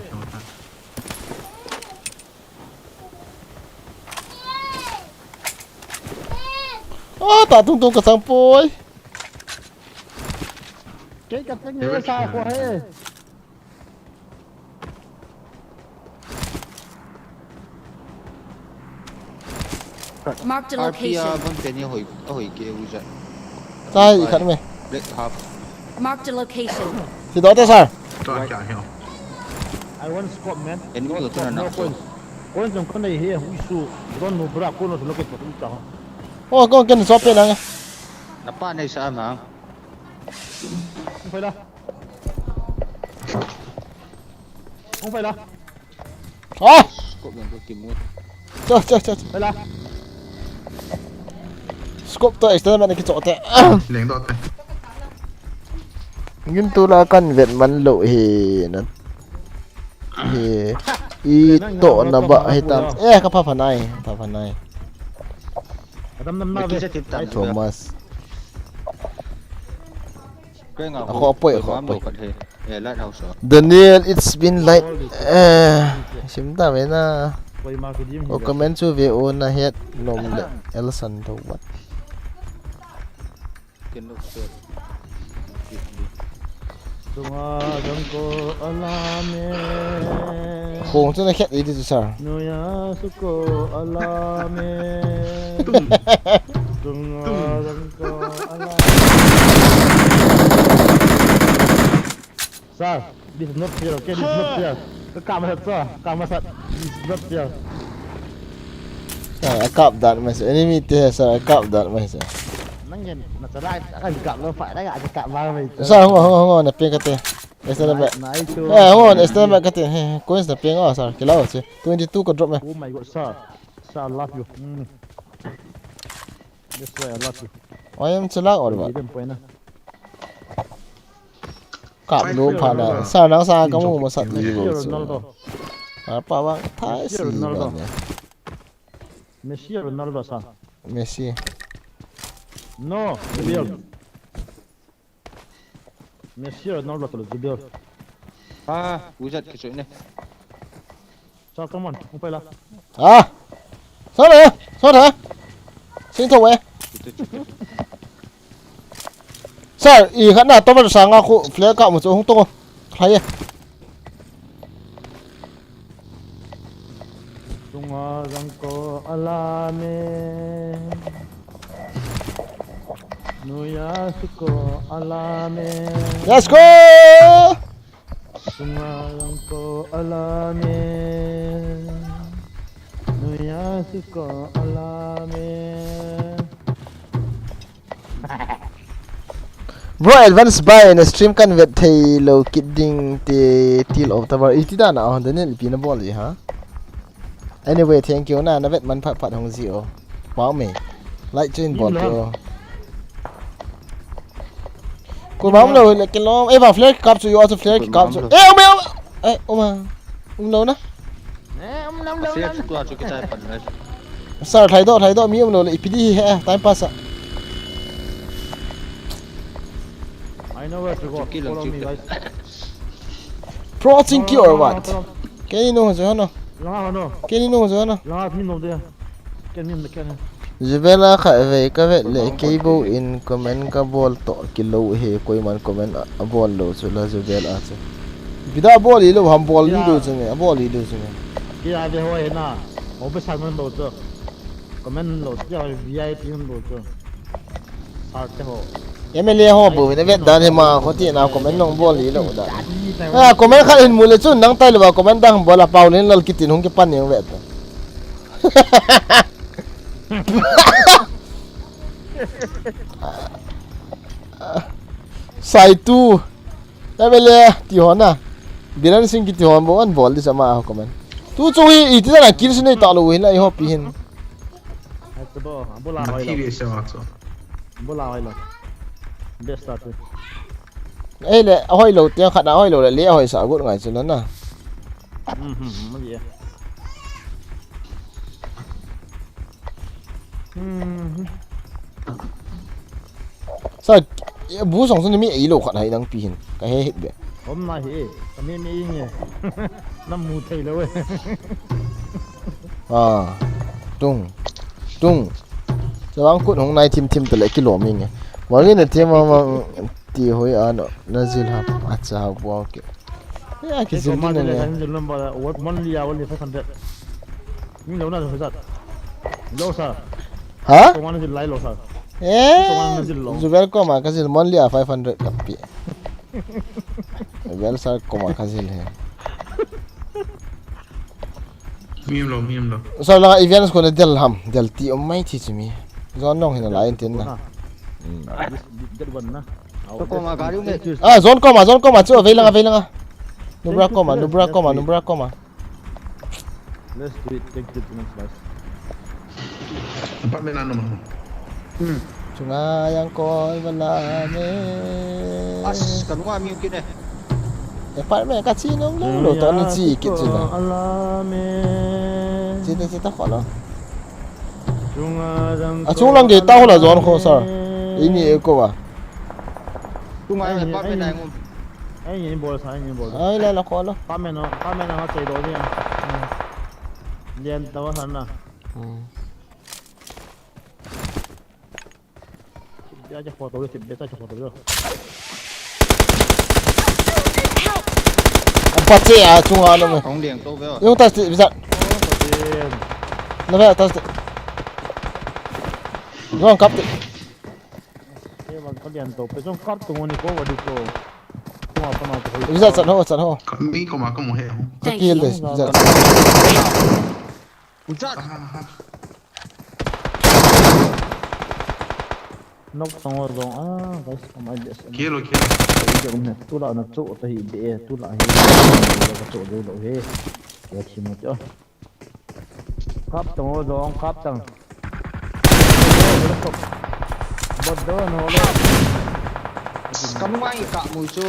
Ah, ta tung tung ka sang poi. Kei ka teng e sa ko he. Marked a location. Arpia ban pe ni hoi, hoi ke u ja. Sai khat me. Black half. Marked a location. Si do ta sir. To kya hai? I want scope, man. Enemy no, no, no, no coins. Coins jong khan nei he, hui su. Don't know bra, coins lo ke to ta. Oh, ko ken so pe lang. Na pa nei sa ma. Hung pai la. Hung pai la. Ah! Scope yang tu timu. Cha cha cha. Pai la. Scope to external man ki cho te. Leng do te. Ngin tu la kan vet man lo he nan. He. I to na ba he tam. Eh ka pha pha nai, pha pha nai. Adam nam na ve. Thomas. Ako apoy, ako apoy. Daniel, it's been like eh, simta mena. O comment chu ve o na het nom le Elson to what? Tunga jang ko alame. Khong chu na khet i di chu sir. Nuya suko alame. Tunga jang ko alame. Sir, this is not fair, okay? This is not fair. Ka kap masat, sir. Kap masat. This is not fair. Sir, a kap dan masat. Enemy te, sir, a kap dan masat. Nang yan, na tara, akan kap lo pa, na akan kap ba mai. Sir, hung on, hung on, hung on, na ping kate. Extend back. Eh, hung on, extend back kate. He, coins na ping, oh, sir. Kila, sir. Twenty-two ka drop me. Oh my God, sir. Sir, I love you. Mm. That's why I love you. I am chalak or what? Didn't point na. Kap lu pha na. Sa nang sa ka mu masat ni. Messi or Ronaldo? Apa bang? Thai si Ronaldo. Messi or Ronaldo sa? Messi. No, Jubiel. Messi or Ronaldo to Jubiel. Ah, wizard ke ne. Sa, come on, hung pai la. Ah! Sa na, sa na. Sing to we. Sir, i khat na tower sanga khu flare kap mu chu hung tong o. Khlai e. Sunga jang ko alame. Nuya suko alame. Let's go! Sunga jang ko alame. Nuya suko alame. Bro, advance buy na stream kan vet thei lou kit ding te til of tower. Iti dan a, oh, Daniel, ipi na bol ji ha? Anyway, thank you na, na vet man phat phat hung ji o. Pau me. Like chu in bol ti o. Ko mam lo le ke lom. Eh, ba flare kap chu yo, chu flare kap chu. Eh, um, eh, um. Eh, um. Um lo na. Eh, um, nam, nam, Flare nam. Chu tua chu kichai pan ngai. Sir, thlai doh, thlai doh, mi um lo le, ipi di hi he, time pass a. I know where to go. Kill him, Follow me, kill him. Guys. Pro Chinky or what? Follow, follow. Kei no jo no. Langa no. Kei no jo no. Langa mi no de. Ken mi me ken. Jubela kha ve ka vet le kei bou in comment ka bol to kilo he koiman comment a, a bol lo chu la Jubela chu. Bida bol i lo ham bol i lo chu nge, a bol i lo chu nge. Ki a de ho he na. Mo be san man lo chu. Comment lo chu V I P man lo chu. Sir te ho. M L A ho bu ne vet dan he ma kho ti na comment nong bol i lo dan. A comment khat hin mu le chun nang tai lo ba comment dang bol a pau len lal kitin hung kipan neng vet. Sai tu. M L A ti ho na. Biren Singh kiti ho bo an bol di sama ho comment. Tu chu hi iti na kill sinei ta lo hi na i ho pi hin. Hai to bo, bola hoi lo. Bola hoi lo. Best ta tu. Ei le, a hoi lo, tiang khat na hoi lo le, le a hoi sa gut ngai chu na na. Mhm, ma ye. Mhm. Sa, bu song sun mi ei lo khat hai dang pi hin. Ka he hit be. Om na hi, ka mi mi nge. Nam mu thei lo e. Ah, tung, tung. Sa bang kut hong nai thim thim tale kilo mi nge. Wang in a thim ma ma ti hoi ano, na zil ha, a cha buang ke. Ya, ki zil din le. Zil number, what, one li, ya, one li five hundred. Ni lo na lo sa. Lo sa. Ha? Ko man zil lai lo sa. Eh, Ko man zil lo. Jubel ko ma ka zil mon li a five hundred kapi. Jubel sa ko ma ka zil he. Mim lo, mim lo. So la events ko na del ham, del ti om mai thi chi mi. Zon nong hin la in tin na. This, that one na. To ko ma gari ne. Ah, zon ko ma, zon ko ma, chu vei langa, vei langa. Nubra ko ma, nubra ko ma, nubra ko ma. Let's do it. Thank you too much, guys. Apartment ano mo? Hmm. Chunga yang koi wala me. As, kanwa mi kine. Apartment ka chi nong lo lo to ni chi kit chi na. Ala me. Chi ta chi ta ko lo. Chunga yang A chung lang ge ta ho la zon kho sa. Ini e ko wa. Chunga yang apartment ai ngum. Ai, ni bol sa, ni bol. Ai, la, la, ko lo. Kamen, kamen, ha, chei do ni. Lian ta wa san na. Hmm. Ya, ya, photo, ya, ya, photo. Apa che a chunga lo me. Hong liang to ve. Yung tas ti, bisa. Oh, pati. Na ve tas ti. Yung kap ti. Kei vang ka lian to, pe jong kap to ni ko va di ko. Ko ma pa na ko. Visa chan ho, chan ho. Ka mi ko ma ka mu he ho. Ka Thank kill you. This, visa. Visa. Ah, ah. Nok tong ho jong, ah, guys, ko ma des. Kill lo, kill lo. Video ne, tu la na chu ta hi de, tu la hi. Ka chu de lo he. Ke thi mo cho. Kap tang o, dong, kap tang. Bot do, no lo. Kamu ngai ka mu chu.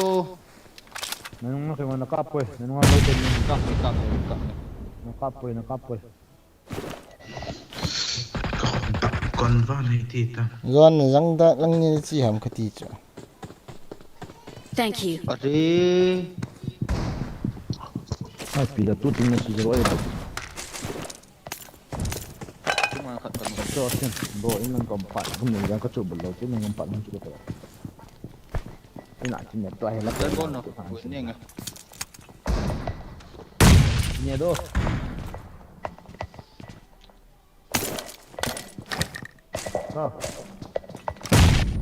Nanung na kemo na kap poi, nanung na kemo. Kap, kap, kap. Na kap poi, na kap poi. Kon van hai ti ta. Zon jang da lang ni chi ham ka ti chu. Thank you. Are. Ai, pi la tu ting na si zero ai ba. Tung ang khat kan. So, tin, bo, in lang kom pat, bun ni yang ka chu bul lo, tin lang kom pat, bun chu ko. Ina chin ne to he la. Dai bon no. Winning. Ne do.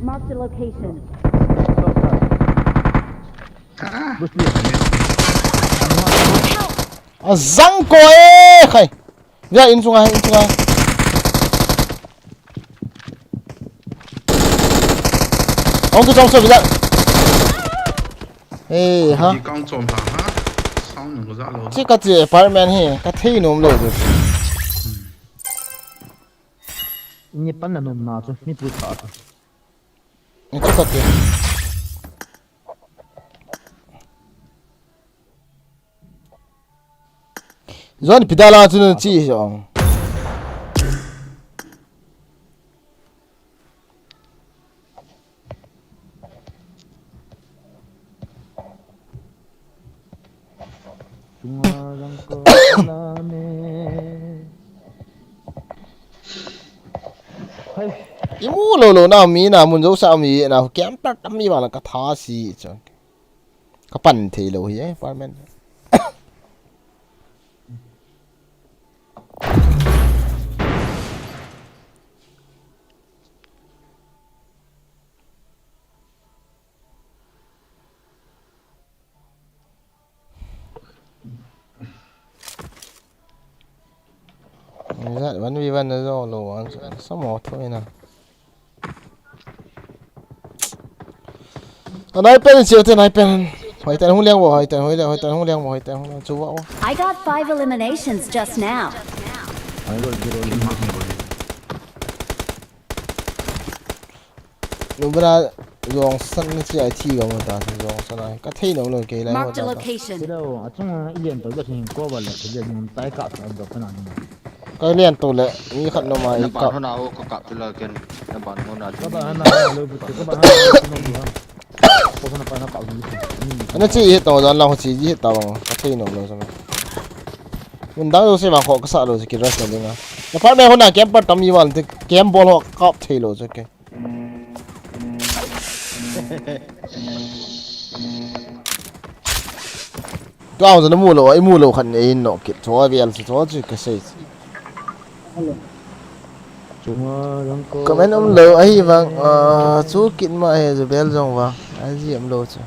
Mark the location. Azang ko e khai. Via in chunga, in chunga. Ong tu chong so via. Eh ha. Di kang chom ha ha. Sound nung ko za lo. Chi ka chi apartment hi ka thei nom lo. Ni pan na nom na chu ni pu tha chu. Ni chu ka ti. Zon pidala chu na chi jong. Imu lo lo na mi na mun jo sa mi na camper tam mi ba la ka tha si chang. Ka pan thei lo hi, eh, apartment. One v one na zo lo, an sa mo tho ina. Anai pen chiu te nai pen. Hoi tan hung liang bo, hoi tan hoi le, hoi tan hung liang bo, hoi tan hung liang chu wa wa. I got five eliminations just now. Number a zong san na chi ai thi ga mo ta zong san ai. Ka thei nom lo kei lai mo ta. Marked a location. Silo, achunga ilian to ga sing ko ba le, ilian nom tai ka sa do kana ni. Ka lian to le, mi khat nom ai ka. Ban hona o ka kap tu la ken. Na ban hona. Ka ba hana lo bu ka ba hana lo bu ha. Ko hona pa na ka bu. Ana chi hit to dan la ho chi hit ta bang. Ka thei nom lo sa. Mun dang lo se bang ko ka sa lo se ki rush na dinga. Na pa me hona camper tam i wan te camp bol ho kap thei lo se ke. Tua jong na mu lo, i mu lo khat nei in no kit. Chua vial chu, chua chu ka sei. Comment um lo, ahi vang, ah, chu kit ma he, chu bel jong vang. Aji um lo chu.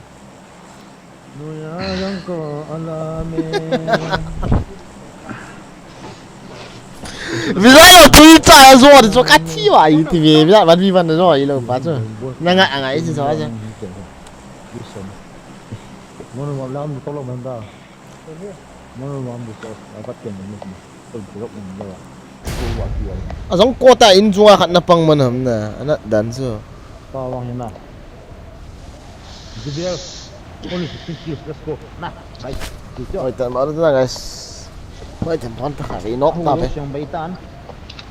Visa tui cha zo de cho ka thi wa i ti ve, visa ban vi ban zo i lo pa cho. Na nga nga i chi so cha. Mono mam lam to lo man da. Mono mam bu so, a bat ken ni. To bu lo ni lo. Azong ko ta in chunga khat na pang man ham na, ana dan so. Pa wang na. Video. Only fifteen kills. Let's go. Na, guys. Good job. Hoi tan ma na guys. Hoi tan ton ta ka sei nok ta be. Siang bai tan.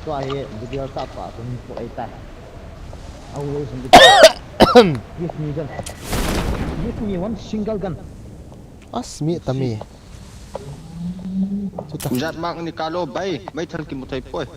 Tua hi video ta pa kun ko ai ta. Au lo sing. Give me gun. Give me one single gun. As mi ta mi. Chuta. Jat mak ni kalo bai. Mai thal ki mutai poi.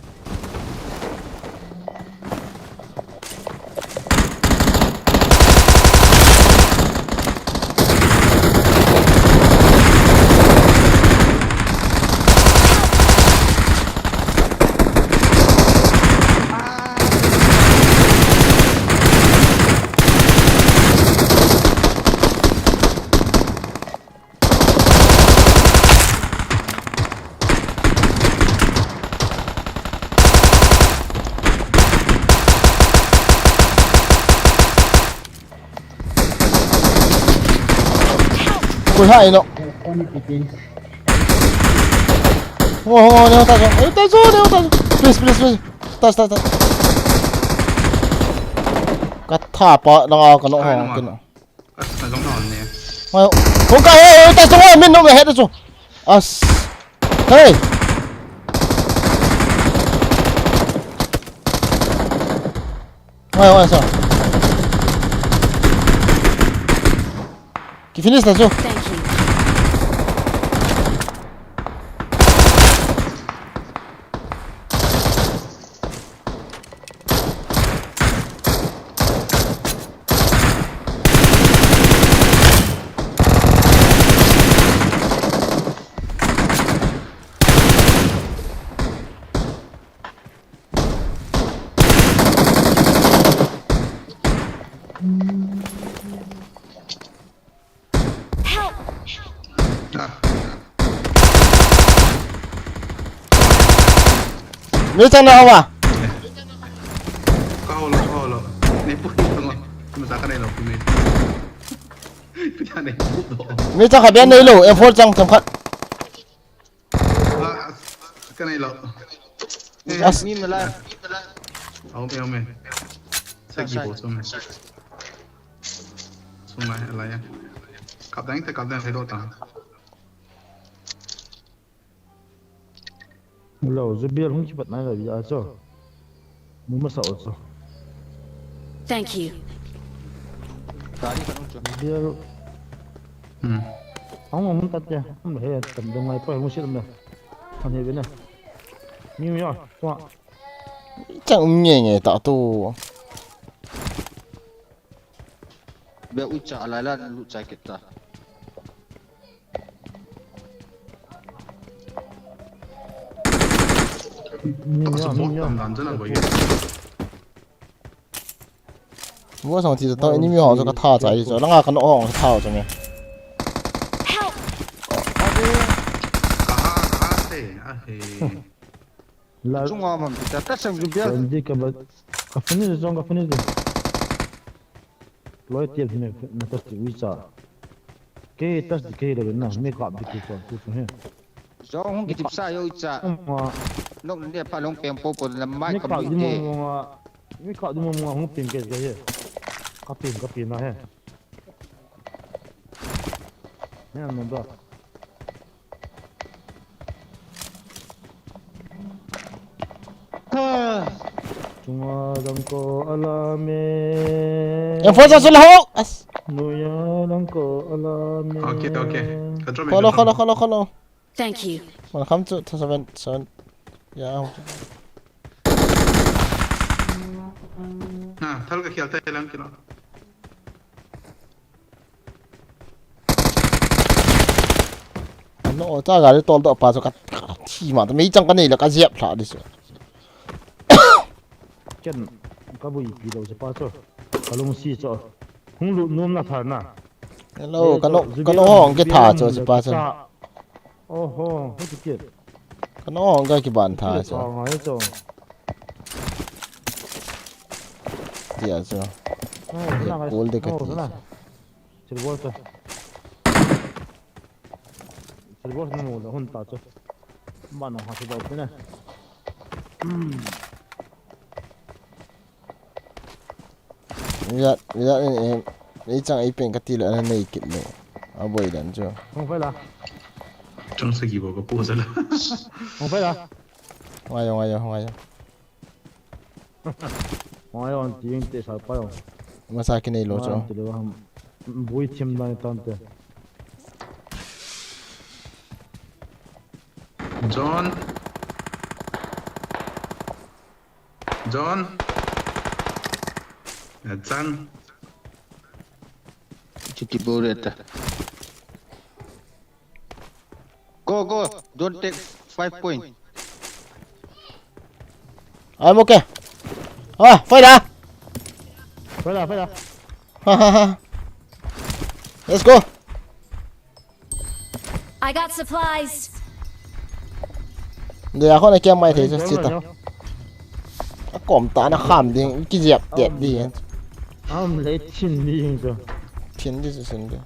Koi hai no. Ho, ho, ho, ne, ta, ta, ta, ta, ta, please, please, please. Tas, tas, tas. Ka tha pa, na ka no, ho, kino. As, na zong na on ne. Hoi, hong ka, hei, hei, ta, ta, hoi, min nung, hei, ta, chu. As. Hei. Hoi, hoi, sa. Ki finish na, chu. Thank you. Mi chang na hawa. Ka ho lo, ka ho lo. Nei pu ki tong. Ki ma sa ka nei lo, ki mi. Ki ta nei pu do. Mi chang ka bian nei lo, M four chang chang khat. Ah, ka nei lo. Eh, as- Mi ma la. Au me, au me. Sa ki bo sung. Sung lai, lai ya. Kap dang te, kap dang te do ta. Lo, Zubial hung kipat nai lo, ya cho. Mu masa o cho. Thank you. Gari ka nung cho. Zubial. Hmm. Hung hung tat ya. Hung he tam dong ngai pa hung sit na. Kan he bena. Mi mi ya. Tua. Chang um nge nge ta tu. Be u cha alai la lu chai kit ta. Ni ya, ni ya. Bo sang ti to enemy ho ka tha chai cho. Langa ka no ho ka tha cho me. Help! Kaha, kaha te. Ahe. La. Chunga mam ti ta, ta sang ju bia. Di ka ba. Ka finish jong, ka finish jong. Loi tiap hi na, na touch di uicha. Kei touch di kei le na, mi kap di kei chon tu tu he. Jong hung kitip sa yo uicha. Nok ne pa long peng po po na mai ka mi kap di mo mo nga. Mi kap di mo mo nga hung ping kei he. Ka ping, ka ping na he. Ne no ba. Chunga dang ko alame. Em, phone sa sul ho. As. Nuya dang ko alame. Okay, okay. Ka drop in, ka drop in. Kholo, kholo, kholo, kholo. Thank you. Welcome to seven, seven. Ya. Na, thal ka khial ta lang kilo. No, ta gari tol doh pa chu ka, ka thi ma, mei chang ka nei le ka jep lha di chu. Ken ka bui pi lo chu pa chu. Ka lungsi chu. Hung lut nom na thar na. Hello, ka no, ka no hong ke tha chu pa chu. Oho, hiti kit. Ka no hong ka kiban tha chu. Ka ngai chu. Tia chu. Kul de ka ti chu. Silver chu. Silver na mu la hun ta chu. Ba no ha chu dau te ne. Mira, mira, eh, eh, ei chang ei pen ka ti le ana nei kit lo. A boi dan chu. Hung phai la. Chang sa ki bo ka pu sa la. Hung phai la. Ngai yo, ngai yo, ngai yo. Ngai yo, an ti ing te sa pa yo. Ma sa ki nei lo chu. Ngai yo, ti lo ham. Bui thim dan tan te. John. John. Ya chang. Chuti bore ta. Go, go. Don't take five point. I'm okay. Ah, fire. Fire, fire. Ha, ha, ha. Let's go. I got supplies. Dia ko na kia mai thei sa sita. A kom ta na kham ding, ki jep tet di. Am le thin di jeng to. Thin di sin di.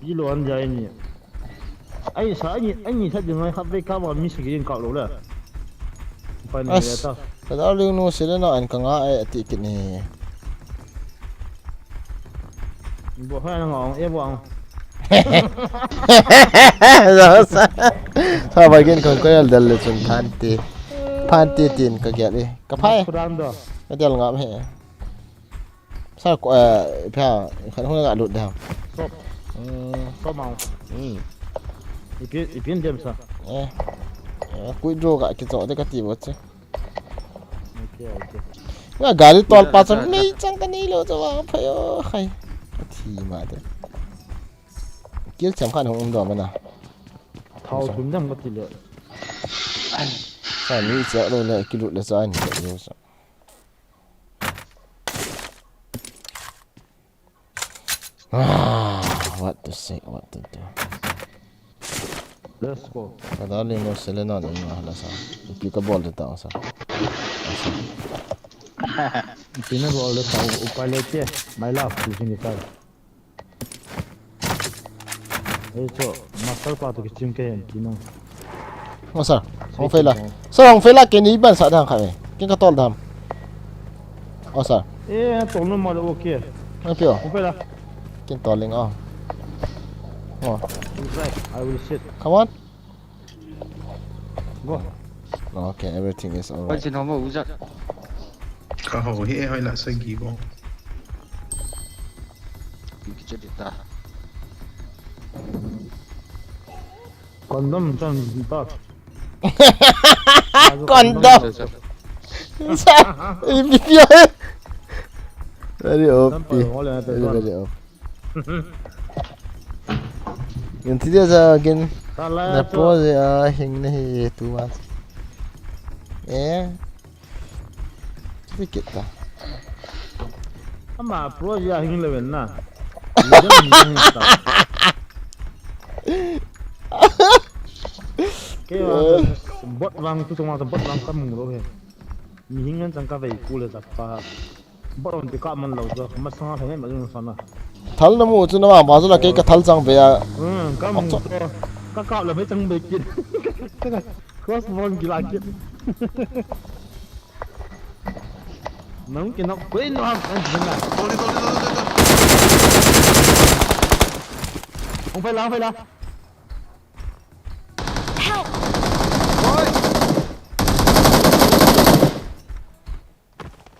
Pi lo an jai ni. Ai sa ani, ani sa ding ai khat ve ka ba mi sa ki ding ka lo le. Pai ni ta. Ka da lu nu se le na an ka nga ai ti ki ni. Bo ha na ngong e bo ang. Sa ba gin kong ko yal dal le chun phan ti. Phan ti tin ka gel e. Ka phai. Kudan do. Ka del ngam he. Sa ko, eh, pha, khan hung nga lut da. Stop. Hmm. Stop mau. Hmm. Ipi, ipi dem sa. Eh. Eh, kui dro ka ki cho de ka ti bo che. Okay, okay. Nga gari tol pa chang nei chang ka nei lo cho wa pha yo khai. Ka thi ma de. Kil cham khan hung um do ma na. Thau thum dem ka ti le. Sa ni che lo le ki lut le sa ni che lo sa. Ah, what to say, what to do? Let's go. Ka darling no Selena no nga hala sa. Ipi ka bol de ta sa. Ipi na bol de ta, upai le te. My love, tu sing ka. Ei cho, master pa tu kichim ke hen ti no. O sir, hung fail a. Sir, hung fail a, kei ni ban sa dang kha e. Kei ka tol dam. O sir. Eh, tol no mal okay. Ai pio. Hung fail a. Kin tol ling o. O. He's right. I will sit. Come on. Go. Okay, everything is alright. Hoi chin hom uja. Ka ho hi hoi la sa gi bo. Ki ki chedi ta. Condom chan ta. Condom. Sa, ipi pia. Very O P. Very, very O P. Kin ti dia sa kin. Na pro je a hing na hi tu mas. Eh. Ti kit ta. Ama pro je a hing le ven na. Ke wa bot wang tu tong wa bot wang kam mu lo he. Mi hing ngan chang ka vei ku le sa pa. Baron ti ka man lo jo, masanga thei ma jong sana. Thal na mu chu na ma ba chu la kei ka thal chang be a. Hmm, ka mu chu. Ka ka la be chang be kit. Cross bone ki la kit. Nang ki nok koi no am kan jing la. Sorry, sorry, sorry, sorry. Hung phai la, hung phai la. Help!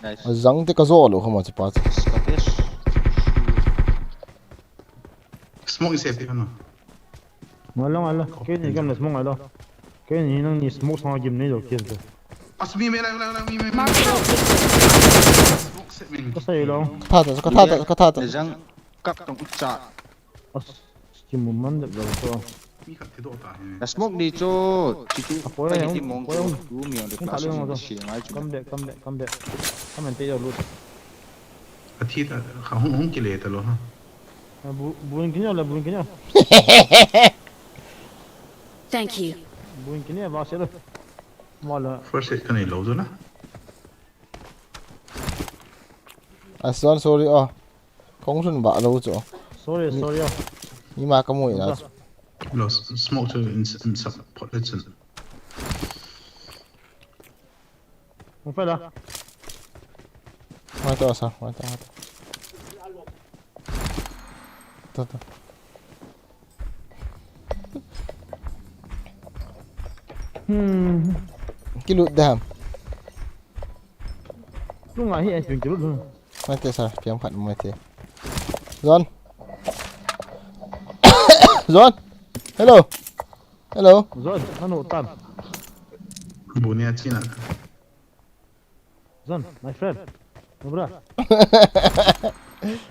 Nice. A jang te ka zo lo khama chi pa chu. Smoke is safe, no? Ngalo, ngalo. Kei ni kam na smoke ngalo. Kei ni nang ni smoke sang gim nei lo kien te. As mi me la la la mi me. Mark the location. Smoke set me. Ka sai lo. Ka tha ta, ka tha ta, ka tha ta. Jang kap tong cha. As, kimu man de lo to. Mi khat thi doh ta hi. Na smoke ni chu, chi chu, a poi pa hi hung, ti mong poi chu, hung. Tu mi ang de hung class tha le chu hung na to. Si ngai chu. Come back, come back, come back. Come and take your loot. A thi ta, kha hung, hung kile ta lo ha. A bu, bu in kinyo le, bu in kinyo. Thank you. Bu in kinyo, ba se lo. Mo la. First aid ka nei lo chu na. A son, sorry, oh. Kong sun ba lo chu. Sorry, sorry, oh. Ni ma ka mu ina chu. Lo s-, smoke chu in, in sap pot le chun. Hung phai la. Mai to sa, mai to, mai to. To, to. Hmm. Kilut dam. Lunga hi ai pin kilut lu. Mai te sa, piang phat mai te. John. John. Hello. Hello. John, nanu tam. Bunia china. John, my friend. No, bra.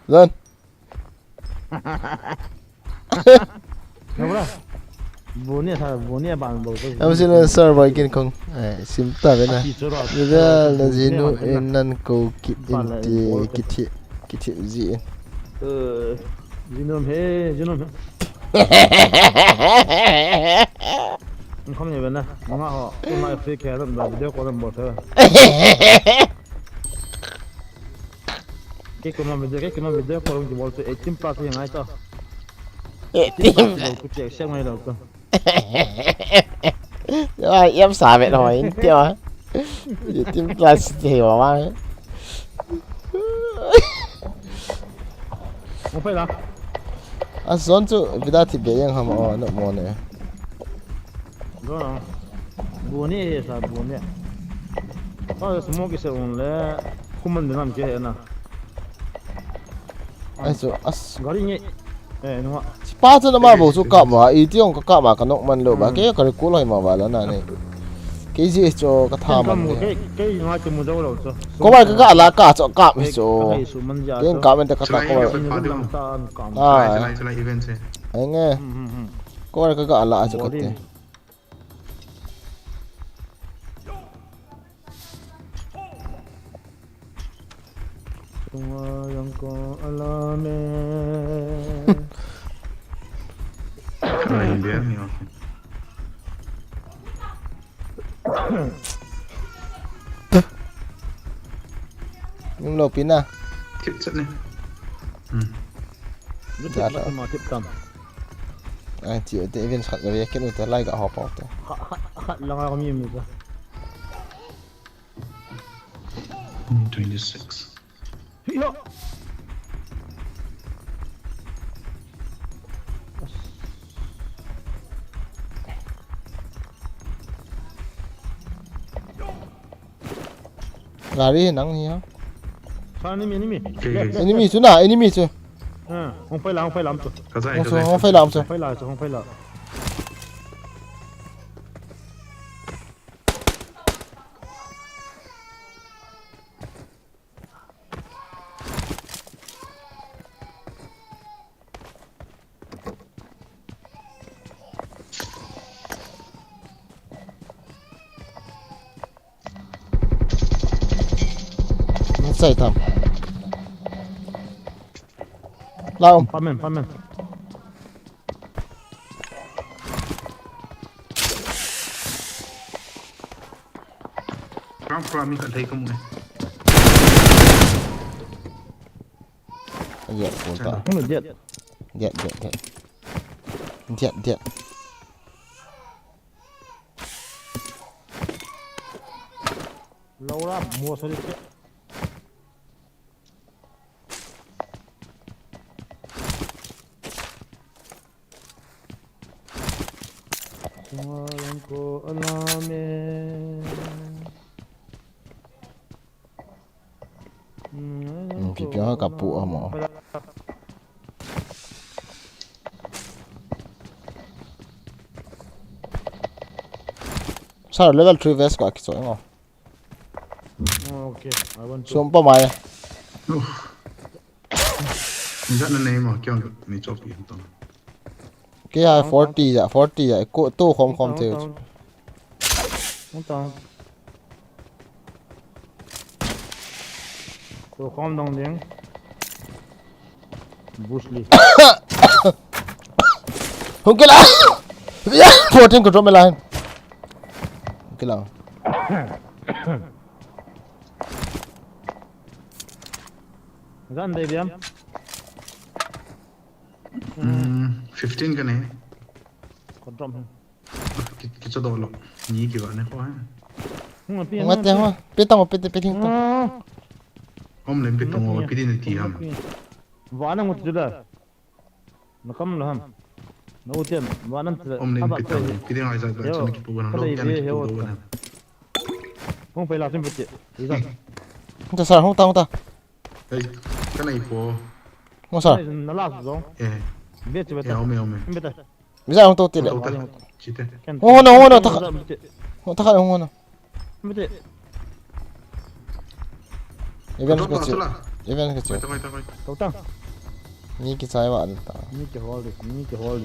John. No, bra. Bunia sa, bunia ban bo. Am sila sir boy kin kong. Eh, sim ta ve na. Ati chura. Ni da na jinu in nan ko kit in ti kit hi, kit hi ji in. Eh, jinu he, jinu he. Kham ni bena, manga ho, tu mai free khe ram da video call ram bol the. Ke kuma video, ke kuma video call ram bol the, eighteen plus hi ngai to. Eighteen. Eighteen plus lo, ku check, check mai lo to. Yam sa ve lo in ti wa. Eighteen plus ti wa. Mo phai la. A zone chu vida thi be yang ham o no mo ne. Zone. Buni he sa buni. Pa smoke se un le. Kuman dinam ke na. Ai chu as. Gari nge. Eh, nunga. Pa chu nama bo chu kap ma, i ti ong ka kap ma ka nok man lo ba, ke ka recall hoi ma ba la na ne. Ke ji chu ka tha man ne. Ke, ke nga ke mu dau lo chu. Ko ba ka ga la ka chu kap hi chu. Ke ka men ta ka ta ko. Ai nge. Ko ba ka ga la chu ka te. Tunga yang ko alame. Ala India ni o. Nim lo pina. Tip chat ne. Hmm. Lu tip ma tip tam. Ai ti te event khat ga ve ken te lai ga hop out te. Khat khat langa mi mi ta. Twenty-six. Hiya. Gari nang hi ha. Sa enemy enemy. Enemy chu na, enemy chu. Ha, hung pai lam, hung pai lam chu. Ka zai, ka zai. Hung pai lam chu. Hung pai lam chu, hung pai lam. Sai tam. Lao. Pamen, pamen. Ground floor mi khat lei ka mu e. Diat, diat. Diat, diat, diat. Diat, diat. Laura, mo sari ke. Ko alame. Hmm, kipi ha kapu amo. Sir, level three vest ko akicho ngo. Oh, okay, I want to. Sumpa mai. Ni jat na nei mo, kyo ni chopi hum tong. Kya forty ja, forty ja, ko to khom khom the. Hung tang. To khom dong ding. Bruce Lee. Hung kila. Fourteen ko drop me la. Hung kila. Gan dei biam. Hmm, fifteen ka nei. Ko drop. Ki, ki cha do lo. Ni ki va ne ko ha. Hung pi. Hung ate hung. Pi tang pi te pi ting tang. Om lem pi tang o pi din ti ham. Va na ngut ju da. Na kam lo ham. Na u tian va nan tla. Om lem pi tang. Pi din ai za ba chan ki pu na lo tian ki pu do na. Hung pai la sim pi ti. Iza. Hung ta sir, hung ta, hung ta. Ei, ka nei po. Hung sir. Na la zo. Eh. Be ti be ta. Ome ome. Be ta. Bisa hung to ti le. Hung no, hung no, ta kha. Hung ta kha hung no. Be ti. Event ka che. Event ka che. To ta. Ni ki chai wa ta. Ni ki hol, ni ki hol.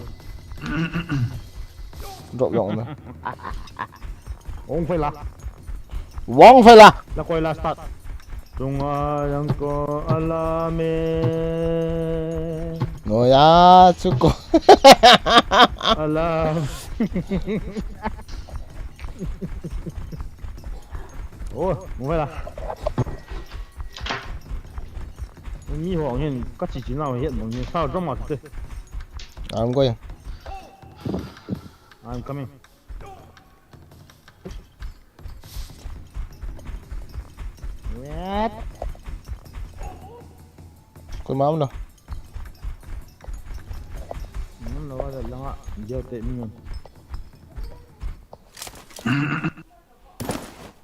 Drop yong na. Ong phai la. Wang phai la. La koi la start. Tunga yang ko alame. No ya chuko. Alam. Oh, ong phai la. Ni ho ngin ka chi chi na ho hiat mong ni sa drama te. I'm going. I'm coming. What? Koi ma um lo. Um lo, wa langa, jeo te mi um.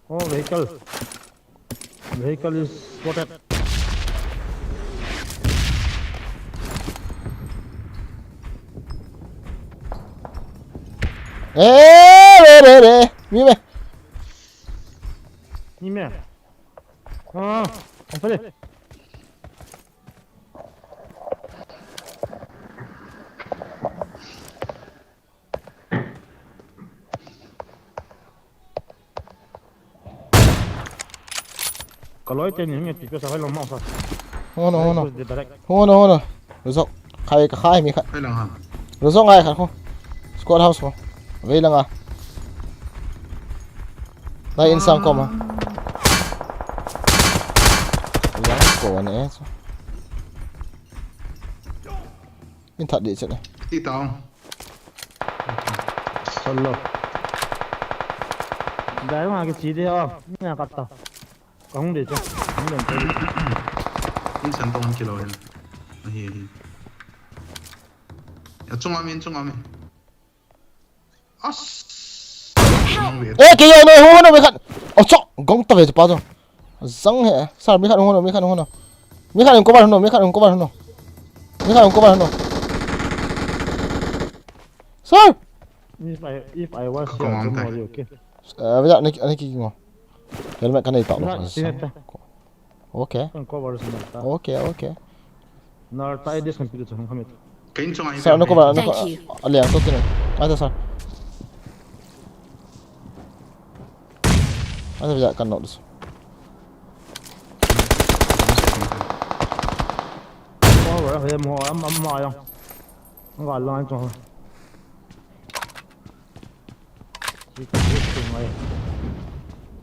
Oh, vehicle. Vehicle is spotted. Eh, re, re, re. Mi me. Mi me. Ah, apa dia? Ka loi te ni nge ti pe sa hai lo mau sa. Hono, hono. Direct. Hono, hono. Rozok. Khai ka khai mi khat. Hai lang ha. Rozok ngai khat ko. Squad house ko. Vei langa. Nai insang koma. Yang ko ne. In that di chene. Ti tao. Solo. Dai ma ke chi de o. Ni na kat ta. Ka hung de cha. Hung de cha. In san tong kilo hin. Ahi, ahi. Ya chunga min, chunga min. As. Nang ve. Eh, ke yo ne, hu no, mi khat. Oh, chok. Gong ta ve pa to. Zang he. Sir, mi khat hu no, mi khat hu no. Mi khat hu cover no, mi khat hu cover no. Mi khat hu cover no. Sir. If I, if I was here, don't worry, okay? Eh, ya, ni, ni ki ngo. Helmet ka nei tau. Helmet, helmet. Okay. Kan cover sa ta. Okay, okay. Nar ta edis kan pitu chang kami. Kain chang ai. Sir, ano cover, ano cover. Thank you. Ali, ang to tino. Ay, sir. Ay, sir, ya kan notice. Cover, ay mo, am, am, ayang. Ang galang ay chang.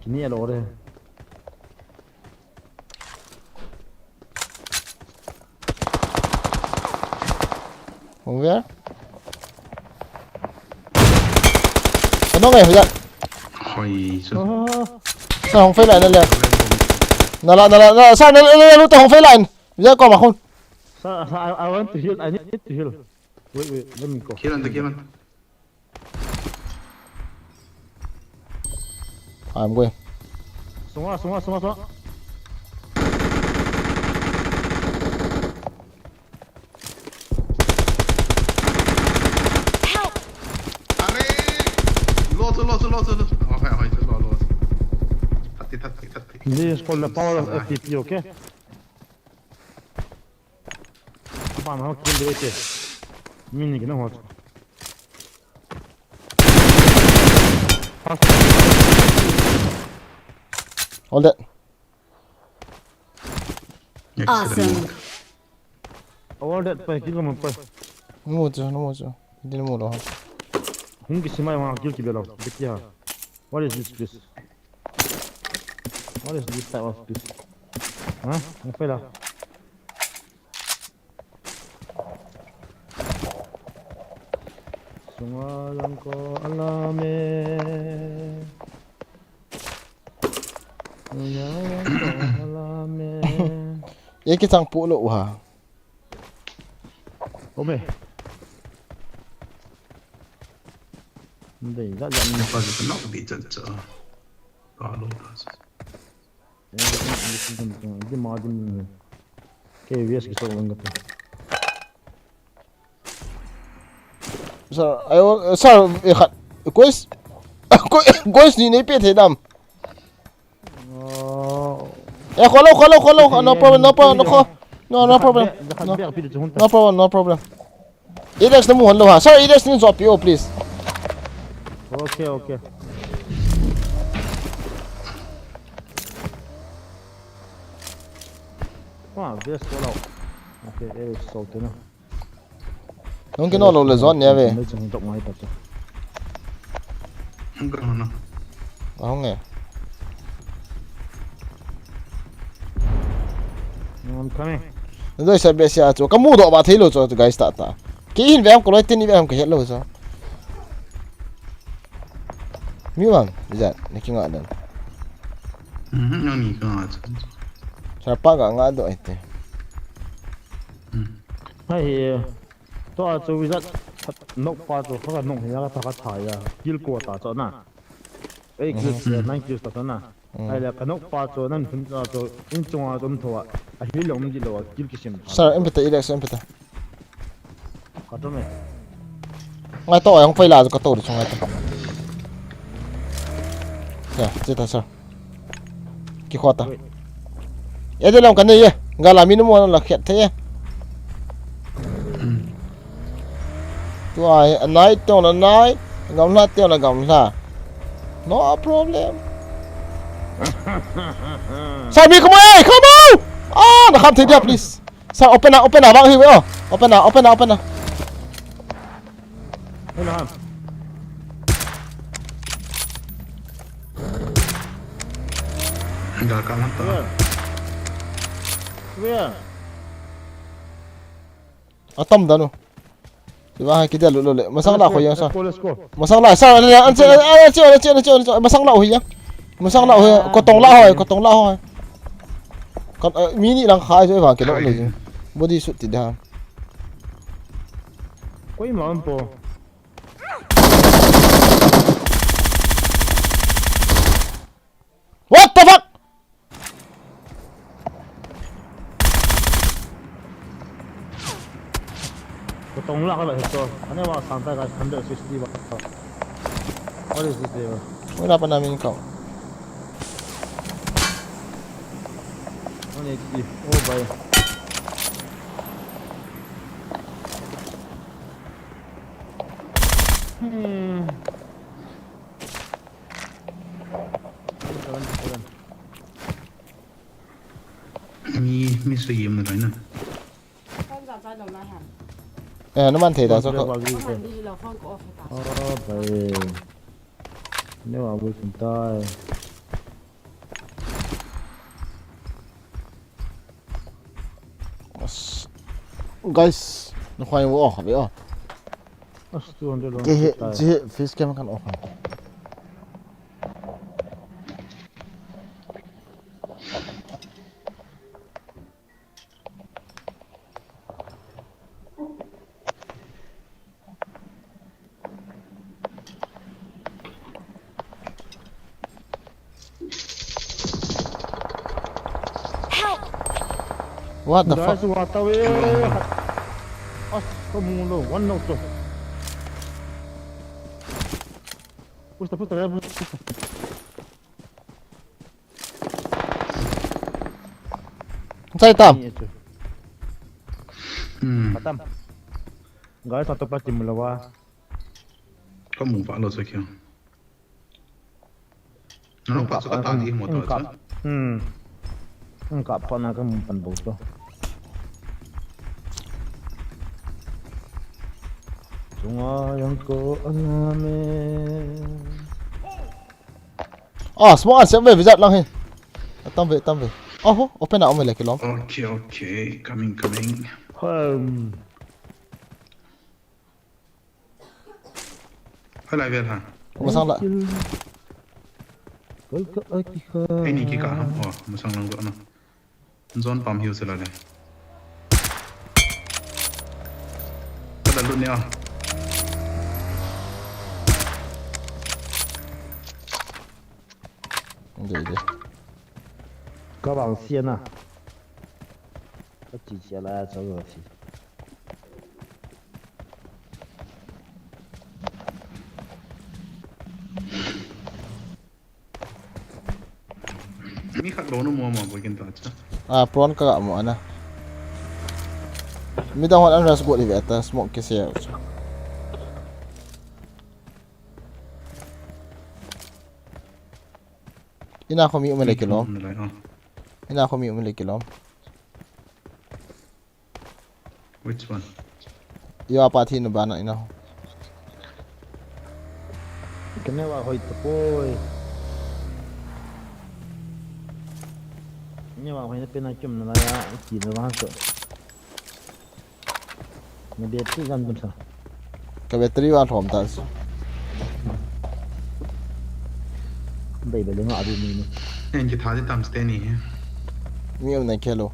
Kini alo re. Hung ve. Ano ngai hujat? Hoi, su. Oh. Sa hung fei line le. Nala, nala, nala, sa nala, nala, nala, hung fei line. Hujat ko ma khun. Sir, sir, I, I want to heal. I need to heal. Wait, wait, let me go. Kill on the, kill on. I'm going. Sunga, sunga, sunga, sunga. Help! Are! Lo, lo, lo, lo, lo. Okay, okay, lo, lo. Thirty, thirty, thirty. This is called the power of F P P, okay? Apa na kill de ke. Mini ke na ho. All that. Awesome. All that pa kill mo pa. No mo cho, no mo cho. Hindi no mo lo. Hung kisimai wa kill ki belo. Bitia. What is this, please? What is this type of fish? Huh? Ang pela. Sungalang ko alame. Sungalang ko alame. Ye ki chang pu lo ha. Ome. Dei, da, da, ni pa ka nok di chan cha. Ka lo da. Di ma di ni. Ke V S ki so lang ka. Sir, I want, sir, eh, khat, quest, quest ni nei pe thei nam. Oh. Eh, kholo, kholo, kholo. No problem, no problem, no kho-, no, no problem. No. No problem, no problem. Index na mu hon lo ha. Sir, index ni drop yo, please. Okay, okay. Wow, best call out. Okay, eh, so ke na. Nung kino lo le zone nia ve. Nung kino lo. Hung ka na. Ahung e. I'm coming. Nung doi sa be sia chu. Ka mu doh ba thei lo chu guys ta ta. Ki hin ve am ko loi tin ni ve am ka het lo chu. Mi mang, ijat, ni ki nga dan. Mhm, nang ni ka nga chu. Sa pa ka nga doh ite. Hmm. Hai hi. Tua chu wizard knock pa chu kha knock hi a ka tha ka tha ya. Kill ko ta chu na. Eight kills, nine kills ta chu na. Ahile ka knock pa chu nan hun ta chu in chunga chu um tho a. A hi long di lo a kill kisim. Sir, em peta, Alex, em peta. Ka to me. Ngai to, ang faila chu ka to di chu ngai to. Ya, che ta sir. Ki khota. Wait. E de lam ka nei e. Gala mi nu mo la khet the e. Tua e, anai tong la nai. Gamla tong la gamla. No problem. Sami, come on, come on. Ah, na kham thei dia, please. Sa open na, open na, bang hi we, oh. Open na, open na, open na. Hello, ham. Gal ka man ta. Where? Where? Atam danu. Siwa ha kidel lo le. Masang la ho yang sa. Let's go, let's go. Masang la sa, an che, an che, an che, an che, an che. Masang la ho yang. Masang la ho yang. Kotong la ho, kotong la ho. Kan, eh, mini lang khai jo vang ke no le. Body suit ti da. Koi man po. What the fuck? Kotong la ka la hito. Ane wa sang ta ka hundred sixty ba. What is this level? Wala pa namin ikaw. One eighty. Oh, bhai. Hmm. Mi, mi sa yem na lai na. Eh, naman thei da so ko. Oh, bhai. Ne wa bu sun tai. As-, guys, na khwai wo kha ve o. As two hundred long. Ke he, tai. Je face cam kan off. Help! What the fuck? Guys, what the way? As, kamu lo, one knock to. Push the, push the, push the. Sai tam. Ni chu. Hmm. Matam. Guys, atopa team lo wa. Kamu pa lo sa kya? Nang pa sa ka ta di mo ta sa. Hmm. Ang ka pa na kamu pan bo to. Sunga yang ko aname. Ah, smoke an sem ve, Vijat lang hi. Atam ve, atam ve. Oho, open a um le kilom. Okay, okay. Coming, coming. Hmm. Halai vel ha. Masang la. Kal ka aki kha. Ei ni ki ka ha. Oh, masang lang go na. Zone pam hiu sila le. Kada lut ni a. Dei, dei. Ka bang sia na. Ka chi sia la cha lo si. Mi khat lo nu mo mo bo kin ta cha. Ah, prawn ka ga mo ana. Mi dang hon an ras go di ve ta smoke ke se. Ina kho mi um le kilom. Ina kho mi um le kilom. Which one? Yo apa thi nu bana ina. Kene wa hoi to poi. Kene wa hoi na pena chum na la ya ki na wa to. Na battery gan bun sa. Ka battery wa thom ta si. Bai bai le nga adu ni ni. En ki tha di tam ste ni. Mi um na kelo.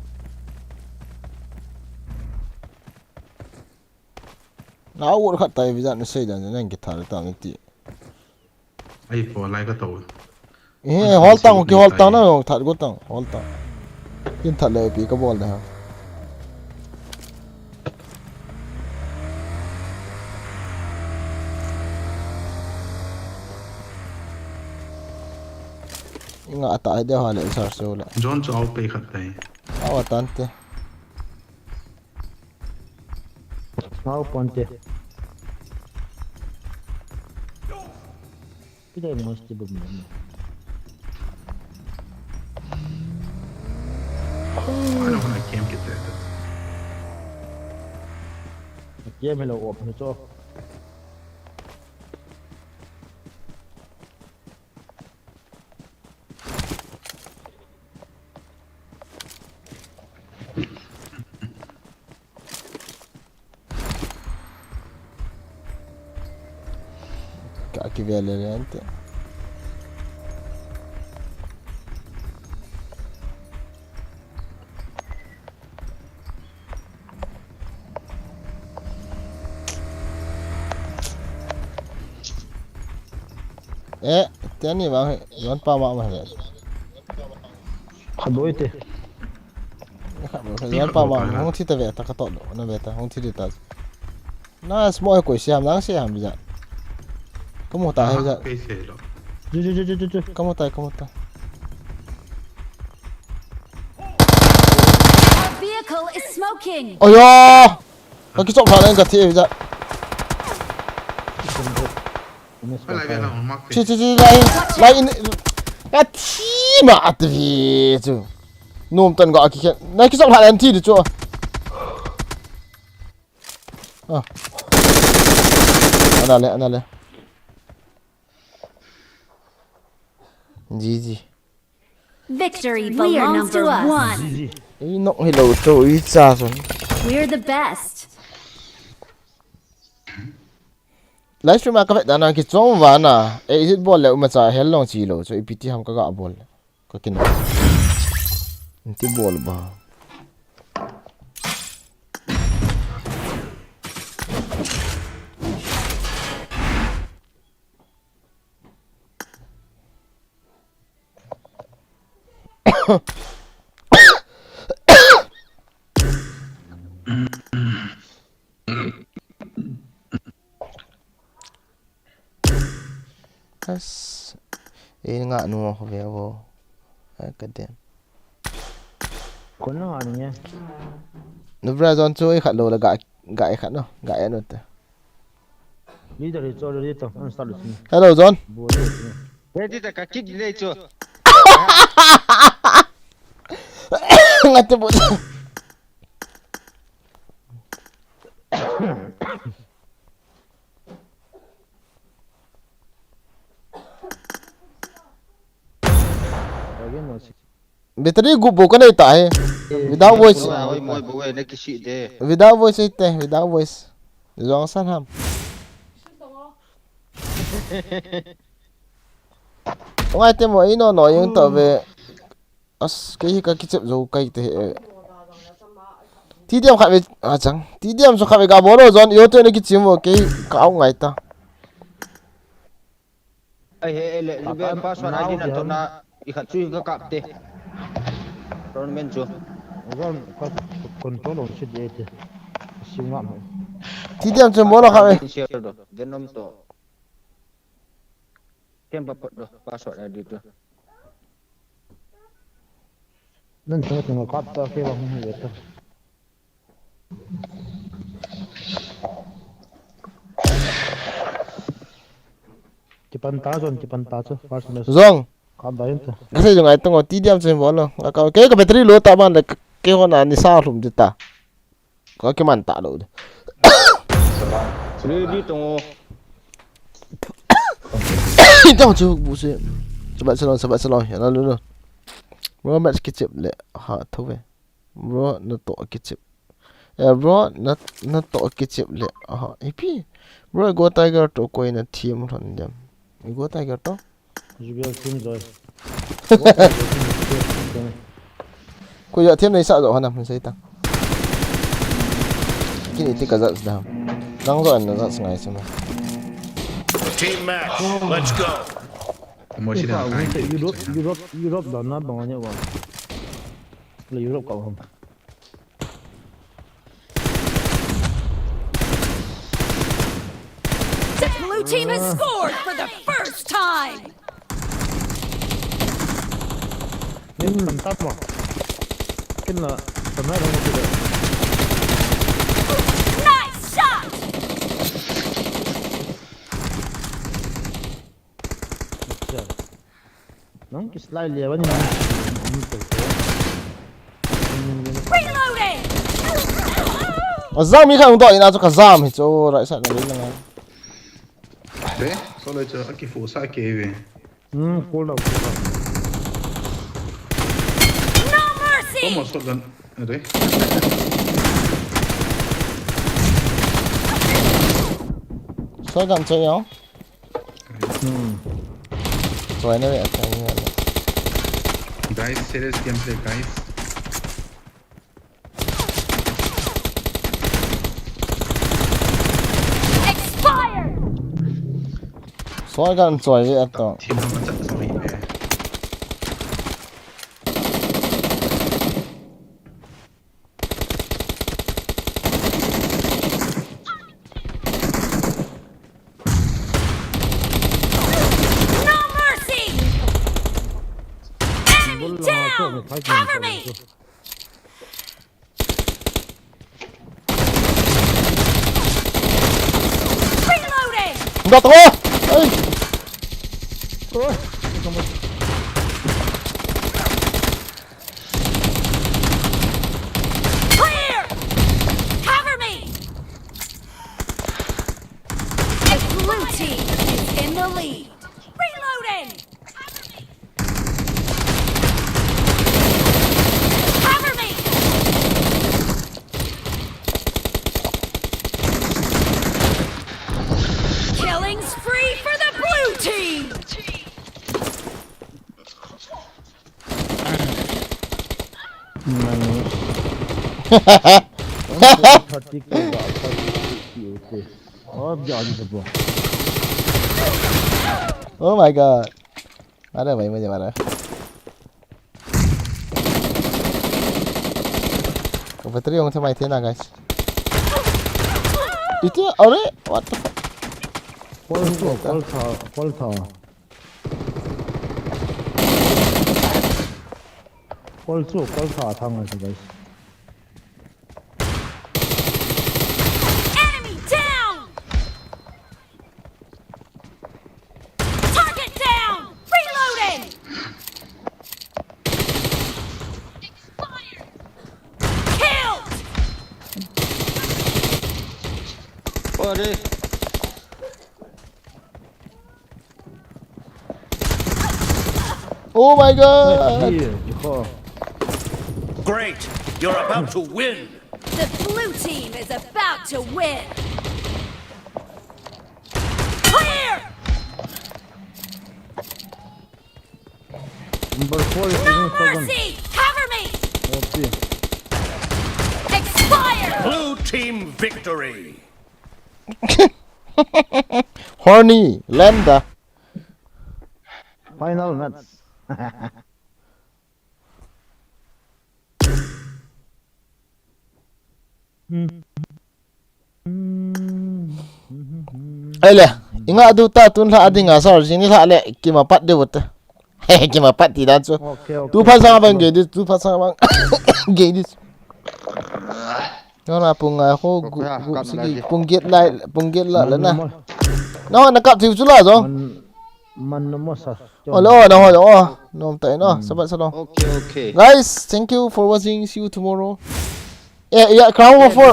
Na awor khat tai visa na sei dan na ki thar ta ti. Ai po lai ka to. Eh, hol tang ki hol tang na thar go tang hol tang. Kin thar le pi ka bol na ha. Inga ata de ha le sar so la. John chu au pe khat tai. Au atan te. Mau ponte. Pidai mo sti bum mo. Ano na kem kit te. Kem hello op ni cho. Ka kivel le le ante. Eh, teni ba, yon pa ma ma le. Kha boi te. Yon pa ma, hung thi ta ve ta ka to, na ve ta, hung thi di ta. Na smoke koi siam lang siam bija. Kamu ta hai bija. Kei se lo. Ju, ju, ju, ju, ju, ju. Kamu ta, kamu ta. Our vehicle is smoking. Oyo! Ka kichop pha lang ka thi bija. Lai ve na, mark. Chi, chi, chi, lai, lai in. Ka thi ma at vi chu. Nom tan ga ki khen. Na kichop pha lang thi di chu. Ah. Ana le, ana le. G G. Victory belongs to us. Ei nok hi lo to i cha son. We're the best. Live stream a ka vet dan a kichom vana. Ei, exit bol le uma cha hel long chi lo. Chu ipi ti ham ka ga bol. Ka kin. Ti bol ba. As, ei nga nu ho ve vo. Ai ka den. Kon na nga ni nge. Nu bra zon chu i khat lo la ga, ga i khat no, ga i no te. Leader hi chu already to, an start lu sin. Hello, John. Bo le sin. Ready ta ka kick le chu. Ngati bu. Again, no, si- Battery gup bou kanei ta hi. Without voice. Oi, moi bou e, na kisi de. Without voice te, without voice. Zong san ham. Ngai te mo, i no no yung to ve. As, kei hi ka kichep zo kai te he. Ti diam khat ve, a chang. Ti diam so khat ve ga bolo zon, yo te na kichim vo, kei ka au ngai ta. Ai he, le, le, be, password I D na to na, i khat chu ka kap te. Tournament chu. Zon, ka control on sit de te. Si ngam. Ti diam chu mo lo kha ve. Share do. Venom to. Kem pa pot do. Password I D to. Nan tengah tengah kap ta ke wa hung ye ta. Kipan ta zon, kipan ta chu, first match. Zong. Kap da yin ta. Ka sei zong ai tong o, ti diam chen bol lo. Ka, ke ka battery low ta ban le, ke ho na ni sa hlum di ta. Ka kiman ta lo di. Ready tong o. Tong chu bu se. Sabat salon, sabat salon. Ya na lo lo. Bro, match kichep le. Ha, tho ve. Bro, na to kichep. Eh, bro, na, na to kichep le. Aha, ipi. Bro, go Tiger to koi na team lhon dem. Go Tiger to? Jubial team joy. Koi ya team nei sa jo hana, mun sai ta. Kini ti ka zat da. Nang jo an na zat ngai sima. Team match. Let's go. Mo si da. Europe, Europe, Europe da na bang ne wa. Le Europe ka wa. The blue team has scored for the first time. Nin man tap mo. Kin la, tanai lo mo kida. Nice shot! Acha. Nang kislide le bani nang. Reloading! Azam mi kha ung to ina chu ka zam hi chu right side na le na. Be, so le chu aki fu sa ke ve. Hmm, cool down, cool down. No mercy! Como shotgun. Are. Shotgun che yo. Hmm. Choi na ve, atang na. Guys, serious gameplay, guys. Expired! Choi kan choi ve ato. Team number chat sa mai ve. No mercy! Enemy down! Cover me! Reloading! Enggak, tengah! Hei! Clear! Cover me! The blue team is in the lead. Reloading! Cover me! Killing spree for the blue team! Mano. Thirty K ba, thirty K. Oh, jaan se bo. Oh my God. मारा भाई, मुझे मारा. Battery hung themai thei na, guys. Iti, are, what the fuck? Pol tha, pol tha, pol tha. Pol chu, pol tha thang ase, guys. Enemy down! Target down! Reloading! Killed! Ore. Oh my God! Here, you go. Great! You're about to win! The blue team is about to win! Clear! Number four is... No mercy! Cover me! Okay. Expired! Blue team victory! Horny, Lambda. Final match. Ele, inga du ta tun lha ading a sar jing ni lha le kima pat de vut. Kima pat ti dan chu. Okay, okay. Tu pha sang bang ge dis, tu pha sang bang ge dis. Nona pung a ho gu gu sigi pung get lai, pung get la la na. Na ho na kap thiu chu la jo. Man, man no mo sa. Olo, na ho jo. Nom tai no, sabat salong. Okay, okay. Guys, thank you for watching. See you tomorrow. Eh, ya, crown of four.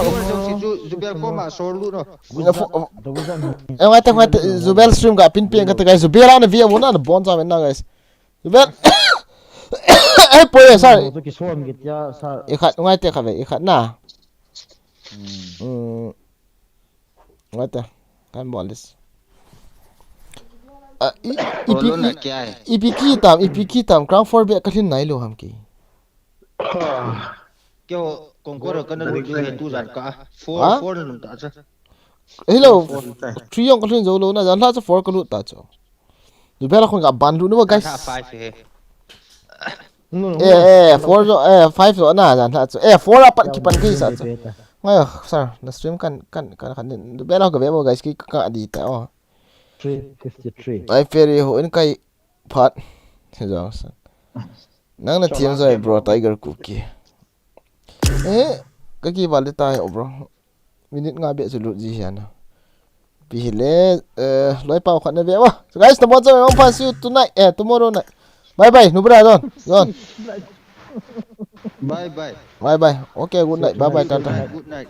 Jubel ko ma sor lu no. Eh, ngai te, ngai te, Jubel stream ka pin pin ka te, guys. Jubel ana via mo na bon sa na, guys. Jubel. Eh, poi, eh, sorry. Mo to ki som git ya sa. Ikhat, ngai te kha ve, ikhat na. Hmm. Ngai te, kan bol dis. Ah, i, i pi, i, i pi ki tam, i pi ki tam, crown four be ka lhin nai lo ham ki. Keo kongkor ka na lut he tu jan ka. Four, four na nung ta cha. Hello. Three jong ka lhun jou lou na, jan lha chu four ka lut ta chu. Jubel a khun ka ban lut nu ba, guys. Five he. Eh, eh, four jo, eh, five jo na, jan lha chu. Eh, four a pat kipan kisa chu. Ngai, sir, na stream kan, kan, kan, kan, Jubel a ka ve mo, guys, ki ka di ta, oh. Three fifty-three. Ai, ferry ho, in kai phat. Jong sa. Nang na thiam joi, bro, Tiger Kuki. Eh, ka ki val de tai, oh, bro. Minute nga be chu lut ji hian. Pi hi le, eh, loi pau khat na ve wa. So guys, tomorrow, see you tonight, eh, tomorrow night. Bye bye, nu bra, John. John. Bye bye. Bye bye. Okay, good night. Bye bye, tata. Good night.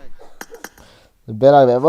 Bye bye.